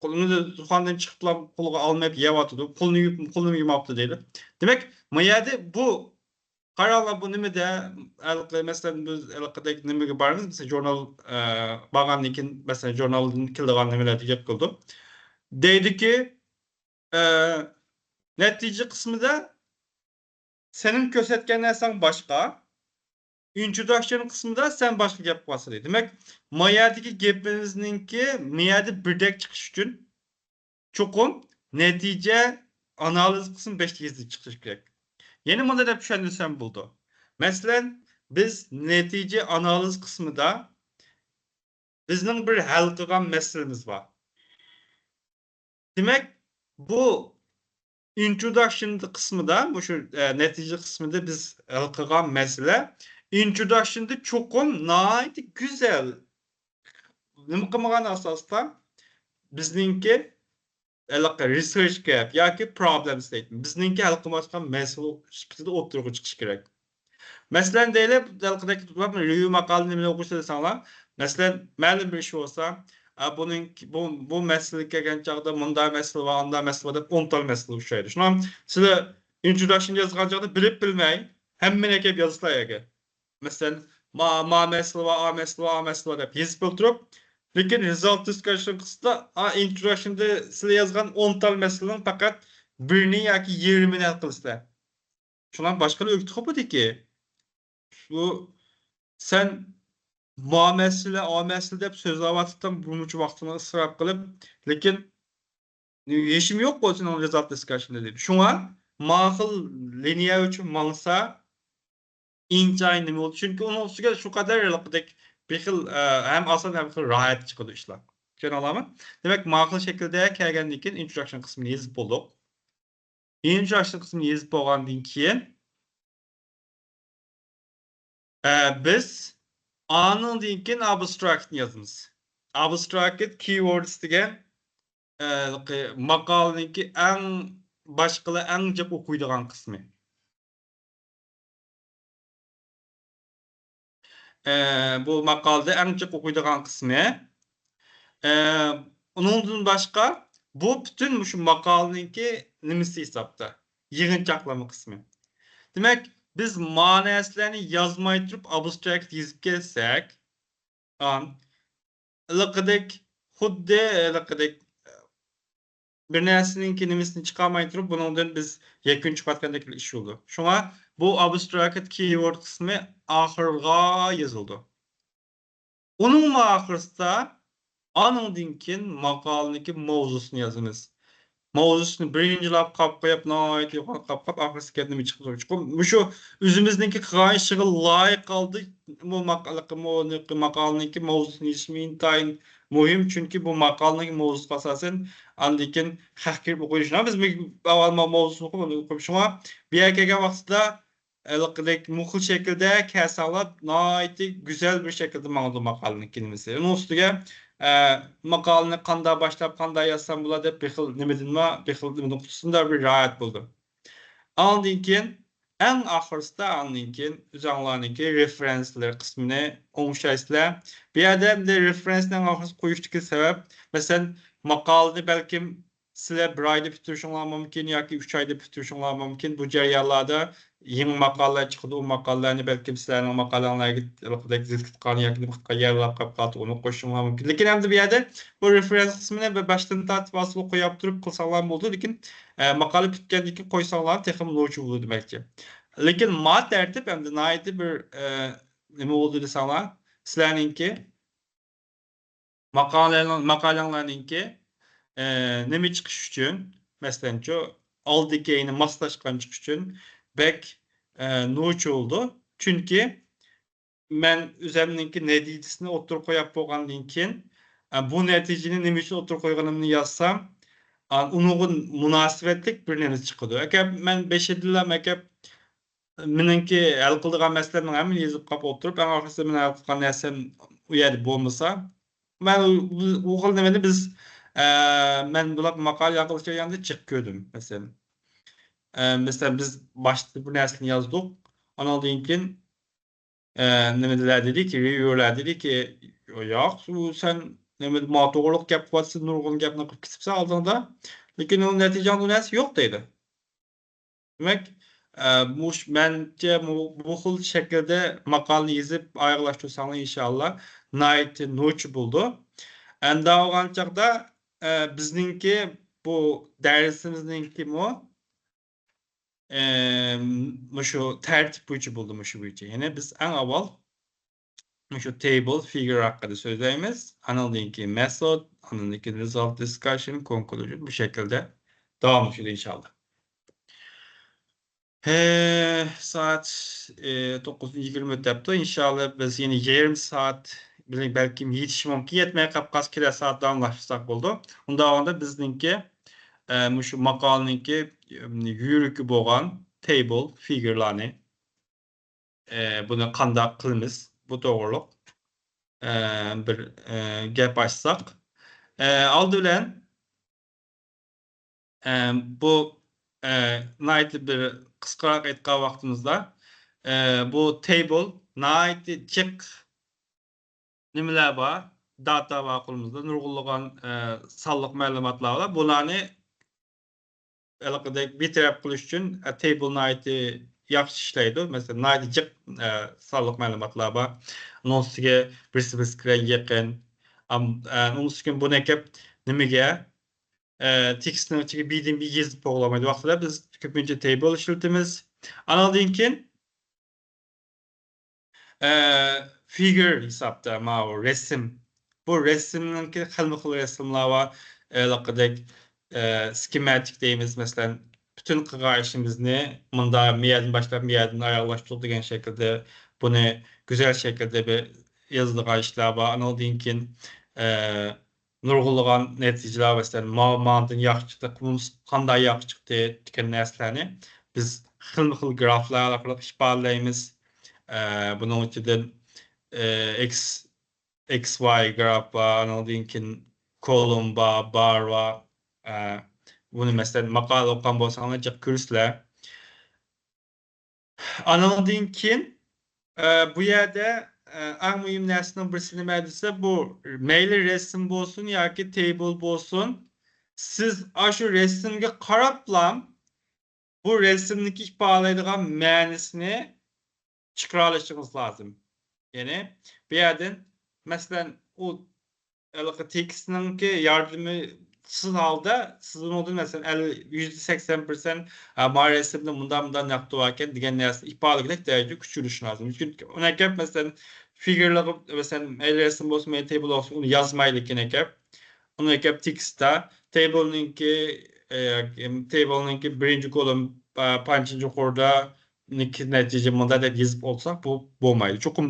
قولىنى زۇخاندىن چىقىپلا قولىغا ئالمايپ يەۋاتىدۇ. قولىنى يۇيۇپ، قولىنى يۇماپتۇ دەيدۇ. دېمەك، ما يەردە بۇ، قاراڭلار، بۇ نېمىدە، ھېلىقى، مەسىلەن، بىز ھېلىقىدەك نېمىگە بارىمىز، مەسىلەن، ژۇرنال، ئە، بارغاندىن كېيىن، مەسىلەن، ژۇرنالدىن كېلىدىغان نېمىلەرگە گەپ قىلىدۇ. دەيدۇكى، ئە، نەتىجە قىسمىدا سېنىڭ كۆرسەتكەن نەرسەڭ باشقا، ئىنتروداكشن قىسمىدا سەن باشقا گەپ قىلىۋاتىسەن دەيدۇ. دېمەك، ما يەردىكى گېپىمىزنىڭكى ما يەردە بىردەك چىقىش ئۈچۈن چوقۇم نەتىجە ئانالىز قىسمى بەك يېزىلىپ چىقىشى كېرەك. يەنە مۇنداق دەپ چۈشەندۈرسەم بولىدۇ. مەسىلەن، بىز نەتىجە ئانالىز قىسمىدا بىزنىڭ بىر ھەل قىلغان مەسىلىمىز بار. دېمەك، بۇ ئىنتروداكشن قىسمىدا، مۇشۇ، ئە، نەتىجە قىسمىدا بىز ھەل قىلغان مەسىلە، ئىنتروداكشندا چوقۇم ناھايىتى گۈزەل، نېمە قىلمىغان ئاساستا بىزنىڭكى ھېلىقى رىسېرچ گەپ ياكى پروبلېم ستېيتمېنت، بىزنىڭكى ھەل قىلمايۋاتقان مەسىلە سۈپىتىدە ئوتتۇرىغا چىقىشى كېرەك. مەسىلەن، دەيلى، ھېلىقىدەك رېۋىيۇ ماقالىنى نېمىنى ئوقۇيسىز دېسەڭلار، مەسىلەن، مەلۇم بىر ئىش بولسا، ئا، بۇنىڭ، بۇ، بۇ مەسىلىگە كەلگەن چاغدا مۇنداق مەسىلە بار، ئانداق مەسىلە بار دەپ ئون تال مەسىلە ئۇچرايدۇ. شۇڭا سىلەر ئىنتروداكشن يازغان چاغدا بىلىپ بىلمەي ھەممىنى ئەكەپ يازىسىلەر يەرگە. مەسىلەن، ما، ما مەسىلە بار، ئا مەسىلە بار، ئا مەسىلە بار دەپ يېزىپ ئولتۇرۇپ، لېكىن رېزالت دىسكاشن قىسمىدا، ئا، ئىنتروداكشندا سىلەر يازغان ئون تال مەسىلىنىڭ پەقەت بىرىنى ياكى يېرىمىنى ھەل قىلىسىلەر. شۇڭا باشقىلار ئۆگىتىپ قويدىكى، شۇ سەن ما مەسىلە، ئا مەسىلە دەپ سۆزلەۋاتىدىڭ، بۇنچە ۋاقتىڭنى ئىسراپ قىلىپ، لېكىن ھېچنېمە يوق بولسا سېنىڭ رېزالت دىسكاشندا دەيدۇ. شۇڭا ما خىل لىنىيە ئۈچۈن ماڭسا، ئىنتايىن نېمە بولىدۇ؟ چۈنكى ئۇنىڭ ئۈستىگە شۇ قەدەر ھېلىقىدەك بىر خىل، ئە، ھەم ئاسان ھەم خىل راھەت چىقىدۇ ئىشلار. چۈشەندىڭلارمۇ؟ دېمەك، ما خىل شەكىلدە كەلگەندىن كېيىن ئىنتروداكشن قىسمىنى يېزىپ بولدۇق. ئىنتروداكشن قىسمىنى يېزىپ بولغاندىن كېيىن، ئە، بىز ئانىڭدىن كېيىن ئابستراكتنى يازىمىز. ئابستراكت كىۋوردس دېگەن، ئە، ماقالىنىڭكى ئەڭ باشقىلار ئەڭ جىق ئوقۇيدىغان قىسمى. ئە، بۇ ماقالىدە ئەڭ جىق ئوقۇيدىغان قىسمى. ئە، ئۇنىڭدىن باشقا، بۇ پۈتۈن مۇشۇ ماقالىنىڭكى نېمىسى ھېسابتا؟ يىغىنچاقلىما قىسمى. دېمەك، بىز ما نەرسىلەرنى يازماي تۇرۇپ، ئابستراكت يېزىپ كەلسەك، ئان، ھېلىقىدەك، خۇددى ھېلىقىدەك، بىر نەرسىنىڭكى نېمىسىنى چىقارماي تۇرۇپ، بۇنىڭدىن بىز يەكۈن چىقىۋاتقاندەك بىر ئىش بولىدۇ. شۇڭا بۇ ئابستراكت كىۋورد قىسمى ئاخىرغا يېزىلىدۇ. ئۇنىڭمۇ ئاخىرسىدا، ئانىڭدىن كېيىن ماقالىنىڭكى ماۋزۇسىنى يازىمىز. ماۋزۇسىنى بىرىنچىلەپ قاپ قويۇپ، ناھايىتى يۇقىرى قاپ قويۇپ، ئاخىرسىدا نېمە چىقىدۇ؟ چوقۇم مۇشۇ ئۆزىمىزنىڭكى قىلغان ئىشىغا لايىق ھالدا بۇ ماقالە، بۇ ماقالىنىڭكى ماۋزۇسىنى يېزىشمۇ ئىنتايىن مۇھىم، چۈنكى بۇ ماقالىنىڭكى ماۋزۇسىغا ئاساسەن ئاندىن كېيىن خەق كىرىپ ئوقۇيدۇ. شۇڭا بىز ئاۋۋال ما-، ماۋزۇسىنى ئوقۇپ، ئاندىن ئوقۇپ، شۇڭا بۇ يەرگە كەلگەن ۋاقتىدا ھېلىقىدەك مۇخلىس شەكىلدە كەلسەڭلار، ناھايىتى گۈزەل بىر شەكىلدە ماڭىدۇ ماقالىنىڭ كېلىمىسى. ئۇنىڭ ئۈستىگە، ئە، ماقالىنى قانداق باشلاپ، قانداق يازسام بولار دەپ بىر خىل نېمىدىنمۇ، بىر خىل نېمىدىن قۇتۇلسىمۇ بىر راھەت بولىدۇ. ئاندىن كېيىن، ئەڭ ئاخىرسىدا، ئاندىن كېيىن ئۆزۈڭلارنىڭكى رېفېرېنسلار قىسمىنى ئوڭشايسىلەر. بۇ يەردە ئەمدى رېفېرېنسنى ئەڭ ئاخىرسىدا قويۇشتىكى سەۋەب، مەسىلەن، ماقالىنى بەلكىم سىلەر بىر ئايدا پۈتتۈرۈشۈڭلار مۇمكىن ياكى ئۈچ ئايدا پۈتتۈرۈشۈڭلار مۇمكىن. بۇ جەريانلاردا يېڭى ماقالىلەر چىقىدۇ، ئۇ ماقالىلەرنى بەلكىم سىلەرنىڭ ماقالەڭلارغا ھېلىقىدەك زىت قىلغان ياكى نېمە قىلغان يەرلەر قاپ قالىدۇ، ئۇنى قوشۇشۇڭلار مۇمكىن. لېكىن ئەمدى بۇ يەردە بۇ رېفېرېنس قىسمىنى بىر باشتىن تارتىپ ئاستىغا قويۇپ تۇرۇپ قىلساڭلار بولىدۇ، لېكىن، ئە، ماقالە پۈتكەندىن كېيىن قويساڭلار تېخىمۇ نوچى بولىدۇ دېمەكچى. لېكىن ما تەرتىپ ئەمدى ناھايىتى بىر، ئە، نېمە بولدى دېسەڭلار، سىلەرنىڭكى ماقالەڭ-، ماقالەڭلارنىڭكى، ئە، نېمە چىقىش ئۈچۈن، مەسىلەنچۇ، ئالدى كەينى ماسلاشقان چىقىش ئۈچۈن بەك، ئە، نوچى بولىدۇ. چۈنكى مەن ئۆزەمنىڭكى نەتىجىسىنى ئوتتۇرىغا قويۇپ بولغاندىن كېيىن، ئە، بۇ نەتىجىنى نېمە ئۈچۈن ئوتتۇرىغا قويغىنىمنى يازسام، ئا، ئۇنىڭغا مۇناسىۋەتلىك بىر نېمە چىقىدۇ. ئەگەر مەن بېشىدىنلا ئەگەر مېنىڭكى ھەل قىلىدىغان مەسىلەمنىڭ ھەممىنى يېزىپ قاپ ئولتۇرۇپ، ئەڭ ئاخىرسىدا مېنىڭ ھەل قىلغان نەرسەم ئۇ يەردە بولمىسا، مەن ئۇ، ئۇ خىل نېمىنى بىز، ئە، مەن بۇلاپ ماقالە يازغان جىق كۆردۈم، مەسىلەن. ئە، مەسىلەن، بىز باشتا بىر نەرسىنى يازدۇق، ئانىڭدىن كېيىن، ئە، نېمىدىلەر دېدىكى، رېۋيۇلار دېدىكى، ياق، ئۇ سەن نېمە، ما توغرىلىق گەپ قىلىۋاتىسەن، نۇرغۇن گەپنى قىلىپ كېتىپسەن ئالدىڭدا، لېكىن ئۇنىڭ نەتىجەڭدە نەرسە يوق دەيدۇ. دېمەك، ئە، مۇش-، مەنچە مۇ-، بۇ خىل شەكىلدە ماقالىنى يېزىپ ئاياغلاشتۇرساڭلار، ئىنشائاللا، ناھايىتى نوچى بولىدۇ. ئەمدى بولغان چاغدا، ئە، بىزنىڭكى بۇ دەرسىمىزنىڭكىمۇ، ئە، مۇشۇ تەرتىپ بويىچە بولىدۇ، مۇشۇ بويىچە. يەنى بىز ئەڭ ئاۋۋال مۇشۇ تېبىل، فىگۇر ھەققىدە سۆزلەيمىز. ئانىڭدىن كېيىن مېتود، ئانىڭدىن كېيىن رېزالت دىسكاشن، كونكلۇژن، بۇ شەكىلدە داۋاملىشىدۇ ئىنشاللا. ھە، سائەت، ئى، توققۇز يىگىرمە ئۆتەپتۇ. ئىنشاللا بىز يەنە يېرىم سائەت بىلەن بەلكىم يېتىشى مۇمكىن. يەتمەي قاپ قالسا كېلەر سائەت داۋاملاشتۇرساق بولىدۇ. ئۇنداق بولغاندا بىزنىڭكى، ئە، مۇشۇ ماقالىنىڭكى، ئە، يۈرىكى بولغان تېبىل، فىگۇرلارنى، ئە، بۇنى قانداق قىلىمىز؟ بۇ توغرۇلۇق، ئە، بىر، ئە، گەپ ئاچساق. ئە، ئالدى بىلەن، ئە، بۇ، ئە، ناھايىتى بىر قىسقىراق ئېيتقان ۋاقتىمىزدا، ئە، بۇ تېبىل ناھايىتى جىق نېمىلەر بار، داتا بار قولىمىزدا، نۇرغۇنلىغان، ئە، سانلىق مەلۇماتلار بار. بۇلارنى ھېلىقىدەك بىتەرەپ قىلىش ئۈچۈن، ئە، تېبىل ناھايىتى ياخشى ئىشلەيدۇ. مەسىلەن، ناھايىتى جىق، ئە، سانلىق مەلۇماتلار بار. ئۇنىڭ ئۈستىگە بىرسى بىرسىگە يېقىن. ئام-، ئە، ئۇنىڭ ئۈستىگە بۇنى ئەكەپ نېمىگە، ئە، تېكىستنىڭ ئىچىگە بىردىن بىر يېزىپ بولغىلىمايدۇ. ۋاقتىدا بىز كۆپىنچە تېبىل ئىشلىتىمىز. ئانىڭدىن كېيىن، ئە، فىگۇر ھېسابتا ماۋۇ رەسىم. بۇ رەسىمنىڭكى خىلمۇ خىل رەسىملار بار. ھېلىقىدەك، ئە، سكېماتىك دەيمىز، مەسىلەن، پۈتۈن قىلغان ئىشىمىزنى مۇنداق مىيەدىن باشلاپ، مىيەدىن ئاياغلاشتۇردۇق دېگەن شەكىلدە بۇنى گۈزەل شەكىلدە بىر يازىدىغان ئىشلار بار. ئانىڭدىن كېيىن، ئە، نۇرغۇنلىغان نەتىجىلەر، مەسىلەن، ما-، ماندىن ياخشى چىقتى، قۇمۇس قانداق ياخشى چىقتى دېگەن نەرسىلەرنى بىز خىلمۇ خىل گرافلار ئارقىلىق ئىپادىلەيمىز. ئە، بۇنىڭ ئىچىدىن، ئە، ئېكس، ئېكس ۋاي گراف بار، ئانىڭدىن كېيىن كولۇم بار، بار بار. ئە، بۇنى، مەسىلەن، ماقالە ئوقۇغان بولساڭلار جىق كۆرىسىلەر. ئانىڭدىن كېيىن، ئە، بۇ يەردە، ئە، ئەڭ مۇھىم نەرسىنىڭ بىرسى نېمە دېسە، بۇ مەيلى رەسىم بولسۇن ياكى تېبىل بولسۇن، سىز ئاشۇ رەسىمگە قاراپلا بۇ رەسىمدىكى ئىپادىلەيدىغان مەنىسىنى چىقىرالىشىڭىز لازىم. يەنى بۇ يەردىن، مەسىلەن، ئۇ ھېلىقى تېكىستنىڭكى ياردىمىسىز ھالدا سىز ئۇنىڭدىن، مەسىلەن، ئەللىك، يۈزدە سەكسەن پىرسەنت، ھە، ما رەسىمدە مۇنداق، مۇنداق نەقتى باركەن دېگەن نەرسىنى ئىپادىلىگۈدەك دەرىجىدە كۈچ چۈشۈرۈشى لازىم. چۈنكى ئۇنى ئەكەپ، مەسىلەن، فىگۇرلارغا، مەسىلەن، مەيلى رەسىم بولسۇن، مەيلى تېبىل بولسۇن، ئۇنى يازمايلى كېيىن ئەكەپ. ئۇنى ئەكەپ تېكىستتا تېبىلنىڭكى، ئە، تېبىلنىڭكى بىرىنچى كولوم، ئە، پانچىنچى يۇقىرىدا نىكى نەتىجە مۇنداق دەپ يېزىپ ئولتۇرساق، بۇ بولمايدۇ. چوقۇم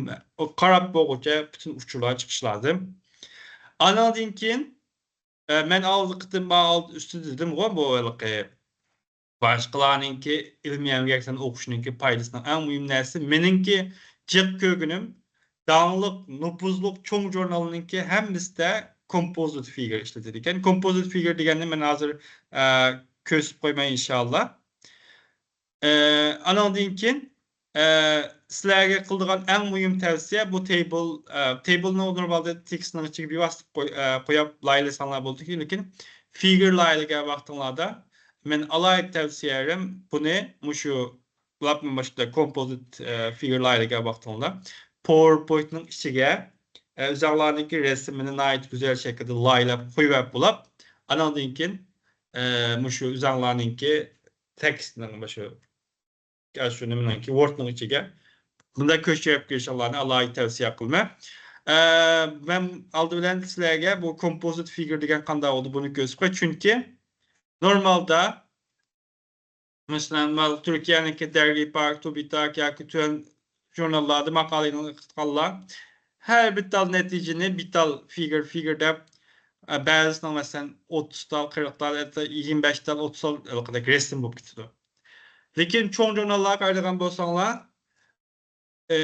قاراپ بولغۇچە پۈتۈن ئۇچۇرلار چىقىشى لازىم. ئانىڭدىن كېيىن، ئە، مەن ئالدى قېتىم، ئالدى ئۈستىدە دېدىمغۇ، بۇ ھېلىقى باشقىلارنىڭكى ئىلمىي ئەمگەكلىرىنى ئوقۇشنىڭكى پايدىسىنىڭ ئەڭ مۇھىم نەرسىسى، مېنىڭكى جىق كۆرگىنىم، داڭلىق، نوپۇزلۇق چوڭ ژۇرنالنىڭكى ھەممىسىدە كومپوزىت فىگۇر ئىشلىتىدىكەن. كومپوزىت فىگۇر دېگەننى مەن ھازىر، ئە، كۆرسىتىپ قويماي، ئىنشائاللا. ئە، ئانىڭدىن كېيىن، ئە، سىلەرگە قىلىدىغان ئەڭ مۇھىم تەۋسىيە، بۇ تېبىل، ئە، تېبىلنى نورمالدا تېكىستنىڭ ئىچىگە بىۋاسىتە قوي-، ئە، قويۇپ لايىھەلىسەڭلار بولىدۇ، لېكىن فىگۇر لايىھەلىگەن ۋاقتىڭلاردا مەن ئالاھىدە تەۋسىيەم بۇنى مۇشۇ بۇلاپمۇ باشقا كومپوزىت، ئە، فىگۇر لايىھەلىگەن ۋاقتىڭلاردا پاۋېرپوينتنىڭ ئىچىگە، ئە، ئۆزۈڭلارنىڭكى رەسىمىنى ناھايىتى گۈزەل شەكىلدە لايىھەلەپ قويۇۋەپ بولاپ، ئانىڭدىن كېيىن، ئە، مۇشۇ ئۆزۈڭلارنىڭكى تېكىستنىڭ مۇشۇ، شۇ نېمىنىڭكى، ۋوردنىڭ ئىچىگە بۇنداق كۆچۈرۈپ كىرىشىڭلارنى ئالاھىدە تەۋسىيە قىلىمەن. ئە، مەن ئالدى بىلەن سىلەرگە بۇ كومپوزىت فىگۇر دېگەن قانداق بولىدۇ، بۇنى كۆرسىتىپ قوياي. چۈنكى نورمالدا، مەسىلەن، مانا تۈركىيەنىڭكى دەرگى پاك، تۇبىتاك ياكى تۆۋەن ژۇرناللاردا ماقالە ئېلان قىلغانلار ھەر بىر تال نەتىجىنى بىر تال فىگۇر، فىگۇر دەپ، ئە، بەزىسىنىڭ، مەسىلەن، ئوتتۇز تال، قىرىق تال، ھەتتا يىگىرمە بەش تال، ئوتتۇز تال ھېلىقىدەك رەسىم بولۇپ كېتىدۇ. لېكىن چوڭ ژۇرناللارغا قارايدىغان بولساڭلار، ئى،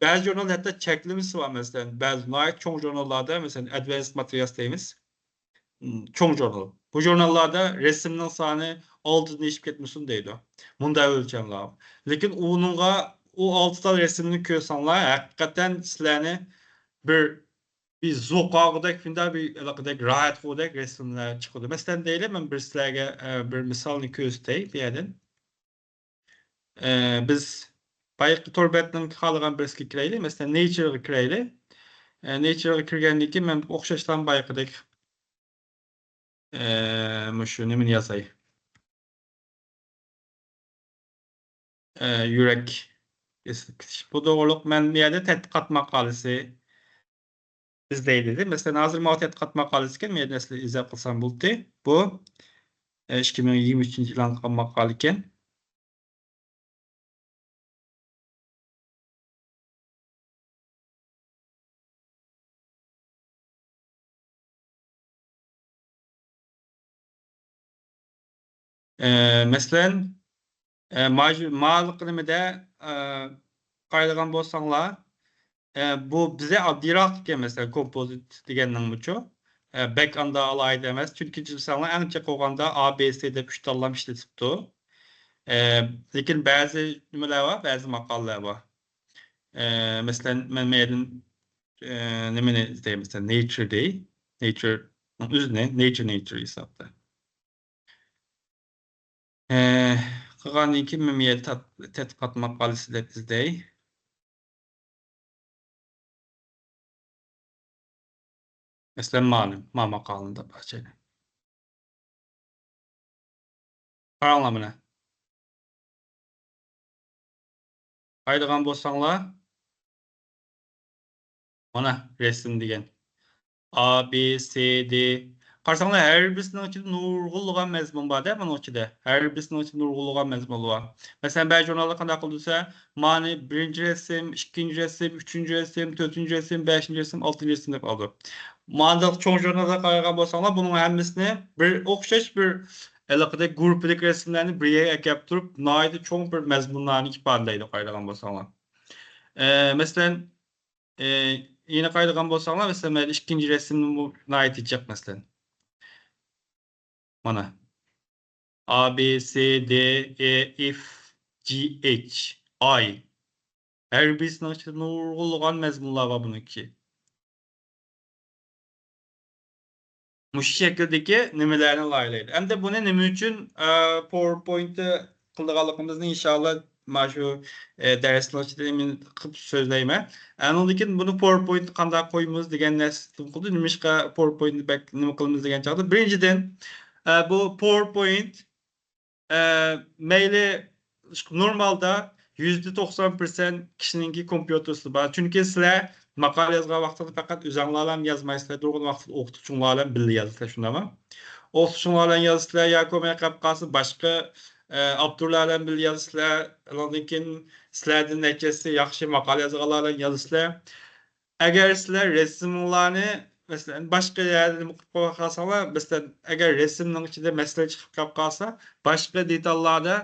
بەزى ژۇرنال ھەتتا چەكلىمىسى بار، مەسىلەن، بەزى ناھايىتى چوڭ ژۇرناللاردا، مەسىلەن، ئادۋانسد ماتېرىيالس دەيمىز، م، چوڭ ژۇرنال. بۇ ژۇرناللاردا رەسىمنىڭ سانى ئالتىدىن ئېشىپ كەتمىسۇن دەيدۇ. مۇنداق ئۆلچەملەر. لېكىن ئۇنىڭغا، ئۇ ئالتە تال رەسىمنى كۆرسەڭلار، ھەقىقەتەن سىلەرنى بىر بىر زوق ئالغۇدەك، شۇنداق بىر ھېلىقىدەك راھەت قىلغۇدەك رەسىملەر چىقىدۇ. مەسىلەن، دەيلى، مەن بىر سىلەرگە، ئە، بىر مىسالنى كۆرسىتەي بۇ يەردىن. ئە، بىز بايىقى تور بەتنىڭ خالىغان بىرسىگە كىرەيلى. مەسىلەن، نېيچىرغا كىرەيلى. ئە، نېيچىرغا كىرگەندىن كېيىن مەن ئوخشاشلا بايىقىدەك، ئە، مۇشۇ نېمىنى يازاي. ئە، يۈرەك ئېسىلىپ كېتىش. بۇ توغرۇلۇق مەن بۇ يەردە تەتقىقات ماقالىسى ئىزدەي دېدى. مەسىلەن، ھازىر ماۋۇ تەتقىقات ماقالىسى ئىكەن، مەن ئەسلى ئىزدەپ قىلسام بولدى. بۇ، ئە، ئىككى مىڭ يىگىرمە ئۈچىنچى يىل ئېلان قىلغان ماقالە ئىكەن. ئە، مەسىلەن، ئە، ماجۇ-، مالىق نېمىدە، ئە، قارايدىغان بولساڭلار، ئە، بۇ بىزدە ئاددىيراق ئىكەن، مەسىلەن، كومپوزىت دېگەننىڭمۇچۇ. ئە، بەك ئاندا ئالاھىدە ئەمەس، چۈنكى بىلسەڭلار، ئەڭ چېقىغاندا ئا، بې، سې دەپ ئۈچ تاللام ئىشلىتىپتۇ. ئە، لېكىن بەزى نېمىلەر بار، بەزى ماقالىلەر بار. ئە، مەسىلەن، مەن مەيەردىن، ئە، نېمىنى ئىزدەي، مەسىلەن، نېيچىر دەي. نېيچىرنىڭ ئۆزىنى، نېيچىر، نېيچىر ھېسابتا. ئە، قىلغاندىن كېيىن مەن مەيەردە تەت-، تەتقىقات ماقالىسى دەپ ئىزدەي. مەسىلەن، مانا، ما ماقالىنى تاپاچ. قاراڭلار مانا. قارايدىغان بولساڭلار، مانا، رەسىم دېگەن. ئا، بې، سې، دې. قارىساڭلار، ھەر بىرسىنىڭ ئىچىدە نۇرغۇنلىغان مەزمۇن بار-دە، بۇنىڭ ئىچىدە. ھەر بىرسىنىڭ ئىچىدە نۇرغۇنلىغان مەزمۇن بار. مەسىلەن، بەزى ژۇرناللار قانداق قىلىدۇ دېسە، مانى بىرىنچى رەسىم، ئىككىنچى رەسىم، ئۈچىنچى رەسىم، تۆتىنچى رەسىم، بەشىنچى رەسىم، ئالتىنچى رەسىم دەپ قالىدۇ. مانداق چوڭ ژۇرنالغا قارايدىغان بولساڭلار، بۇنىڭ ھەممىسىنى بىر ئوخشاش بىر ھېلىقىدەك گۇرۇپپىدىكى رەسىملەرنى بىر يەرگە ئەكەپ تۇرۇپ، ناھايىتى چوڭ بىر مەزمۇنلارنى ئىپادىلەيدۇ، قارايدىغان بولساڭلار. ئە، مەسىلەن، ئە، يەنە قارايدىغان بولساڭلار، مەسىلەن، مەن ئىككىنچى رەسىممۇ ناھايىتى جىق، مەسىلەن. مانا. ئا، بې، سې، دې، ئې، ئېف، جى، ئېيچ، ئاي. ھەر بىرسىنىڭ ئىچىدە نۇرغۇنلىغان مەزمۇنلار بار بۇنىڭكى. مۇشۇ شەكىلدىكى نېمىلەرنى لايىھەلەيدۇ. ئەمدى بۇنى نېمە ئۈچۈن، ئە، پاۋېرپوينتتا قىلىدىغانلىقىمىزنى ئىنشاللا مانا شۇ، ئە، دەرسنىڭ ئىچىدە مەن قىلىپ سۆزلەيمەن. ئاندىن كېيىن بۇنى پاۋېرپوينتتا قانداق قويىمىز دېگەن نەرسە نېمە قىلدى. نېمىشقا پاۋېرپوينتنى بەك نېمە قىلىمىز دېگەن چاغدا، بىرىنچىدىن، ئە، بۇ پاۋېرپوينت ئە، مەيلى، نورمالدا يۈزدە توقسان پىرسەنت كىشىنىڭكى كومپيۇتېرسىدا بار. چۈنكى سىلەر ماقالە يازغان ۋاقتىدا پەقەت ئۆزۈڭلار بىلەن يازمايسىلەر، نۇرغۇن ۋاقىتتا ئوقۇتقۇچۇڭلار بىلەن بىللە يازىسىلەر، شۇنداقمۇ؟ ئوقۇتقۇچۇڭلار بىلەن يازىسىلەر ياكى بولماي قېلىپ قالسا، باشقا، ئە، ئاپتورلار بىلەن بىللە يازىسىلەر. ئاندىن كېيىن سىلەردىن نەچچىسى ياخشى ماقالە يازغانلار بىلەن يازىسىلەر. ئەگەر سىلەر رەسىمىڭلارنى، مەسىلەن، باشقا يەردە نېمە قىلىپ قويۇپ قالساڭلار، مەسىلەن، ئەگەر رەسىمنىڭ ئىچىدە مەسىلە چىقىپ قېلىپ قالسا، باشقا دېتاللاردا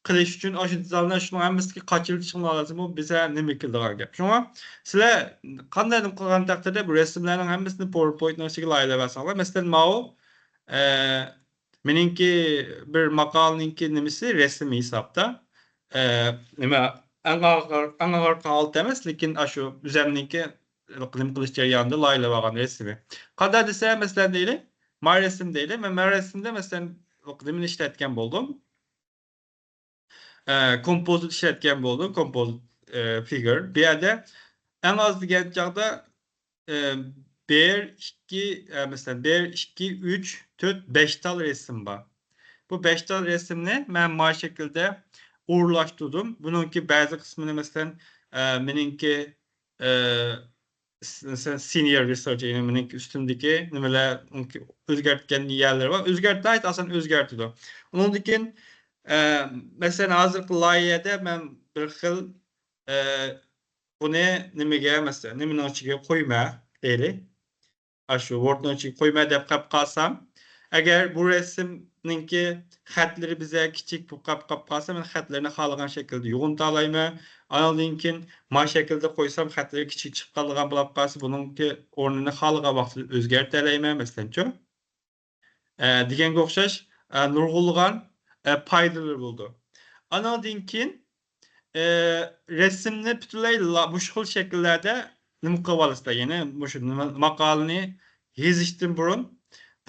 قىلىش ئۈچۈن ئاشۇ دېتالنى شۇنىڭ ھەممىسىگە قاچىلىتىشىڭلار لازىم، بۇ بىزگە نېمە كېلىدىغان گەپ. شۇڭا سىلەر قانداق نېمە قىلغان تەقدىردە بۇ رەسىملەرنىڭ ھەممىسىنى پاۋېرپوينتنىڭ ئىچىگە لايىھەلەۋەرسەڭلار، مەسىلەن، ماۋۇ، ئە، مېنىڭكى بىر ماقالىنىڭكى نېمىسى، رەسىمى ھېسابتا. ئە، نېمە، ئەڭ ئاخىر، ئەڭ ئاخىرقى ھالىتى ئەمەس، لېكىن ئاشۇ ئۆزەمنىڭكى نېمە قىلىش جەريانىدا لايىھەلەۋالغان رەسىمى. قانداق دېسە، مەسىلەن، دەيلى، ما رەسىم دەيلى. مەن، ما رەسىمدە، مەسىلەن، نېمىنى ئىشلەتكەن بولدۇم؟ ئە، كومپوزىت ئىشلەتكەن بولدۇم، كومپوزىت، ئە، فىگۇر. بۇ يەردە ئەڭ ئاز دېگەن چاغدا، ئە، بىر، ئىككى، ئە، مەسىلەن، بىر، ئىككى، ئۈچ، تۆت، بەش تال رەسىم بار. بۇ بەش تال رەسىمنى مەن ما شەكىلدە ئورۇنلاشتۇردۇم. بۇنىڭكى بەزى قىسمىنى، مەسىلەن، ئە، مېنىڭكى، ئە، س-، س-، سېنىيور رىسېرچ، يەنى مېنىڭ ئۈستۈمدىكى نېمىلەر ئۆزگەرتكەن يەرلىرى بار. ئۆزگەرت-، ناھايىتى ئاسان ئۆزگەرتىدۇ. ئۇنىڭدىن كېيىن، ئە، مەسىلەن، ھازىرقى لايىھەدە مەن بىر خىل، ئە، بۇنى نېمىگە، مەسىلەن، نېمىنىڭ ئىچىگە قويما دەيلى. ئاشۇ ۋوردنىڭ ئىچىگە قويما دەپ قاپ قالسام، ئەگەر بۇ رەسىمنىڭكى خەتلىرى بىزە كىچىك بولۇپ قاپ، قاپ قالسا، مەن خەتلىرىنى خالىغان شەكىلدە يوغىنىتالايمەن. ئانىڭدىن كېيىن ما شەكىلدە قويسام، خەتلىرى كىچىك چىققانلىغان بولاپ قالسا، بۇنىڭكى ئورنىنى خالىغان ۋاقتىدا ئۆزگەرتەلەيمەن، مەسىلەنچۇ. ئە، دېگەنگە ئوخشاش، ئە، نۇرغۇنلىغان، ئە، پايدىلىرى بولىدۇ. ئانىڭدىن كېيىن، ئە، رەسىمنى پۈتۈنلەي لا-، مۇشۇ خىل شەكىللەردە نېمە قىلىۋالىسىلەر؟ يەنى مۇشۇ نېمە، ماقالىنى يېزىشتىن بۇرۇن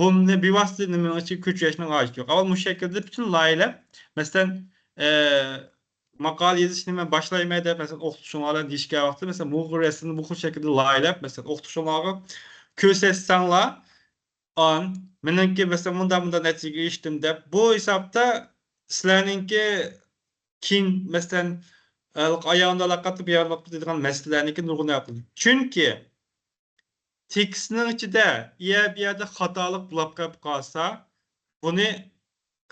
بۇنى بىۋاسىتە نېمىنىڭ ئىچىگە كۆچۈرۈشنىڭ ھاجىتى يوق. ئاۋۋال مۇشۇ شەكىلدە پۈتۈن لايىھەلەپ، مەسىلەن، ئە، ماقالە يېزىشنى مەن باشلايمەن دەپ، مەسىلەن، ئوقۇتقۇچىلار بىلەن دېيىشكەن ۋاقتىدا، مەسىلەن، بۇ رەسىمنى بۇ خىل شەكىلدە لايىھەلەپ، مەسىلەن، ئوقۇتقۇچىلارغا كۆرسەتسەڭلار، ئان، مېنىڭكى، مەسىلەن، مۇنداق، مۇنداق نەتىجىگە ئېرىشتىم دەپ، بۇ ھېسابتا سىلەرنىڭكى كېيىن، مەسىلەن، ئاياغىندا لاقاتتا بۇ يەردە دەيدىغان مەسىلىلەرنىڭكى نۇرغۇن ھەل قىلىدۇ. چۈنكى تېكىستنىڭ ئىچىدە يە بۇ يەردە خاتالىق بولۇپ قېلىپ قالسا، بۇنى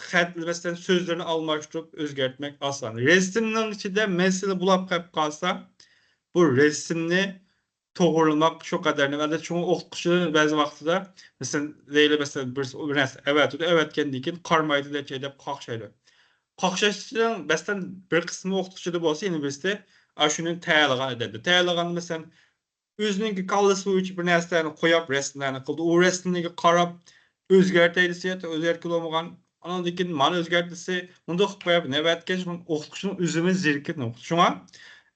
خەت، مەسىلەن، سۆزلىرىنى ئالماشتۇرۇپ ئۆزگەرتمەك ئاسان. رەسىمنىڭ ئىچىدە مەسىلە بولۇپ قېلىپ قالسا، بۇ رەسىمنى توغرىلىماق شۇ قەدەر نېمە. ئەلۋەتتە، شۇڭا ئوقۇتقۇچى بەزى ۋاقتىدا، مەسىلەن، دەيلى، مەسىلەن، بىرسى بىر نەرسە ئەۋەتىدۇ، ئەۋەتكەندىن كېيىن قارىمايدۇ، دەپ قاقشايدۇ. قاقشاشنىڭ، مەسىلەن، بىر قىسمى ئوقۇتقۇچىدا بولسا، يەنە بىرسى ئاشۇنى تەييارلىغان ئادەمدە. تەييارلىغاندا، مەسىلەن، ئۆزىنىڭكى كاللىسى بويىچە بىر نەرسىلەرنى قويۇپ، رەسىملەرنى قىلدى. ئۇ رەسىملەرگە قاراپ ئۆزگەرتەي دېسە، ئۆزگەرتكىلى بولمىغان. ئانىڭدىن كېيىن مانا ئۆزگەرت دېسە، مۇنداق قىلىپ قويۇپ، نۆۋەتكە ئوقۇتقۇچىنىڭ ئۆزىمۇ زېرىكىدۇ. شۇڭا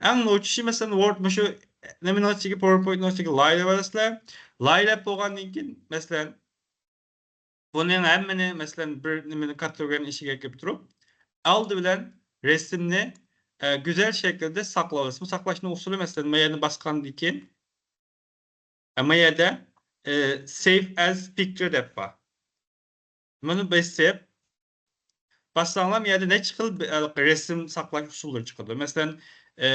ئەڭ نوچىشى، مەسىلەن، ۋورد مۇشۇ نېمىنىڭ ئىچىگە، پاۋېرپوينتنىڭ ئىچىگە لايىھەلەۋالىسىلەر. لايىھەلەپ بولغاندىن كېيىن، مەسىلەن، بۇنىڭ ھەممىنى، مەسىلەن، بىر نېمىنى كاتېگورىيەنىڭ ئىچىگە ئەكىرىپ تۇرۇپ، ئالدى بىلەن رەسىمنى، ئە، گۈزەل شەكىلدە ساقلاۋالىسىز. بۇ ساقلاشنىڭ ئۇسۇلى، مەسىلەن، مانا يەرنى باسقاندىن كېيىن، ئە، ما يەردە، ئە، Save as Picture دەپ بار. بۇنى بېسىپ، باسساڭلار، ما يەردە نەچچە خىل بى-، ئە، رەسىم ساقلاش ئۇسۇللىرى چىقىدۇ. مەسىلەن، ئە،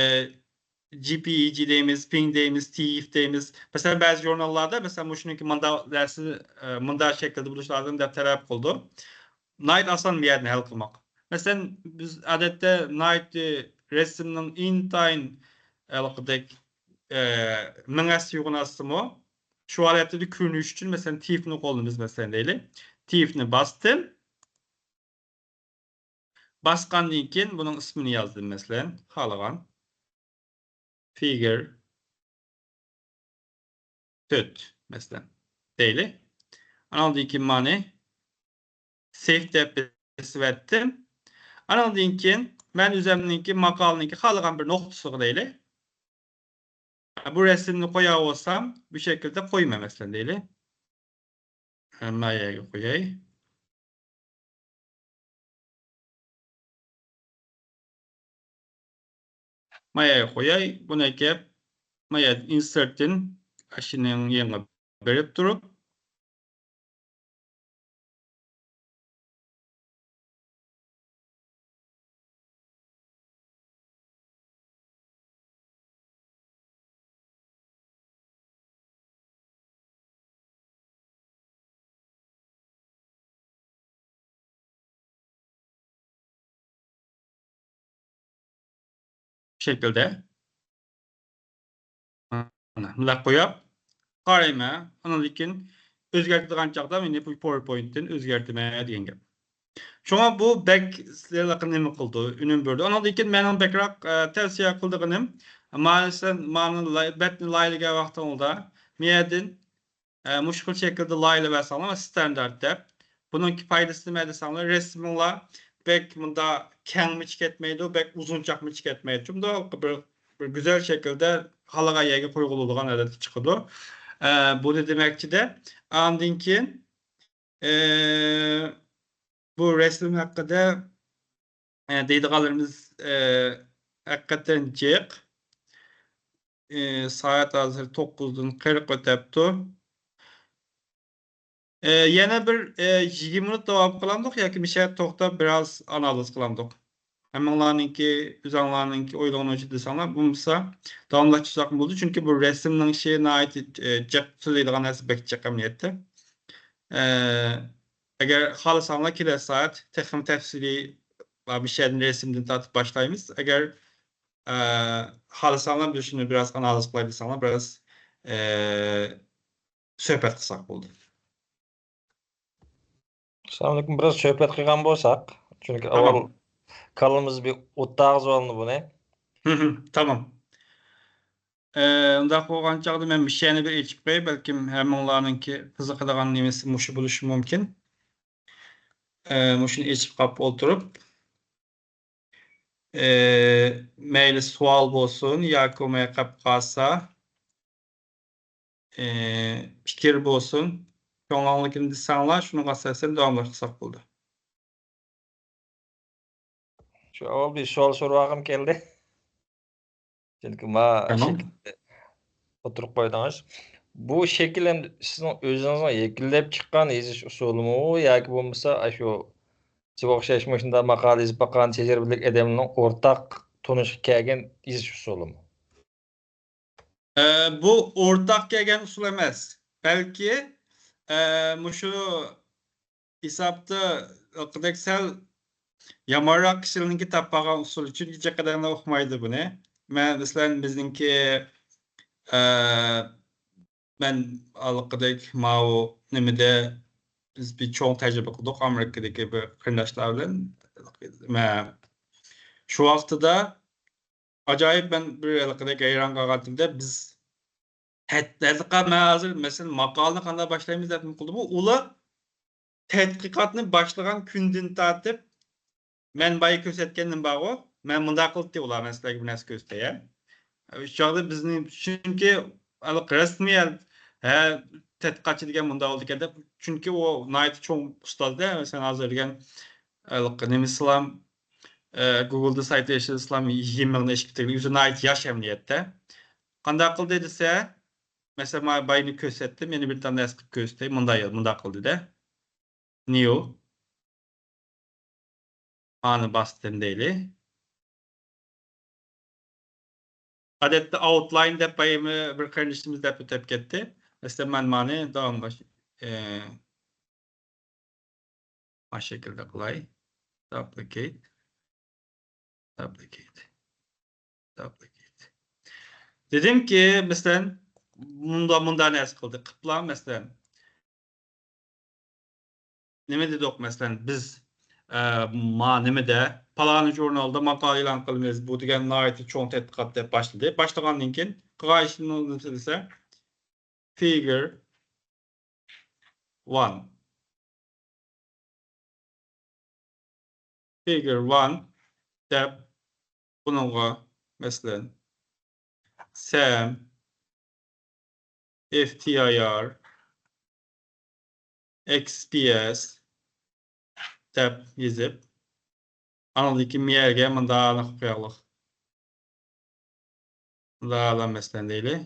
جې پې ئېي جې دەيمىز، پىنگ دەيمىز، تىف دەيمىز. مەسىلەن، بەزى ژۇرناللاردا، مەسىلەن، مۇشۇنىڭكى مۇنداق نەرسە، ئە، مۇنداق شەكىلدە بولۇشى لازىم دەپ تەلەپ قىلىدۇ. ناھايىتى ئاسان بۇ يەردىن ھەل قىلماق. مەسىلەن، بىز ئادەتتە ناھايىتى رەسىمنىڭ ئىنتايىن ھېلىقىدەك، ئە، مېڭەسى يوغىناتسىمۇ، شۇ ھالەتتە كۆرۈنۈش ئۈچۈن، مەسىلەن، تىفنى قوللىنىمىز، مەسىلەن، دەيلى. تىفنى باستىم. باسقاندىن كېيىن بۇنىڭ ئىسمىنى يازدىم، مەسىلەن، خالىغان. فىگۇر تۆت، مەسىلەن، دەيلى. ئانىڭدىن كېيىن مانى سېف دەپ بېسىۋەتتىم. ئانىڭدىن كېيىن مەن ئۆزۈمنىڭكى ماقالىنىڭكى خالىغان بىر نۇقتىسىغا دەيلى. بۇ رەسىمنى قوياۋالسام، بۇ شەكىلدە قويىمەن، مەسىلەن، دەيلى. ما يەرگە قوياي. ما يەرگە قوياي. بۇنى ئەكەپ، ما يەردىن ئىنسېرتتىن ئاشۇنىڭ يېنىغا بېرىپ تۇرۇپ، شەكىلدە. مانا، مۇنداق قويۇپ قارايمەن. ئاندىن كېيىن ئۆزگەرتىدىغان چاغدا مېنى بۇ پاۋېرپوينتتىن ئۆزگەرتىمەن دېگەن گەپ. شۇڭا بۇ بەك سىلەرگە نېمە قىلىدۇ، ئۈنۈم بېرىدۇ. ئانىڭدىن كېيىن مېنىڭ بەكرەك، ئە، تەۋسىيە قىلىدىغىنىم، مانا سەن مانا لاي-، بەتنى لايىھەلىگەن ۋاقتىڭلاردا مۇ يەردىن ئە، مۇشۇ خىل شەكىلدە لايىھەلىۋەرسەڭلار، ستاندارت دەپ. بۇنىڭكى پايدىسى نېمە دېسەڭلار، رەسىمىڭلار بەك مۇنداق كەڭمۇ چىقىپ كەتمەيدۇ، بەك ئۇزۇنچاقمۇ چىقىپ كەتمەيدۇ. شۇنداق بىر، بىر گۈزەل شەكىلدە خالىغان يەرگە قويغىلى بولىدىغان ھالەتتە چىقىدۇ. ئە، بۇنى دېمەكچىدە. ئاندىن كېيىن، ئە، بۇ رەسىم ھەققىدە، ئە، دەيدىغانلىرىمىز، ئە، ھەقىقەتەن جىق. ئى، سائەت ھازىر توققۇزدىن قىرىق ئۆتەپتۇ. ئى، يەنە بىر، ئى، يىگىرمە مىنۇت داۋام قىلامدۇق ياكى مۇشۇ يەردە توختاپ بىراز ئانالىز قىلامدۇق؟ ھەممىڭلارنىڭكى، ئۆزۈڭلارنىڭكى ئويلىغىنىڭ ئۈچۈن دېسەڭلار، بولمىسا داۋاملاشتۇرساقمۇ بولىدۇ، چۈنكى بۇ رەسىمنىڭ ئىشى ناھايىتى، ئى، جىق، سۆزلەيدىغان نەرسە بەك جىق ئەمەلىيەتتە. ئى، ئەگەر خالىساڭلار كېلەر سائەت تېخىمۇ تەپسىلىي مۇشۇ يەردىن رەسىمدىن تارتىپ باشلايمىز. ئەگەر ئە، خالىساڭلار بىز شۇنى بىراز ئانالىز قىلاي دېسەڭلار، بىراز، ئە، سۆھبەت قىلساق بولدى. ئەسسالامۇئەلەيكۇم. بىراز سۆھبەت قىلغان بولساق، چۈنكى تامام. ئاۋۋال كاللىمىز بىر ئوتتا ئاغزىۋالدى بۇنى. ھىم، تامام. ئە، ئۇنداق بولغان چاغدا مەن مۇشۇ يەرنى بىر ئېچىپ قوياي، بەلكىم ھەممىڭلارنىڭكى قىزىقىدىغان نېمىسى مۇشۇ بولۇشى مۇمكىن. ئە، مۇشۇنى ئېچىپ قاپ ئولتۇرۇپ، ئى، مەيلى سوئال بولسۇن ياكى بولماي قاپ قالسا، ئى، پىكىر بولسۇن، كۆڭلۈڭلۈكىنى دېسەڭلار، شۇنىڭغا ئاساسەن داۋاملاشتۇرساق بولىدۇ. شۇ ئاۋۋال بىر سوئال سورىۋالغۇم كەلدى. چۈنكى ما شەكىلنى ئوتتۇرىغا قويدىڭىز. بۇ شەكىل ئەمدى سىزنىڭ ئۆزىڭىزنىڭ يەكۈنلەپ چىققان يېزىش ئۇسۇلىمۇ ياكى بولمىسا ئاشۇ سىزگە ئوخشاش مۇشۇنداق ماقالە يېزىپ باققان تەجرىبىلىك ئادەمنىڭ ئورتاق تونۇشقا كەلگەن يېزىش ئۇسۇلىمۇ؟ ئە، بۇ ئورتاق كەلگەن ئۇسۇل ئەمەس. بەلكى، ئە، مۇشۇ ھېسابتا ھېلىقىدەك سەل يامانراق كىشىلەرنىڭكى تاپالغان ئۇسۇلى. چۈنكى جىققىدەڭلار ئۇقمايدۇ بۇنى. مەن، مەسىلەن، بىزنىڭكى، ئە، مەن ھېلىقىدەك ماۋۇ نېمىدە بىز بىر چوڭ تەجرىبە قىلدۇق ئامېرىكىدىكى بىر قېرىنداشلار بىلەن. مەن شۇ ۋاقتىدا ئاجايىپ، مەن بىر ھېلىقىدەك ھەيران قالغانتىم-دە، بىز تەتقىقات، مەن ھازىر، مەسىلەن، ماقالىنى قانداق باشلايمىز دەپ نېمە قىلدىمۇ، ئۇلار تەتقىقاتنى باشلىغان كۈندىن تارتىپ، مەن بايا كۆرسەتكەن نېمە بارغۇ، مەن مۇنداق قىلدى ئۇلار، مەن سىلەرگە بىر نەرسە كۆرسىتەي. شۇ چاغدا بىزنى، چۈنكى ھېلىقى رەسمىي، ھە، تەتقىقاتچى دېگەن مۇنداق بولىدىكەن دەپ، چۈنكى ئۇ ناھايىتى چوڭ ئۇستاز-دە، مەسىلەن، ھازىر دېگەن ھېلىقى نېمىسىلام، ئە، گۇگلدا سايت ئېچىلسىلام يىگىرمە مىڭدىن ئېشىپ كېتىدىكەن، ئۆزى ناھايىتى ياش ئەمەلىيەتتە. قانداق قىلدى دېسە، مەسىلەن، مانا بايىنى كۆرسەتتىم، يەنە بىر تال نەرسە قىلىپ كۆرسىتەي، مۇنداق، مۇنداق قىلدى-دە. نيۇ. ئانى باستىم دەيلى. ئادەتتە ئاۋتلاين دەپ بايىمى بىر قېرىندىشىمىز دەپ ئۆتۈپ كەتتى. مەسىلەن، مەن مانى داۋاملاش، ئە، ما شەكىلدە قىلاي. داپلىكېيت. داپلىكېيت. داپلىكېيت. دېدىمكى، مەسىلەن، مۇندا، مۇندا نەرسە قىلدى. قىپلا، مەسىلەن، نېمە دېدۇق، مەسىلەن، بىز، ئە، ما نېمىدە، پالانى ژۇرنالدا ماقالە ئېلان قىلىمىز، بۇ دېگەن ناھايىتى چوڭ تەتقىقات دەپ باشلىدى. باشلىغاندىن كېيىن قىلغان ئىشىمىز نېمە دېسە، فىگۇر ۋان. فىگۇر ۋان دەپ بۇنىڭغا، مەسىلەن، سەم، ئېف تى ئاي ئار، ئېكس پى ئېس دەپ يېزىپ، ئاندىن كېيىن مۇ يەرگە مۇنداق قىلىپ قويايلى. مۇنداق مەسىلەن دەيلى.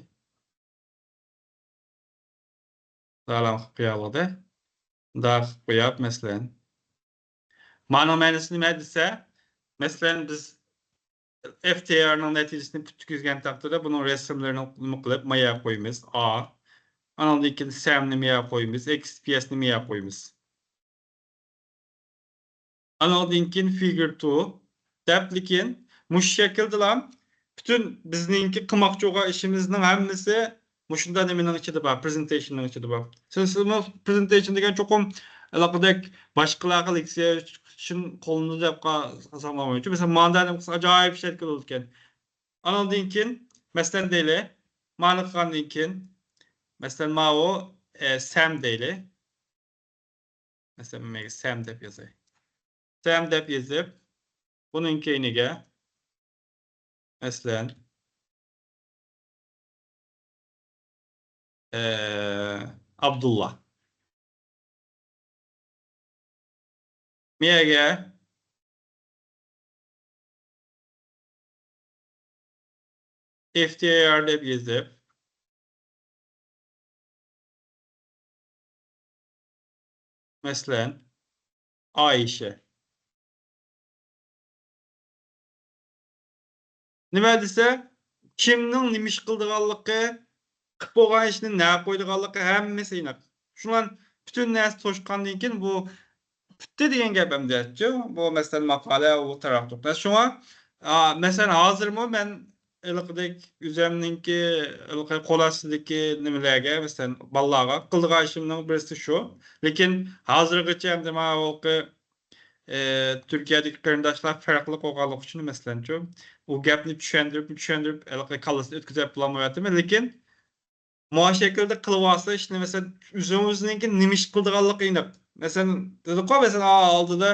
مۇنداق قىلىپ قويايلى. مۇنداق قىلىپ قويۇپ، مەسىلەن، مانىڭ مەنىسى نېمە دېسە، مەسىلەن، بىز ئېف تى ئاي ئارنىڭ نەتىجىسىنى پۈتتۈرگۈزگەن تەقدىردە بۇنىڭ رەسىملىرىنى نېمە قىلىپ ما يەرگە قويىمىز؟ ئا. ئانىڭدىن كېيىن سەمنى ما يەرگە قويىمىز، ئېكس پى ئېسنى ما يەرگە قويىمىز. ئانىڭدىن كېيىن فىگۇر تۇ دەپ، لېكىن مۇشۇ شەكىلدىلا پۈتۈن بىزنىڭكى قىلماقچى بولغان ئىشىمىزنىڭ ھەممىسى مۇشۇنداق نېمىنىڭ ئىچىدە بار، پرېزېنتېيشننىڭ ئىچىدە بار. سىز، سىزمۇ پرېزېنتېيشن دېگەن چوقۇم ھېلىقىدەك باشقىلارغا لېكسىيە ئۈچۈن قوللىنىدۇ دەپ قا-، قارىساڭلار بولمايدۇ. مەسىلەن، ماندا ئادەم قىلسا ئاجايىپ شەكىل بولىدىكەن. ئانىڭدىن كېيىن، مەسىلەن، دەيلى، مانا قىلغاندىن كېيىن، مەسىلەن، ماۋۇ، ئە، سەم دەيلى. مەسىلەن، مەن سەم دەپ يازاي. سەم دەپ يېزىپ، بۇنىڭ كەينىگە، مەسىلەن، ئە، ئابدۇللا. مەيەگە ئېف تى ئاي ئار دەپ يېزىپ، مەسىلەن، ئائىشە. نېمە دېسە، كىمنىڭ نېمە ئىش قىلىدىغانلىقى، قىلىپ بولغان ئىشنى نەگە قويىدىغانلىقى ھەممىسى ئېنىق. شۇڭا پۈتۈن نەرسە توشقاندىن كېيىن بۇ پۈتتى دېگەن گەپ ئەمدىچۇ. بۇ مەسىلەن ماقالە، ئۇ تاراق توختاش. شۇڭا، ئا، مەسىلەن، ھازىرمۇ مەن ھېلىقىدەك ئۆزۈمنىڭكى ھېلىقى قول ئاستىدىكى نېمىلەرگە، مەسىلەن، بالىلارغا قىلىدىغان ئىشىمنىڭ بىرسى شۇ. لېكىن ھازىرغىچە ئەمدى مانا ھېلىقى، ئە، تۈركىيەدىكى قېرىنداشلار پەرقلىق بولغانلىقى ئۈچۈن، مەسىلەنچۇ، ئۇ گەپنى چۈشەندۈرۈپ، چۈشەندۈرۈپ، ھېلىقى كاللىسىنى ئۆتكۈزۈپ بولالمايۋاتىمەن. لېكىن مۇشۇ شەكىلدە قىلىۋالسا ئىشنى، مەسىلەن، ئۆزىڭىزنىڭكى نېمە ئىش قىلىدىغانلىقى ئېنىق. مەسىلەن، دېدۇققۇ، مەسىلەن، ئا، ئالدىدا،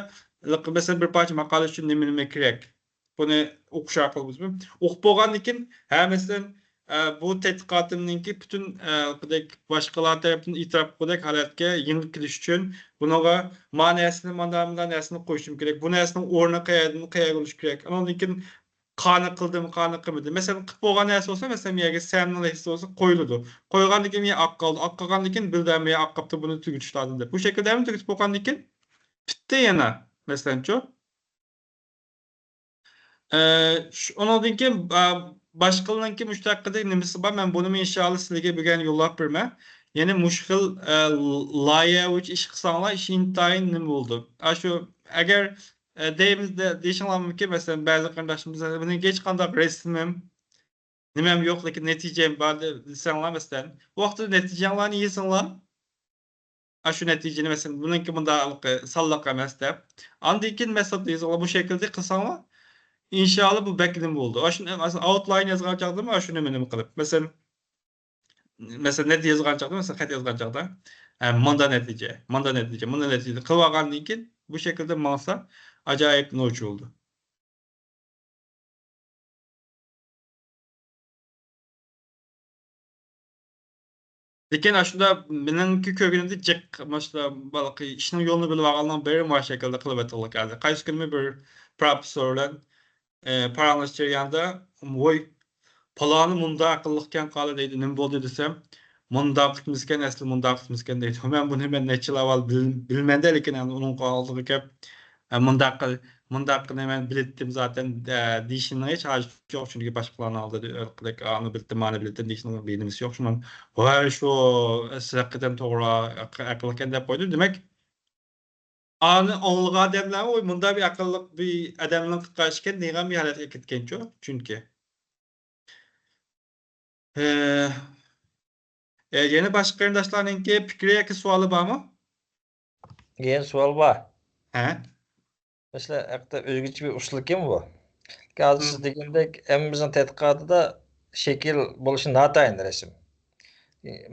مەسىلەن، بىر پارچە ماقالە ئۈچۈن نېمە، نېمە كېرەك؟ بۇنى ئوقۇش ئارقىلىق بىز ئوقۇپ بولغاندىن كېيىن، ھە، مەسىلەن، ئە، بۇ تەتقىقاتىمنىڭكى پۈتۈن، ئە، باشقىلار تەرىپىدىن ئېتىراپ قىلغۇدەك ھالەتكە يېڭى كېلىش ئۈچۈن بۇنىڭغا ما نەرسىنى، مانا، مانا نەرسىنى قوشۇشۇم كېرەك. بۇ نەرسىنىڭ ئورنى قەيەردىن، قەيەرگە بولۇشى كېرەك. ئانىڭدىن كېيىن قانى قىلدىم، قانى قىلمىدىم. مەسىلەن، قىلىپ بولغان نەرسە بولسا، مەسىلەن، بۇ يەرگە سەمنىڭ لەيسى بولسا قويۇلىدۇ. قويغاندىن كېيىن يەنە ئاق قالدى. ئاق قالغاندىن كېيىن بىردەم يەنە ئاق قاپتۇ، بۇنى تۈگىتىش لازىم دەپ. بۇ شەكىلدە ھەممە تۈگىتىپ بولغاندىن كېيىن پۈتتى يەنە، مەسىلەنچۇ. ئە، شۇ، ئۇنىڭدىن كېيىن، ئە، باشقىلارنىڭكى مۇشۇ ھەققىدە نېمىسى بار؟ مەن بۇنىمۇ ئىنشائاللا سىلەرگە بۈگۈن يوللاپ بېرىمەن. يەنە مۇشۇ خىل، ئە، لايىھە بويىچە ئىش قىلساڭلار، ئىش ئىنتايىن نېمە بولىدۇ. ئاشۇ، ئەگەر، ئە، دەيمىز، دە-، دېيىشىڭلار مۇمكىن، مەسىلەن، بەزى قېرىنداشلىرىمىز، مېنىڭ ھېچقانداق رەسىمىم، نېمەم يوق، لېكىن نەتىجەم بار دە-، دېسەڭلار، مەسىلەن، بۇ ۋاقىتتا نەتىجەڭلارنى يېزىڭلار. ئاشۇ نەتىجىنى، مەسىلەن، بۇنىڭكى مۇنداق سانلىق ئەمەس دەپ. ئاندىن كېيىن مەسىلەن يېزىڭلار، بۇ شەكىلدە قىلساڭلار، ئىنشائاللا بۇ بەك نېمە بولىدۇ. ئاشۇ، مەسىلەن، ئاوتلاين يازغان چاغدىمۇ ئاشۇنى نېمە قىلىپ، مەسىلەن، مەسىلەن، نەتىجە يازغان چاغدا، مەسىلەن، خەت يازغان چاغدا، ئە، مۇندا نەتىجە، مۇندا نەتىجە، مۇندا نەتىجە قىلىۋالغاندىن كېيىن بۇ شەكىلدە ماڭسا ئاجايىپ نوچى بولىدۇ. لېكىن ئاشۇنداق مېنىڭكى كۆرگىنىمدە جىق، ماشۇنداق، بالاقى ئىشنىڭ يولىنى بىلىۋالغانلارنىڭ بىرى مۇشۇ شەكىلدە قىلىۋېتىدىغان گەلدى. قايسى كۈنى بىر پروفېسسور بىلەن، ئە، پاراڭلىشىش جەريانىدا، ۋوي، پالانى مۇنداق ئەقىللىقكەن قالى دەيدۇ، نېمە بولدى دېسەم، مۇنداق قىلمىسىكەن، ئەسلى مۇنداق قىلمىسىكەن دەيدۇ. مەن بۇنى مەن نەچچە يىل ئاۋۋال بىل-، بىلمەندە، لېكىن ئەمدى ئۇنىڭ ئالدىغا كەپ، ئە، مۇنداق قىل-، مۇنداق قىلىمەن، بىلەتتىم زاتەن، ئە، دېيىشىمنىڭ ھېچ ھاجىتى يوق، چۈنكى باشقىلارنىڭ ئالدىدا ئۆرقىدەك، ئانى بىلەتتىم، مانى بىلەتتىم دېيىشنىڭ بىر نېمىسى يوق. شۇنىڭ، ۋاي، شۇ سىز ھەقىقەتەن توغرا، ئەق-، ئەقىللىككەن دەپ قويدۇم. دېمەك، ئانى ئاڭلىغان ئادەملەر، ۋوي، مۇنداق بىر ئەقىللىق بىر ئادەمنىڭ قىلغان ئىشىكەن دېگەن بىر ھالەتكە كەتكەنچۇ، چۈنكى. ئە، ئە، يەنە باشقا قېرىنداشلارنىڭكى پىكرى ياكى سوئالى بارمۇ؟ يەنە سوئال بار. ھە؟ مەسىلەن، ھەقتە ئۆزگىچە بىر ئۇسۇل ئىكەن بۇ. ھازىر سىز دېگەندەك، ھەممىمىزنىڭ تەتقىقاتىدا شەكىل بولۇشى ناتايىن رەسىم.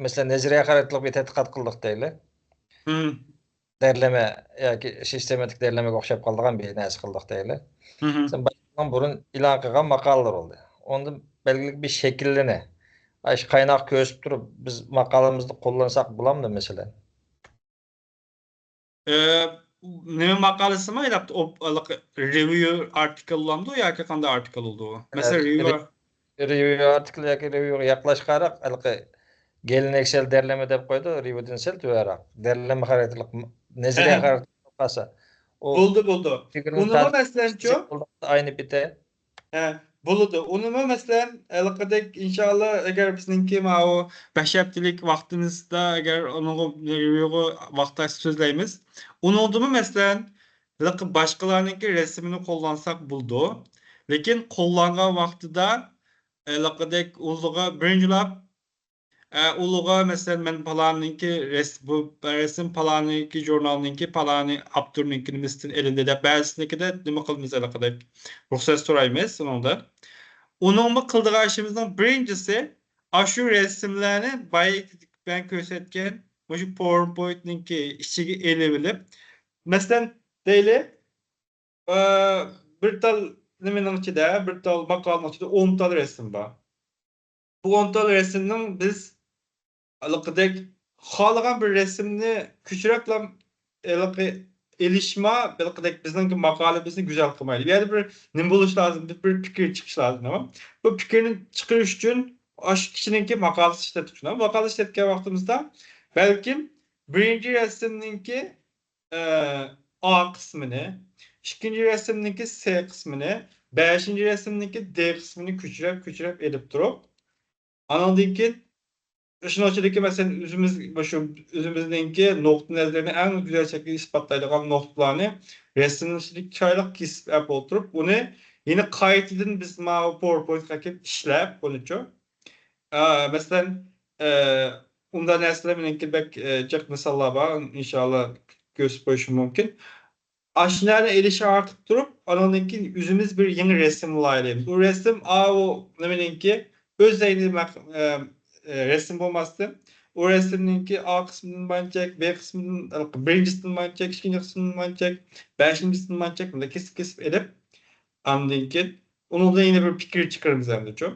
مەسىلەن، نەزەرىيە خاراكتېرلىك بىر تەتقىقات قىلدۇق دەيلى. دەرلەمە ياكى سىستېماتىك دەرلەمىگە ئوخشاپ قالىدىغان بىر نەرسە قىلدۇق دەيلى. مەسىلەن، باشقىنىڭ بۇرۇن ئېلان قىلغان ماقالىلىرى بولدى. ئۇنىڭدىن بەلگىلىك بىر شەكىللىنى، ئاشۇ قايناق كۆرسىتىپ تۇرۇپ، بىز ماقالىمىزدا قوللانساق بولامدۇ، مەسىلەن؟ ئە، نېمە ماقالىسىما؟ ھېلىقى ئوپ-، ھېلىقى رېۋيۇ ئارتىكىل بولامدۇ ياكى قانداق ئارتىكىل بولىدۇ؟ مەسىلەن، ئە، رېۋيۇ رېۋيۇ ئارتىكىل ياكى رېۋيۇغا ياقلاشقانراق، ھېلىقى گېلىنەك سەل دەرلەمە دەپ قويىدۇ، رېۋيۇدىن سەل تۆۋەنرەك. دەرلەمە خاراكتېرلىك، نەزەرىيە خاراكتېرلىك قالسا. ئۇ بولىدۇ، بولىدۇ. ئۇنىمۇ مەسىلەنچۇ؟ ئاينى پىتى. ھە، بولىدۇ. ئۇنىمۇ مەسىلەن، ھېلىقىدەك ئىنشائاللا، ئەگەر بىزنىڭكى ماۋۇ بەش ھەپتىلىك ۋاقتىمىزدا، ئەگەر ئۇنىڭغا رېۋيۇغا ۋاقىت ئاچسا سۆزلەيمىز. ئۇنىڭدىمۇ مەسىلەن، ھېلىقى باشقىلارنىڭكى رەسىمىنى قوللانساق بولىدۇ. لېكىن قوللانغان ۋاقتىدا ھېلىقىدەك ئۇلىغا بىرىنچىلاپ، ئە، ئۇلىغا، مەسىلەن، مەن پالانىڭكى رەس-، بۇ رەسىم پالانىڭكى ژۇرنالنىڭكى، پالانى ئاپتورنىڭكى نېمىسىدىن ئېلىندى دەپ، بەزىسىنىڭكىدە نېمە قىلىمىز، ھېلىقىدەك رۇخسەت سورايمىز ئۇنىڭدا. ئۇنىڭمۇ قىلىدىغان ئىشىمىزنىڭ بىرىنچىسى، ئاشۇ رەسىملەرنى بايا مەن كۆرسەتكەن مۇشۇ پاۋېرپوينتنىڭكى ئىچىگە ئېلىۋېلىپ، مەسىلەن، دەيلى، ئە، بىر تال نېمىنىڭ ئىچىدە، بىر تال ماقالىنىڭ ئىچىدە ئون تال رەسىم بار. بۇ ئون تال رەسىمنىڭ بىز ھېلىقىدەك خالىغان بىر رەسىمنى كۆچۈرۈپلا ھېلىقى ئېلىشما، ھېلىقىدەك بىزنىڭكى ماقالىمىزنى گۈزەل قىلمايدۇ. بۇ يەردە بىر نېمە بولۇش لازىم؟ بىر، بىر پىكىر چىقىش لازىم، تامام؟ بۇ پىكىرنى چىقىرىش ئۈچۈن ئاشۇ كىشىنىڭكى ماقالىسى ئىشلەتتۇق. شۇنداق، ماقالە ئىشلەتكەن ۋاقتىمىزدا بەلكىم بىرىنچى رەسىمنىڭكى ئە، ئا قىسمىنى، ئىككىنچى رەسىمنىڭكى سې قىسمىنى، بەشىنچى رەسىمنىڭكى دې قىسمىنى كۆچۈرۈپ، كۆچۈرۈپ ئېلىپ تۇرۇپ، ئانىڭدىن كېيىن شۇنىڭ ئىچىدىكى، مەسىلەن، ئۆزىمىز، مۇشۇ ئۆزىمىزنىڭكى نۇقتا نەزىرىنى ئەڭ گۈزەل شەكىلدە ئىسپاتلايدىغان نۇقتىلارنى رەسىمنىڭ ئىچىدىكى چىرايلىق كېسىپ ئەپ ئولتۇرۇپ، ئۇنى يەنە قايتىدىن بىز ماۋۇ پاۋېرپوينتقا ئەكىرىپ ئىشلەپ، ئۇنىچۇ. ئا، مەسىلەن، ئە، ئۇنداق نەرسىلەر مېنىڭكى بەك، ئە، جىق مىساللار بار. ئىنشائاللا كۆرسىتىپ قويۇشۇم مۇمكىن. ئاشۇلارنى ئېلىش ئارتىپ تۇرۇپ، ئانىڭدىن كېيىن ئۆزىمىز بىر يېڭى رەسىم ئۇلايلىمىز. ئۇ رەسىم ئاۋۇ نېمىنىڭكى ئۆز ئەينى مەق-، ئە، ئە، رەسىم بولماستىن، ئۇ رەسىمنىڭكى ئا قىسمىدىن مانچەك، بې قىسمىدىن، بىرىنچىسىدىن مانچەك، ئىككىنچى قىسمىدىن مانچەك، بەشىنچىسىدىن مانچەك، بۇنداق كېسىپ، كېسىپ ئېلىپ، ئاندىن كېيىن ئۇنىڭدىن يەنە بىر پىكىر چىقىرىمىز ئەمدىچۇ.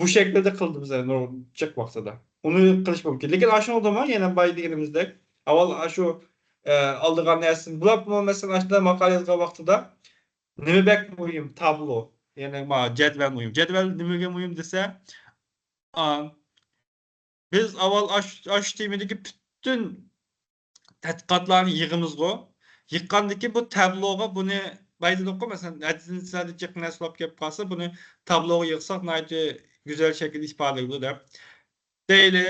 بۇ شەكىلدە قىلدى بىزلەر نۇرغۇن جىق ۋاقتىدا. ئۇنى قىلىش مۇمكىن. لېكىن ئاشۇنىڭدىمۇ يەنە بايا دېگىنىمىزدەك، ئاۋۋال ئاشۇ، ئە، ئالىدىغان نەرسىنى بۇلاپمۇ، مەسىلەن، ئاشۇنداق ماقالە يازغان ۋاقتىدا نېمە بەك مۇھىم؟ تابلو. يەنى ما جەدۋەل مۇھىم. جەدۋەل نېمىگە مۇھىم دېسە، ئا، بىز ئاۋۋال ئاش-، ئاشۇ تېمىدىكى پۈتۈن تەتقىقاتلارنى يىغىمىزغۇ. يىغقاندىكى بۇ تابلوغا بۇنى بايا دېدۇققۇ، مەسىلەن، ھەددىدىن زىيادە جىق نەرسە بولۇپ كېلىپ قالسا، بۇنى تابلوغا يىغساق ناھايىتى گۈزەل شەكىلدە ئىپادىلىگۈ دەپ. دەيلى،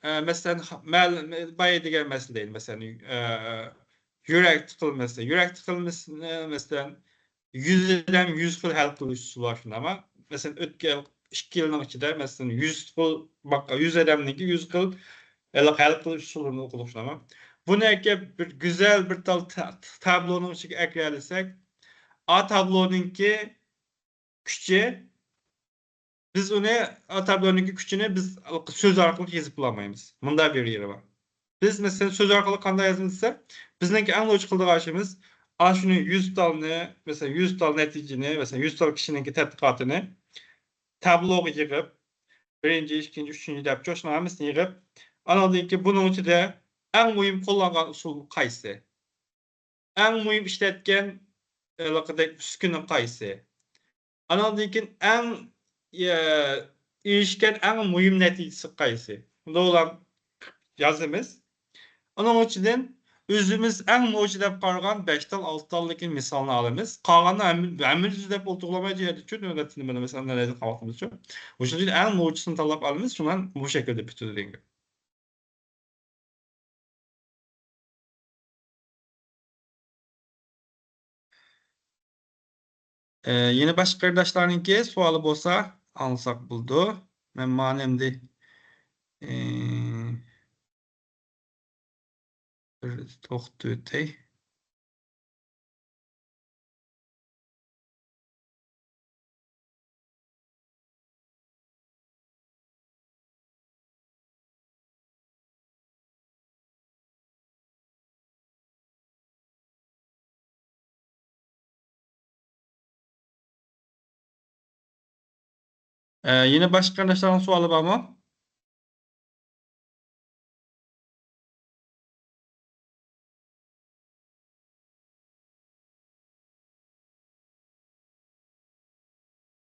ئە، مەسىلەن، ھا-، مەل-، بايا دېگەن مەسىلە دەيلى، مەسىلەن، ئە، يۈرەك تىقىلمىسى. يۈرەك تىقىلمىسىنى، مەسىلەن، يۈز ئادەم يۈز خىل ھەل قىلىش ئۇسۇلى بار، شۇنداقمۇ؟ مەسىلەن، ئۆتكەن ئىككى يىلنىڭ ئىچىدە، مەسىلەن، يۈز خىل، يۈز ئادەمنىڭكى يۈز خىل ھەل قىلىش ئۇسۇلىنى ئوقۇدۇق، شۇنداقمۇ؟ بۇنى ئەگەر بىر گۈزەل بىر تال تا-، تابلونىڭ ئىچىگە ئەكىرەلىسەك، ئا تابلونىڭكى كۈچى، بىز ئۇنى، ئا تابلونىڭكى كۈچىنى بىز سۆز ئارقىلىق يېزىپ بولالمايمىز. مۇنداق بىر يېرى بار. بىز، مەسىلەن، سۆز ئارقىلىق قانداق يازىمىز دېسە، بىزنىڭكى ئەڭ نوچى قىلىدىغان ئىشىمىز، ئاشۇنى يۈز تالنى، مەسىلەن، يۈز تال نەتىجىنى، مەسىلەن، يۈز تال كىشىنىڭكى تەتقىقاتىنى تابلوغا يىغىپ، بىرىنچى، ئىككىنچى، ئۈچىنچى دەپ شۇنىڭ ھەممىسىنى يىغىپ، ئانىڭدىن كېيىن بۇنىڭ ئىچىدە ئەڭ مۇھىم قوللانغان ئۇسۇل قايسى؟ ئەڭ مۇھىم ئىشلەتكەن ھېلىقىدەك ئۈسكۈنە قايسى؟ ئانىڭدىن كېيىن ئەڭ، ئە، ئېرىشكەن ئەڭ مۇھىم نەتىجىسى قايسى؟ بۇنى يازىمىز. ئۇنىڭ ئىچىدىن ئۆزىمىز ئەڭ نوچى دەپ قارىغان بەش تال، ئالتە تالدىكى مىسالنى ئالىمىز. قالغاننى ھەممە-، ھەممىمىز دەپ ئولتۇرۇۋالمايلى، چۈنكى نۆۋەتتە نېمە مەسىلەن، نەدىن قالغان ۋاقتىمىز شۇ. ئۇشۇنىڭ ئۈچۈن ئەڭ نوچىسىنى تاللاپ ئالىمىز. شۇڭا بۇ شەكىلدە پۈتىدۇ دېگەن گەپ. ئە، يەنە باشقا قېرىنداشلارنىڭكى سوئالى بولسا ئاڭلىساق بولىدۇ. مەن مانا ئەمدى، ئە، بىر توختىتىۋېتەي. ئە، يەنە باشقا قېرىنداشلارنىڭ سوئالى بارمۇ؟